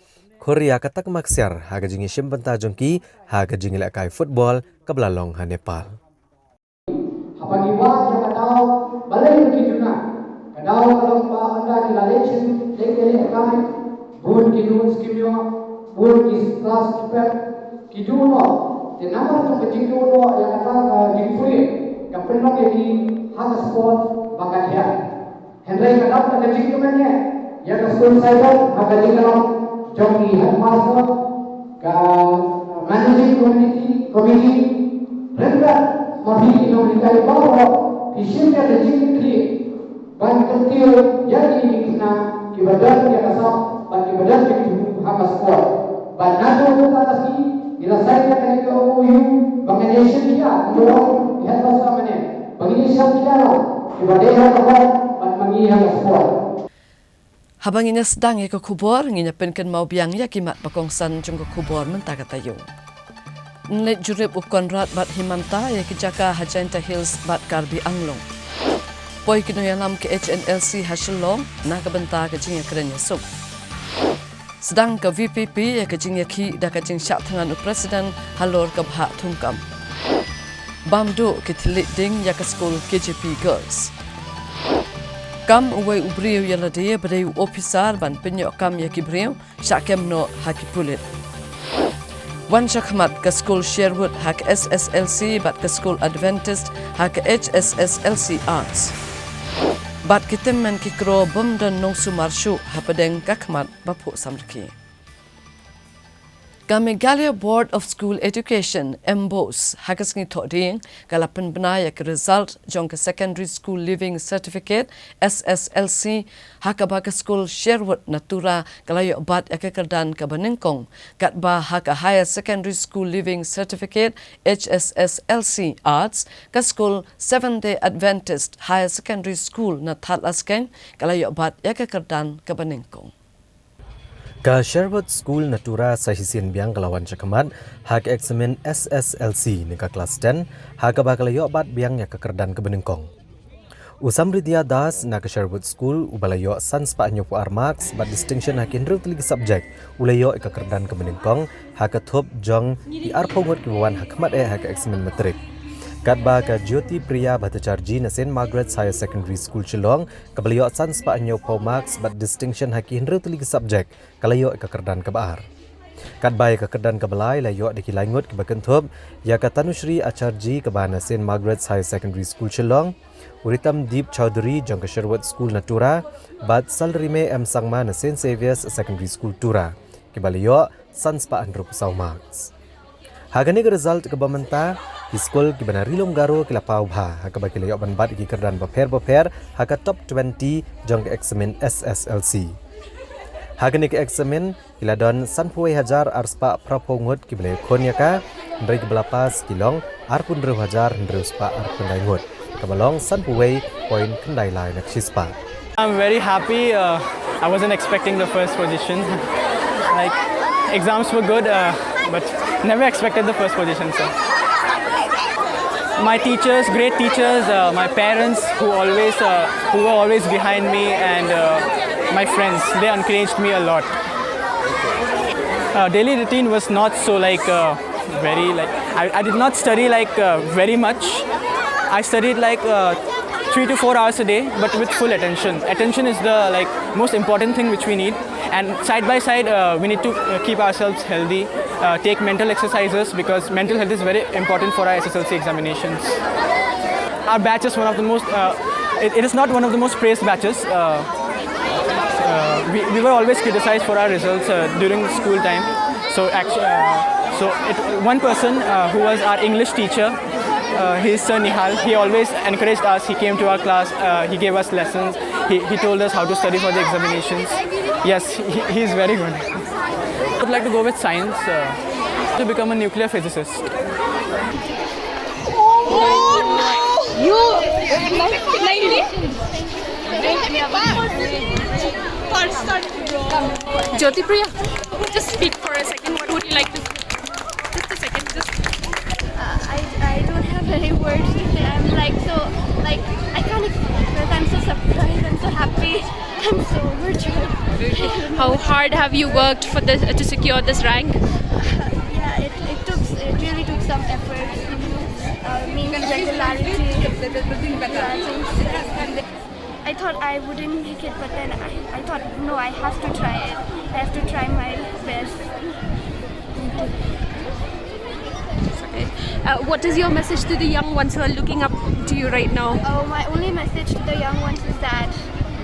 khur ïa ka takma ksiar ha ka jingïashim bynta jong ki ha ka jingïalehkai football kaba la long ha Nepal. Haba ngi wad ïa ka daw balei ba ki duna, ka daw ka long ba ynda ki la leit sha leit ïalehkai, bun ki nud skim ïoh, bun ki klas ki pep ki duh noh. Te namar ka jingduh noh ïa kata ka jingpule ka pynlong ïa ki ha ka sport ba ka thiah. Hynrei ka dap ka jingkmen ïa ka skul Saidan ha ka jingïalam jong ki headmaster, ka managing committee, committee, ryngkat ma phi ki nonghikai baroh, phi shim ïa ka jingkyrkhu ban kyntiew ïa kine ki khynnah kiba don ïa ka sap bad kiba don ïa ki jingkyrkhu ha ka sport. Bad naduh mynta ka sngi ngi la sign ïa kane ka M O U ba ngin ïashim khia, kumba ong i headmaster mynne, ba ngin ïashim khia lang kiba dei ha ka ball bad ma ngi ha ka sport. Haba ngin ïa sdang ïa ka khubor, ngin ïa pynkynmaw biang ïa ki mat ba kongsan jong ka khubor mynta ka taïew. Yn leit jurip u Conrad bad Himanta ïa ki jaka ha Jaintia Hills bad Karbi Anglong. Poi ki nongïalam ka H N L C ha Shillong na ka bynta ka jingïakren ïasuk. Sdang ka V P P ïa ka jingïakhih da ka jingshah thngan u President halor ka bhah thungkam. Bam duh ki thylliej ding ïa ka skul K J P Girls. Kam uwei u briew ïa lade ba dei u ophisar ban pynïoh kam ïa ki briew, shah kem noh ha ki pulit. Wan shakhmat ka skul Sherwood ha ka S S L C bad ka skul Adventist ha ka H S S L C Arts. Bad ki tymmen ki kro bym don nongsumar shuh hapdeng ka khmat ba phuh samrkhie. Ka Meghalaya Board of School Education, MBOSE, ha ka sngi Thohdieng ka la pynbna ïa ka result jong ka Secondary School Leaving Certificate, S S L C, ha kaba ka skul Sherwood na Tura ka la ïoh bat ïa ka kyrdan kaba nyngkong, katba ha ka Higher Secondary School Leaving Certificate, H S S L C Arts, ka skul Seventh Day Adventist Higher Secondary School na Thadlaskein ka la ïoh bat ïa ka kyrdan kaba nyngkong. Ka Sherwood School na Tura sa shisien biang ka la wan shakhmat ha ka eksamin S S L C na ka klas ten, ha kaba ka la ïoh bat biang ïa ka kyrdan kaba nyngkong. U Samriddhya Das na ka Sherwood School, uba la ïoh san spah hynñiewphew ar marks bad distinction ha ki hynriew tylli ki subject, u la ïoh ïa ka kyrdan kaba nyngkong ha ka thup jong ki arphew ngut kiba wan ha khmat eh ha ka eksamin matrik. Katba ka Jyoti Priya Bhattacharjee na Saint Margaret's Higher Secondary School Shillong, kaba la ïoh san spah hynñiewphew marks bad distinction ha ki hynriew tylli ki subject, ka la ïoh ïa ka kyrdan kaba ar. Katba ïa ka kyrdan kaba lai la ïoh da ki lai ngut kiba kynthup ïa ka Tanushri Acharjee kaba na Saint Margaret's Higher Secondary School Shillong, u Ritam Deep Chowdhury jong ka Sherwood School na Tura, bad Salrime M Sangma na Saint Xavier's Secondary School Tura, kiba la ïoh san spah hynriewphew saw marks. Ha kane ka result kaba mynta, ki skul kiba na Ri Lum Garo ki la paw bha ha kaba ki la ïoh ban bat ïa ki kyrdan bapher bapher ha ka top twenty jong ka eksamin S S L C. Ha kane ka eksamin ki la don sanphew wei hajar ar spah phraphew ngut kiba la ïakhun ïa ka, hynrei kiba la pass ki long arphew hynriew hajar hynriew spah arphew lai ngut, kaba long sanphew wei point khyndai lai na ka shispah. I'm very happy. Uh, I wasn't expecting the first position. Like, exams were good, uh, but never expected the first position. So, my teachers, great teachers, uh, my parents, who always, uh, who were always behind me, and uh, my friends, they encouraged me a lot. Uh, daily routine was not so, like, uh, very, like, I, I did not study, like, uh, very much. I studied, like, uh, three to four hours a day, but with full attention. Attention is the, like, most important thing which we need. And side by side, uh, we need to, uh, keep ourselves healthy. Uh, take mental exercises because mental health is very important for our S S L C examinations. Our batch is one of the most, uh, it, it is not one of the most praised batches. Uh, uh, we, we were always criticized for our results uh, during school time. So, actu- uh, so it, one person uh, who was our English teacher, uh, he's Sir Nihal. He always encouraged us. He came to our class. Uh, he gave us lessons. He, he told us how to study for the examinations. Yes, he, he is very good. I would like to go with science uh, to become a nuclear physicist. Jyotipriya, just speak for a second. What would you like to? Just a second. Just. Uh, I I don't have any words to say. I'm like so like I can't explain it. I'm so surprised. I'm so happy. I'm so overjoyed. How hard have you worked for this to secure this rank? Yeah, it, it took it really took some effort. Uh, means regularity. Yeah, things. I thought I wouldn't make it, but then I, I thought, no, I have to try it. I have to try my best. Uh, what is your message to the young ones who are looking up to you right now? Oh, my only message to the young ones is that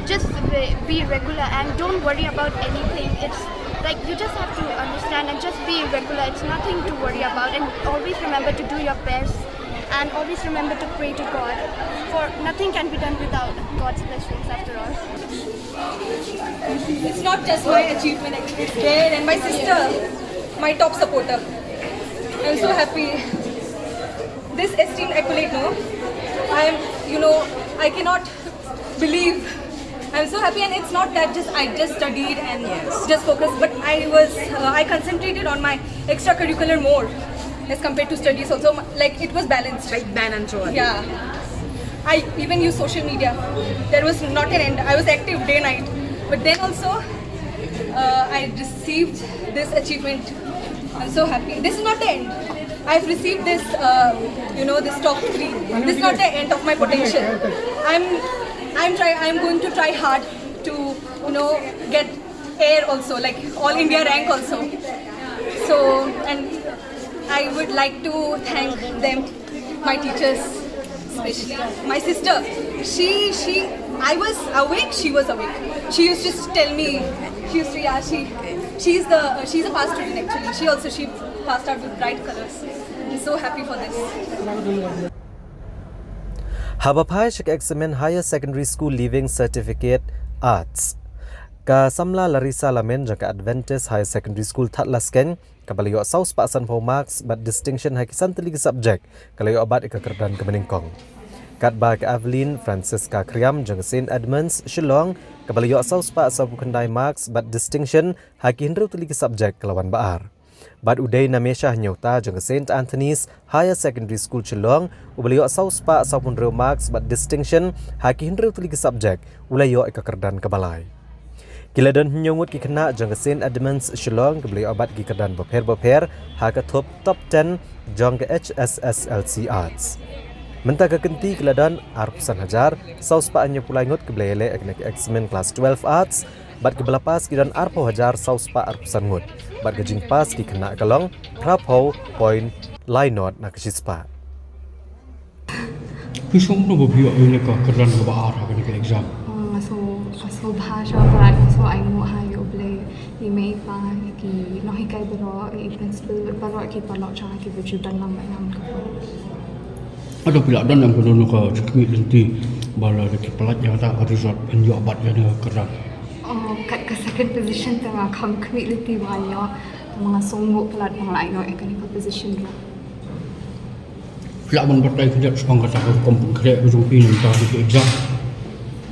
just be, be regular and don't worry about anything. It's like you just have to understand and just be regular. It's nothing to worry about, and always remember to do your best, and always remember to pray to God. For nothing can be done without God's blessings, after all. It's not just my achievement, actually. It's there and my sister, my top supporter. I'm so happy. This esteemed accolade, no? I am, you know, I cannot believe. I'm so happy, and it's not that just I just studied and just focused, but I was, uh, I concentrated on my extracurricular more as compared to studies also. Like, it was balanced. Like, ban and joy. Yeah. I even use social media. There was not an end. I was active day night. But then also, uh, I received this achievement. I'm so happy. This is not the end. I've received this, uh, you know, this top three. This is not the end of my potential. I'm, I'm try. I'm going to try hard to, you know, get air also, like all India rank also. So, and I would like to thank them, my teachers, especially my sister. She, she, I was awake, she was awake. She used to tell me, she used to, yeah, she, she's the, she's a past student actually. She also, she passed out with bright colors. I'm so happy for this. Haba phai sha ka eksamin Higher Secondary School Leaving Certificate Arts, ka samla Larissa Lamin jong ka Adventist Higher Secondary School Thadlaskein kaba la ïoh saw spah sanphew marks bad distinction ha ki san tylli ki subject ka la ïoh bat ïa ka kyrdan kaba nyngkong. Katba ka Evelyn Francisca Kriam jong ka Saint Edmunds Shillong kaba la ïoh saw spah sawphew khyndai marks bad distinction ha ki hynriew tylli ki subject ka la wan ba ar. Bad u Dei Namesha Hynñiewta jong ka Saint Anthony's Higher Secondary School Shillong uba la ïoh saw spah sawphew hynriew marks bad distinction ha ki hynriew tylli ki subject u la ïoh ïa ka kyrdan kaba lai. Ki la don hynñiew ngut ki khynnah jong ka Saint Edmunds Shillong kiba la ïoh bat ki kyrdan bapher bapher ha ka thup top ten jong ka H S S L C Arts. Mynta ka kynti ki la don arphew san hajar saw spah hynñiewphew lai ngut kiba la ïaleh ïa kane ka eksamin klas twelve Arts bad kiba la pass ki don arphew hajar saw spah arphew san ngut bad ka jingpass ki khynnah ka long phraphew point lai nod na ka shispah. Phi sngew kumno ba phi ïoh ïa kane ka kyrdan kaba ar ha kane ka exam? Nga sngew, nga sngew bha shwa palat, nga sngew ainguh ha ïa U Blei, ïa i mei i pa, ïa ki nonghikai baroh, ïa i principal baroh, ki paralok jong nga kiba ju don lang bad nga man ka por. Hato phi la don em kano kano ka jingkhmih lynti ba lada ki pyllait ïa kata ka result phin ïoh bat ïa kane ka kyrdan? Oh, kat ka second position te nga kham khmih lynti ba ngan ïoh, tangba nga sngewnguh palat ba nga la ïoh ïa kane ka position ruh. Phi lah ban batai khyndiat shaphang kata ka rukom pynkhreh ka jong phi na ka bynta ka exam?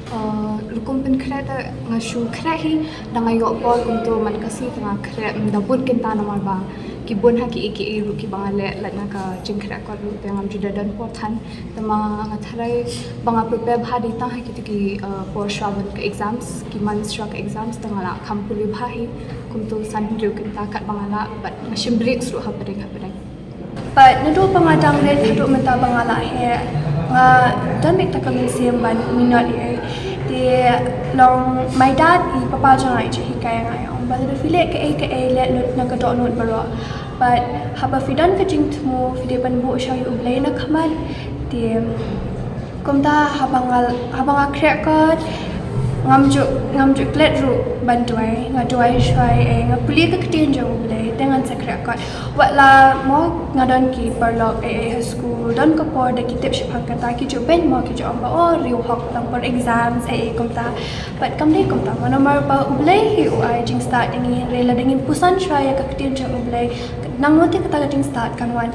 Uh, rukom pynkhreh te nga shu khreh hi, da nga ïoh por kumto man ka sngi te nga khreh, mm, da bun kynta namar ba ki bun ha kiei kiei ruh kiba nga leh lait na ka jingkhreh kot ruh te ngam ju da don por than. Te ma nga tharai ba nga prepare bha dei tang ha kito ki, uh, por shuwa ban ka exams, ki months shuwa ka exams te nga la kham pule bha hi, kumto san hynriew kynta katba nga lah bad nga shim breaks ruh hapdeng hapdeng. Bad naduh ba nga dang rit haduh mynta ba nga la heh, nga don beit tang ka mynsiem ban minot ïa. Te long my dad, i papa jong nga, i ju hikai ïa nga, i ong ba lada phi leh kaei kaei, leh lut na ka dohnud baroh. But haba phi don ka jingthmu, phi dei ban buh sha ïa U Blei na khmat. Te kumta haba nga, haba nga khreh kot, ngam ju, ngam ju klet ruh ban duwai, nga duwai shuwa, eh, nga pule ka ktien jong U Blei, te ngan sa khreh kot. Wat la mo nga don ki paralok, eh, eh, ha skul, don ka por da ki tip shaphang kata, ki ju beiñ mo, ki ju ong ba, oh, riew hok tang por exams, eh, eh, kumta. But kam dei kumta mo, namar ba U Blei hi u ai jingstad ïa ngi, hynrei lada ngin puson shuwa ïa ka ktien jong U Blei, nangno te kata ka jingstad kan wan.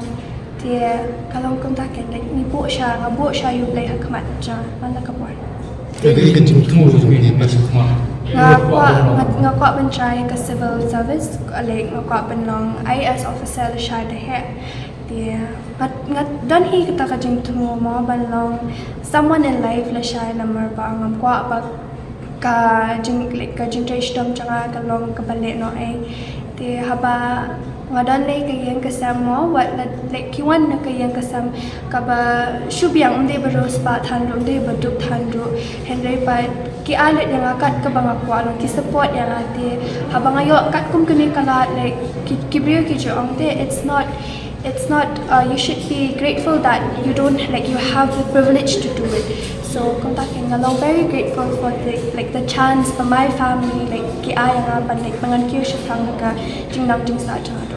Te ka long kumta keiñ, like, ngi buh sha, nga buh sha ïa U Blei ha khmat jong nga man la ka por. Ka dei ka jingthmu jong ngi ba shu khmat. Nga kwah, nga, nga kwah ban try ka civil service, like, nga kwah ban long I A S officer lashai da heh. Te nga, nga don hi kata ka jingthmu mo ban long someone in life lashai, namar ba ngam kwah ba ka jing, like, ka jingtrei shitom jong nga ka long kaba leh noh ei. Te haba nga don lei ka ïing ka sem mo, wat la, like, ki wan na ka ïing ka sem kaba shu biang, ym dei ba riewspah than ruh, ym dei ba duk than ruh. Hynrei pat ki ai lut ïa nga kat kaba nga kwah, long ki support ïa nga. Te haba nga ïoh katkum kane ka lad, like, ki, ki briew ki ju ong te, it's not, it's not, uh, you should be grateful that you don't, like, you have the privilege to do it. So kumta keiñ nga long very grateful for the, like, the chance for my family, like, ki ai ïa nga ban, like, ban ngan kiew shaphrang ha ka jingnang jingsah jong nga.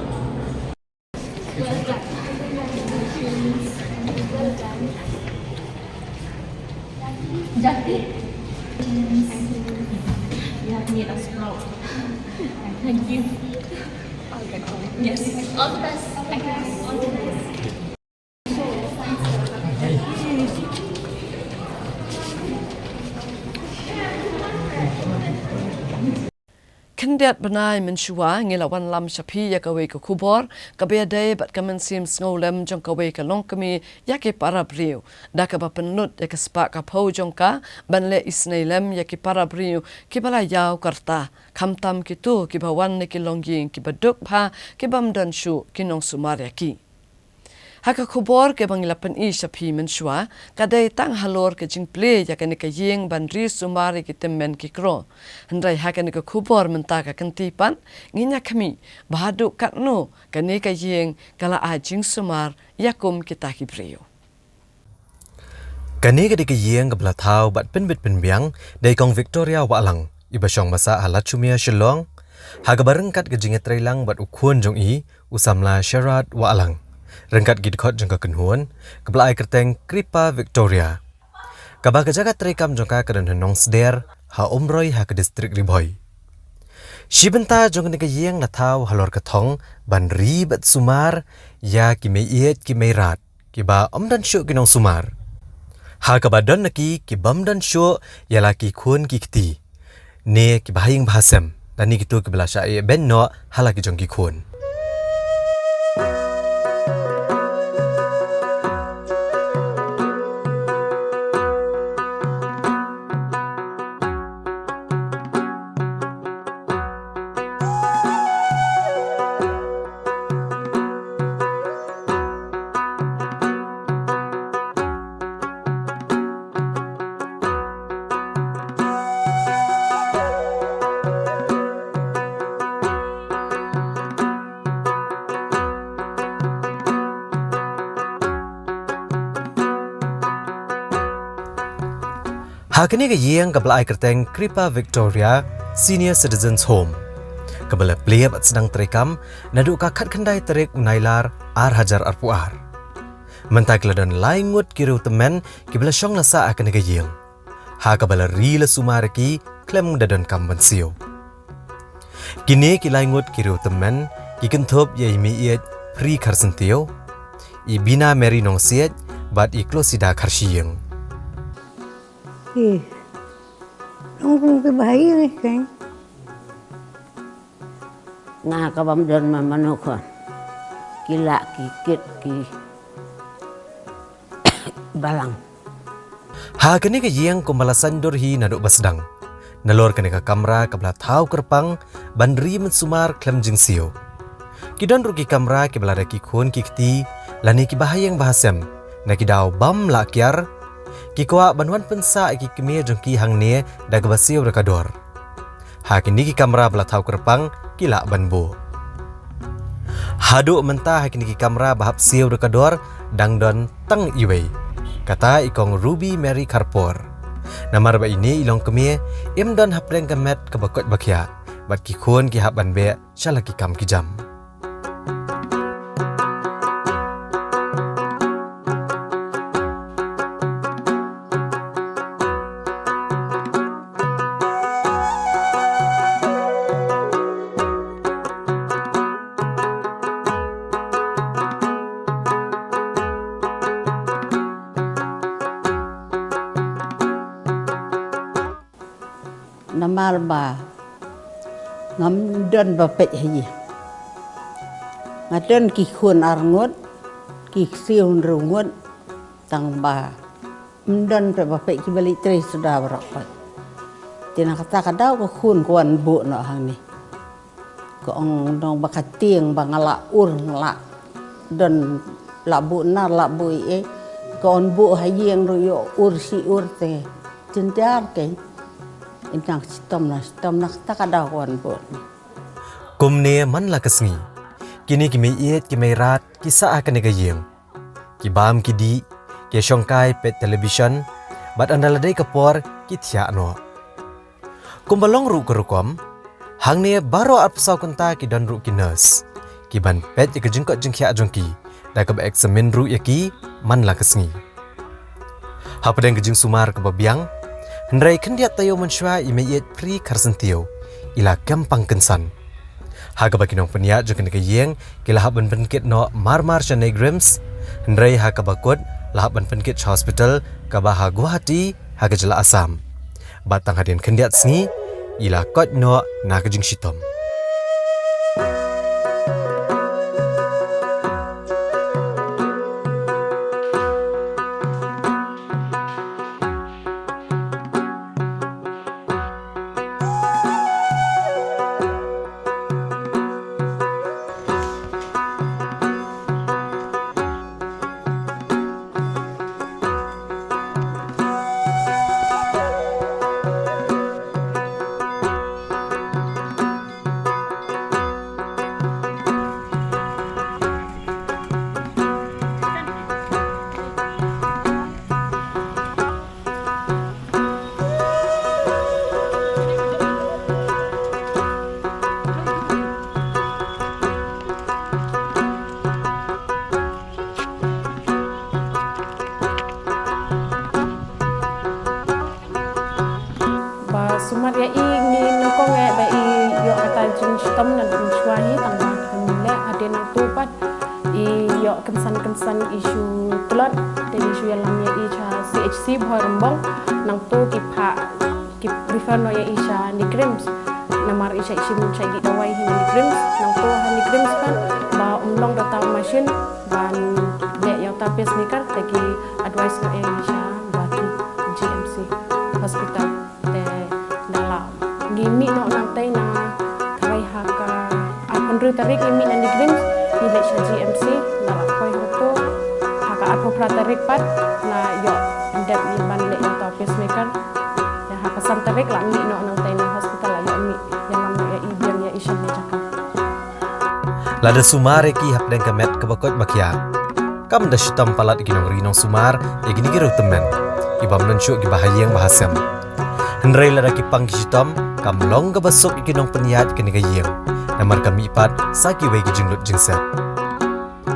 Jati. Yeah, need a sprout. Thank you. Yes. All the best. Thank you. All the best. Khyndiat bnai mynshuwa ngi la wanlam sha phi ïa kawei ka khubor kaba ïadei bad ka mynsiem sngewlem jong kawei ka longkmie ïa ki para briew, da kaba pynlut ïa ka spah ka phew jong ka ban leh isynei lem ïa ki para briew kiba la ïaw ka rta, khamtam kito kiba wan na ki longïing kiba duk bha, kibym don shuh ki nongsumar ïa ki. Ha ka khubor kaba ngi la pyni sha phi mynshuwa, ka dei tang halor ka jingplie ïa kane ka ïing ban ri sumar ïa ki tymmen ki kro. Hynrei ha kane ka khubor mynta ka kynti pat, ngin ïa khmih ba haduh katno kane ka ïing ka la ai jingsumar ïa kum kita ki briew. Kane ka dei ka ïing kaba la thaw bad pynbit pynbiang da i Kong Victoria Wahlang, iba shong ba sah ha Lachumiere, Shillong, ha kaba ryngkat ka jingïatreilang bad u khun jong i, u samla Sherard Wahlang, ryngkat ki dkhot jong ka kynhun kaba la ai kyrteng Kripa Victoria, kaba ka jaka treikam jong ka ka don ha Nongsder, ha Umroi, ha ka distrik Ri Bhoi. Shi bynta jong kane ka ïing la thaw halor ka thong ban ri bad sumar ïa ki meiieit ki meirad kiba ym don shuh ki nongsumar, ha kaba don na ki kibym don shuh ïa la ki khun ki kti ne kiba ha ïing ba ha sem, lane kito kiba la shah ïehbeiñ noh ha la ki jong ki khun. Ha kane ka ïing kaba la ai kyrteng Kripa Victoria Senior Citizens Home, kaba la plie bad sdang treikam naduh ka khatkhyndai tarik u Nailar ar hajar arphew ar. Mynta ki la don lai ngut ki riewtymmen kiba la shong la sah ha kane ka ïing, ha kaba la ri la sumar ïa ki khlem da don kam ban siew. Kine ki lai ngut ki riewtymmen ki kynthup ïa i Meiieit Phri Kharsyntiew, i Bina Mary Nongsiej bad i Klosida Kharshiing. Ki long kum ki bahaïing kein. Na ka bym don ma mano ka, ki lah ki kit ki balang. Ha kane ka ïing kumba la saiñdur hi naduh ba sdang, nalor kane ka kamra kaba la thaw kyrpang ban ri mynsumar khlem jingsiew. Ki don ruh ki kamra kiba lada ki khun ki kti lane kiba ha ïing ba ha sem, na ki daw bym lah kiar, ki kwah ban wan pynsah ïa ki kmie jong ki hangne da kaba siew da ka dor. Ha kine ki kamra ba la thaw kyrpang ki lah ban buh. Haduh mynta ha kine ki kamra ba hap siew da ka dor dang don tang iwei. Kata i kong Ruby Mary Kharpor. Namar ba ine i long kmie, im don hapdeng ka met kaba koit ba khiah. Bad ki khun ki hap ban beh sha la ki kam ki jam. Namar ba ngam don ba peit ha ïing. Nga don ki khun ar ngut, ki ksiew hynriew ngut, tang ba ym don peit ba peit, kiba leit trei suda baroh peit. Te na kata ka daw ka khun ka wan buh noh hangne. Ka ong nong ba ka tieng ba nga la ur, nga la don, la buh nar, la buh ei ei. Ka ong buh ha ïing ruh ïoh ur shi ur te. Jynjar keiñ. Ym nang shitom, nang shitom, na kata ka daw ka wan buh. Kumne man la ka sngi, kine ki mei ïeit ki mei rat ki sah ha kane ka ïing. Ki bam ki dih, ki shongkai peit television, bad ynda la dei ka por ki thiah noh. Kumba long ruh ka rukom, hangne baroh arphew saw kynta ki don ruh ki nurse, ki ban peit ïa ka jingkoit jingkhiah jong ki, da kaba examine ruh ïa ki man la ka sngi. Hapdeng ka jingsumar kaba biang, hynrei khyndiat taïew mynshuwa i mei ïeit Pri Kharsyntiew i la kem pang kynsan. Ha kaba ki nongpynïaid jong kane ka ïing ki la hap ban pynkit noh mar mar sha NEIGRIHMS, hynrei ha kaba kut la hap ban pynkit sha hospital kaba ha Guwahati, ha ka jylla Assam. Bad tang hadien khyndiat sngi i la koit noh na ka jingshitom. Ba sumar ïa i ngi nyngkong eh ba i ïoh kata jingshitom na mynshuwa hi, tang ba ngam leh hadien nangto pat i ïoh kynsan kynsan i shu tlot, te ngi shu ïalam ïa i sha C H C Bhoirymbong, nangto ki phah ki refer noh ïa i sha NEIGRIHMS. Namar i shait shim shait dih dawai hi na NEIGRIHMS, nangto ha NEIGRIHMS pat ba ym long da uta u machine ban leh ïa uta pacemaker, te ki advice noh ïa i sha Guwahati G M C hospital. Te da la ngi mih noh nangtai na, tharai ha ka arphew hynriew tarik ngi mih na NEIGRIHMS, ngi leit sha G M C, da la poi hangto. Ha ka arphew phra tarik pat la ïoh dep ïa ban leh ïa uta u pacemaker. Te ha ka san tarik la mih noh nangtai na hospital, la ïoh mih ïalam noh ïa i biang ïa i sha kine ki jaka. Lada sumar ïa ki hapdeng ka met kaba koit ba khiah, kam da shitom palat ïa ki nongri nongsumar ïa kine ki riewtymmen, ki bym don shuh kiba ha ïing ba ha sem. Hynrei lada ki pang ki shitom, kam long kaba suk ïa ki nongpynïaid kane ka ïing, namar ka mih pat sa kiwei ki jinglut jingsep.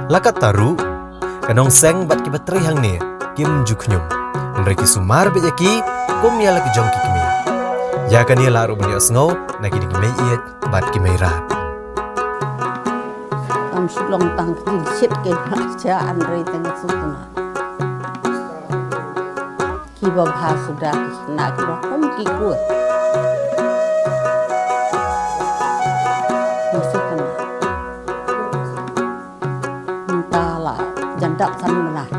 La katta ruh, ka nongseng bad kiba trei hangne kim ju khñium, hynrei ki sumar beit ïa ki kum ïa la ki jong ki kmie. Ïa kane lah ruh ban ïohsngew na kine ki mei ïeit bad ki mei rat. Kam shu long tang ka jingshit kein, sha hynrei tang ka suk na. Kiba bha suda ki khynnah kiba kum ki kur. Ngi sngewtynnat. Mynta la jan dap san bnai.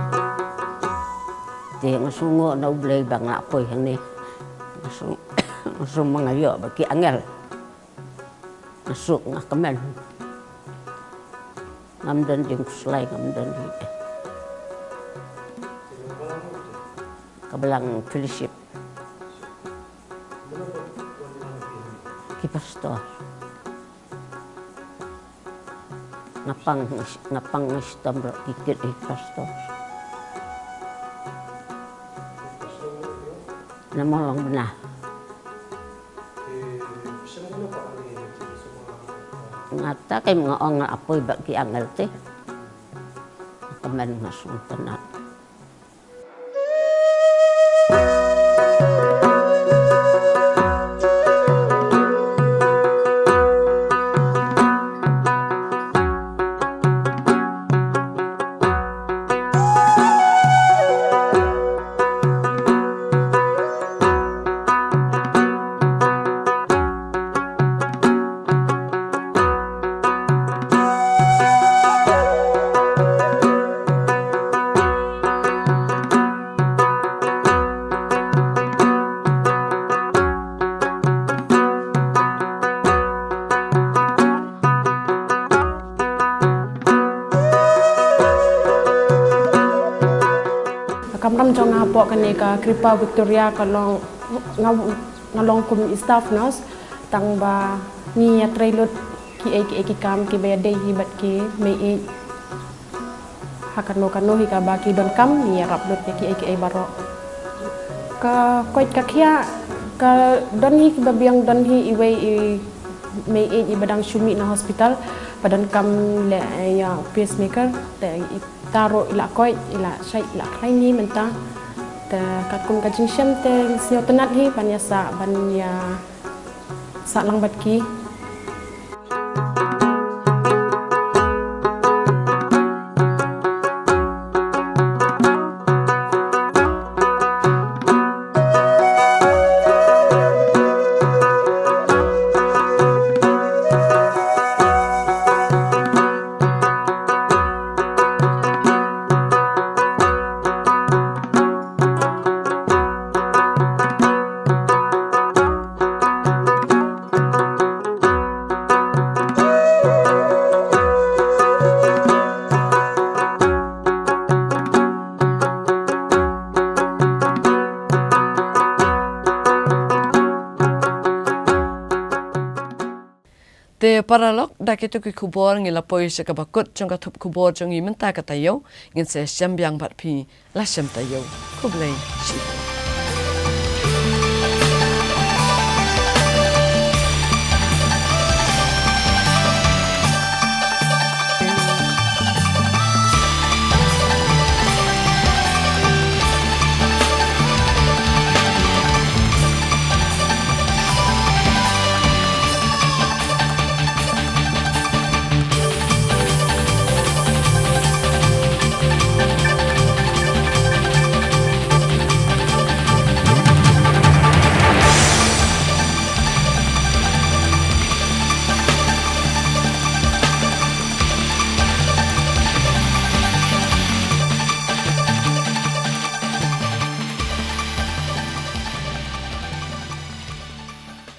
Te nga sngewnguh na U Blei ba nga la poi hangne. Nga sngew, nga sngew ma nga ïoh bad ki angel. Nga suk nga kmen. Ngam don jingkhuslai, ngam don hi. Ka balang fellowship. Ki pastor. Nga pang, nga pang nga shitom ruh ki kit i pastor. Na Mawlong Bna. Nga ta kem nga ong nga apoi bad ki angel te. Kmen nga sngewtynnat. Ka kamram jong nga hapoh kane ka Kripa Victoria ka long, nga, nga long kum i staff nurse, tang ba ngi ïatrei lut kiei kiei ki kam kiba ïadei hi bad ki mei ïeit. Ha kano kano hi kaba ki donkam ngi ïarap lut ïa kiei kiei baroh. Ka koit ka khiah ka don hi kiba biang, don hi iwei i mei ïeit iba dang shu mih na hospital ba donkam leh ïa pacemaker, te ita ruh i la koit, i la shait, i la khlaiñ hi mynta. Te katkum ka jingshem te sngewtynnat hi ban ïa sah ban ïa sah lang bad ki. Te paralok, da kito ki khubor ngi la poi sha kaba kut jong ka thup khubor jong ngi mynta ka taïew. Ngin sa shem biang bad phi la shem taïew. Khublei shibun.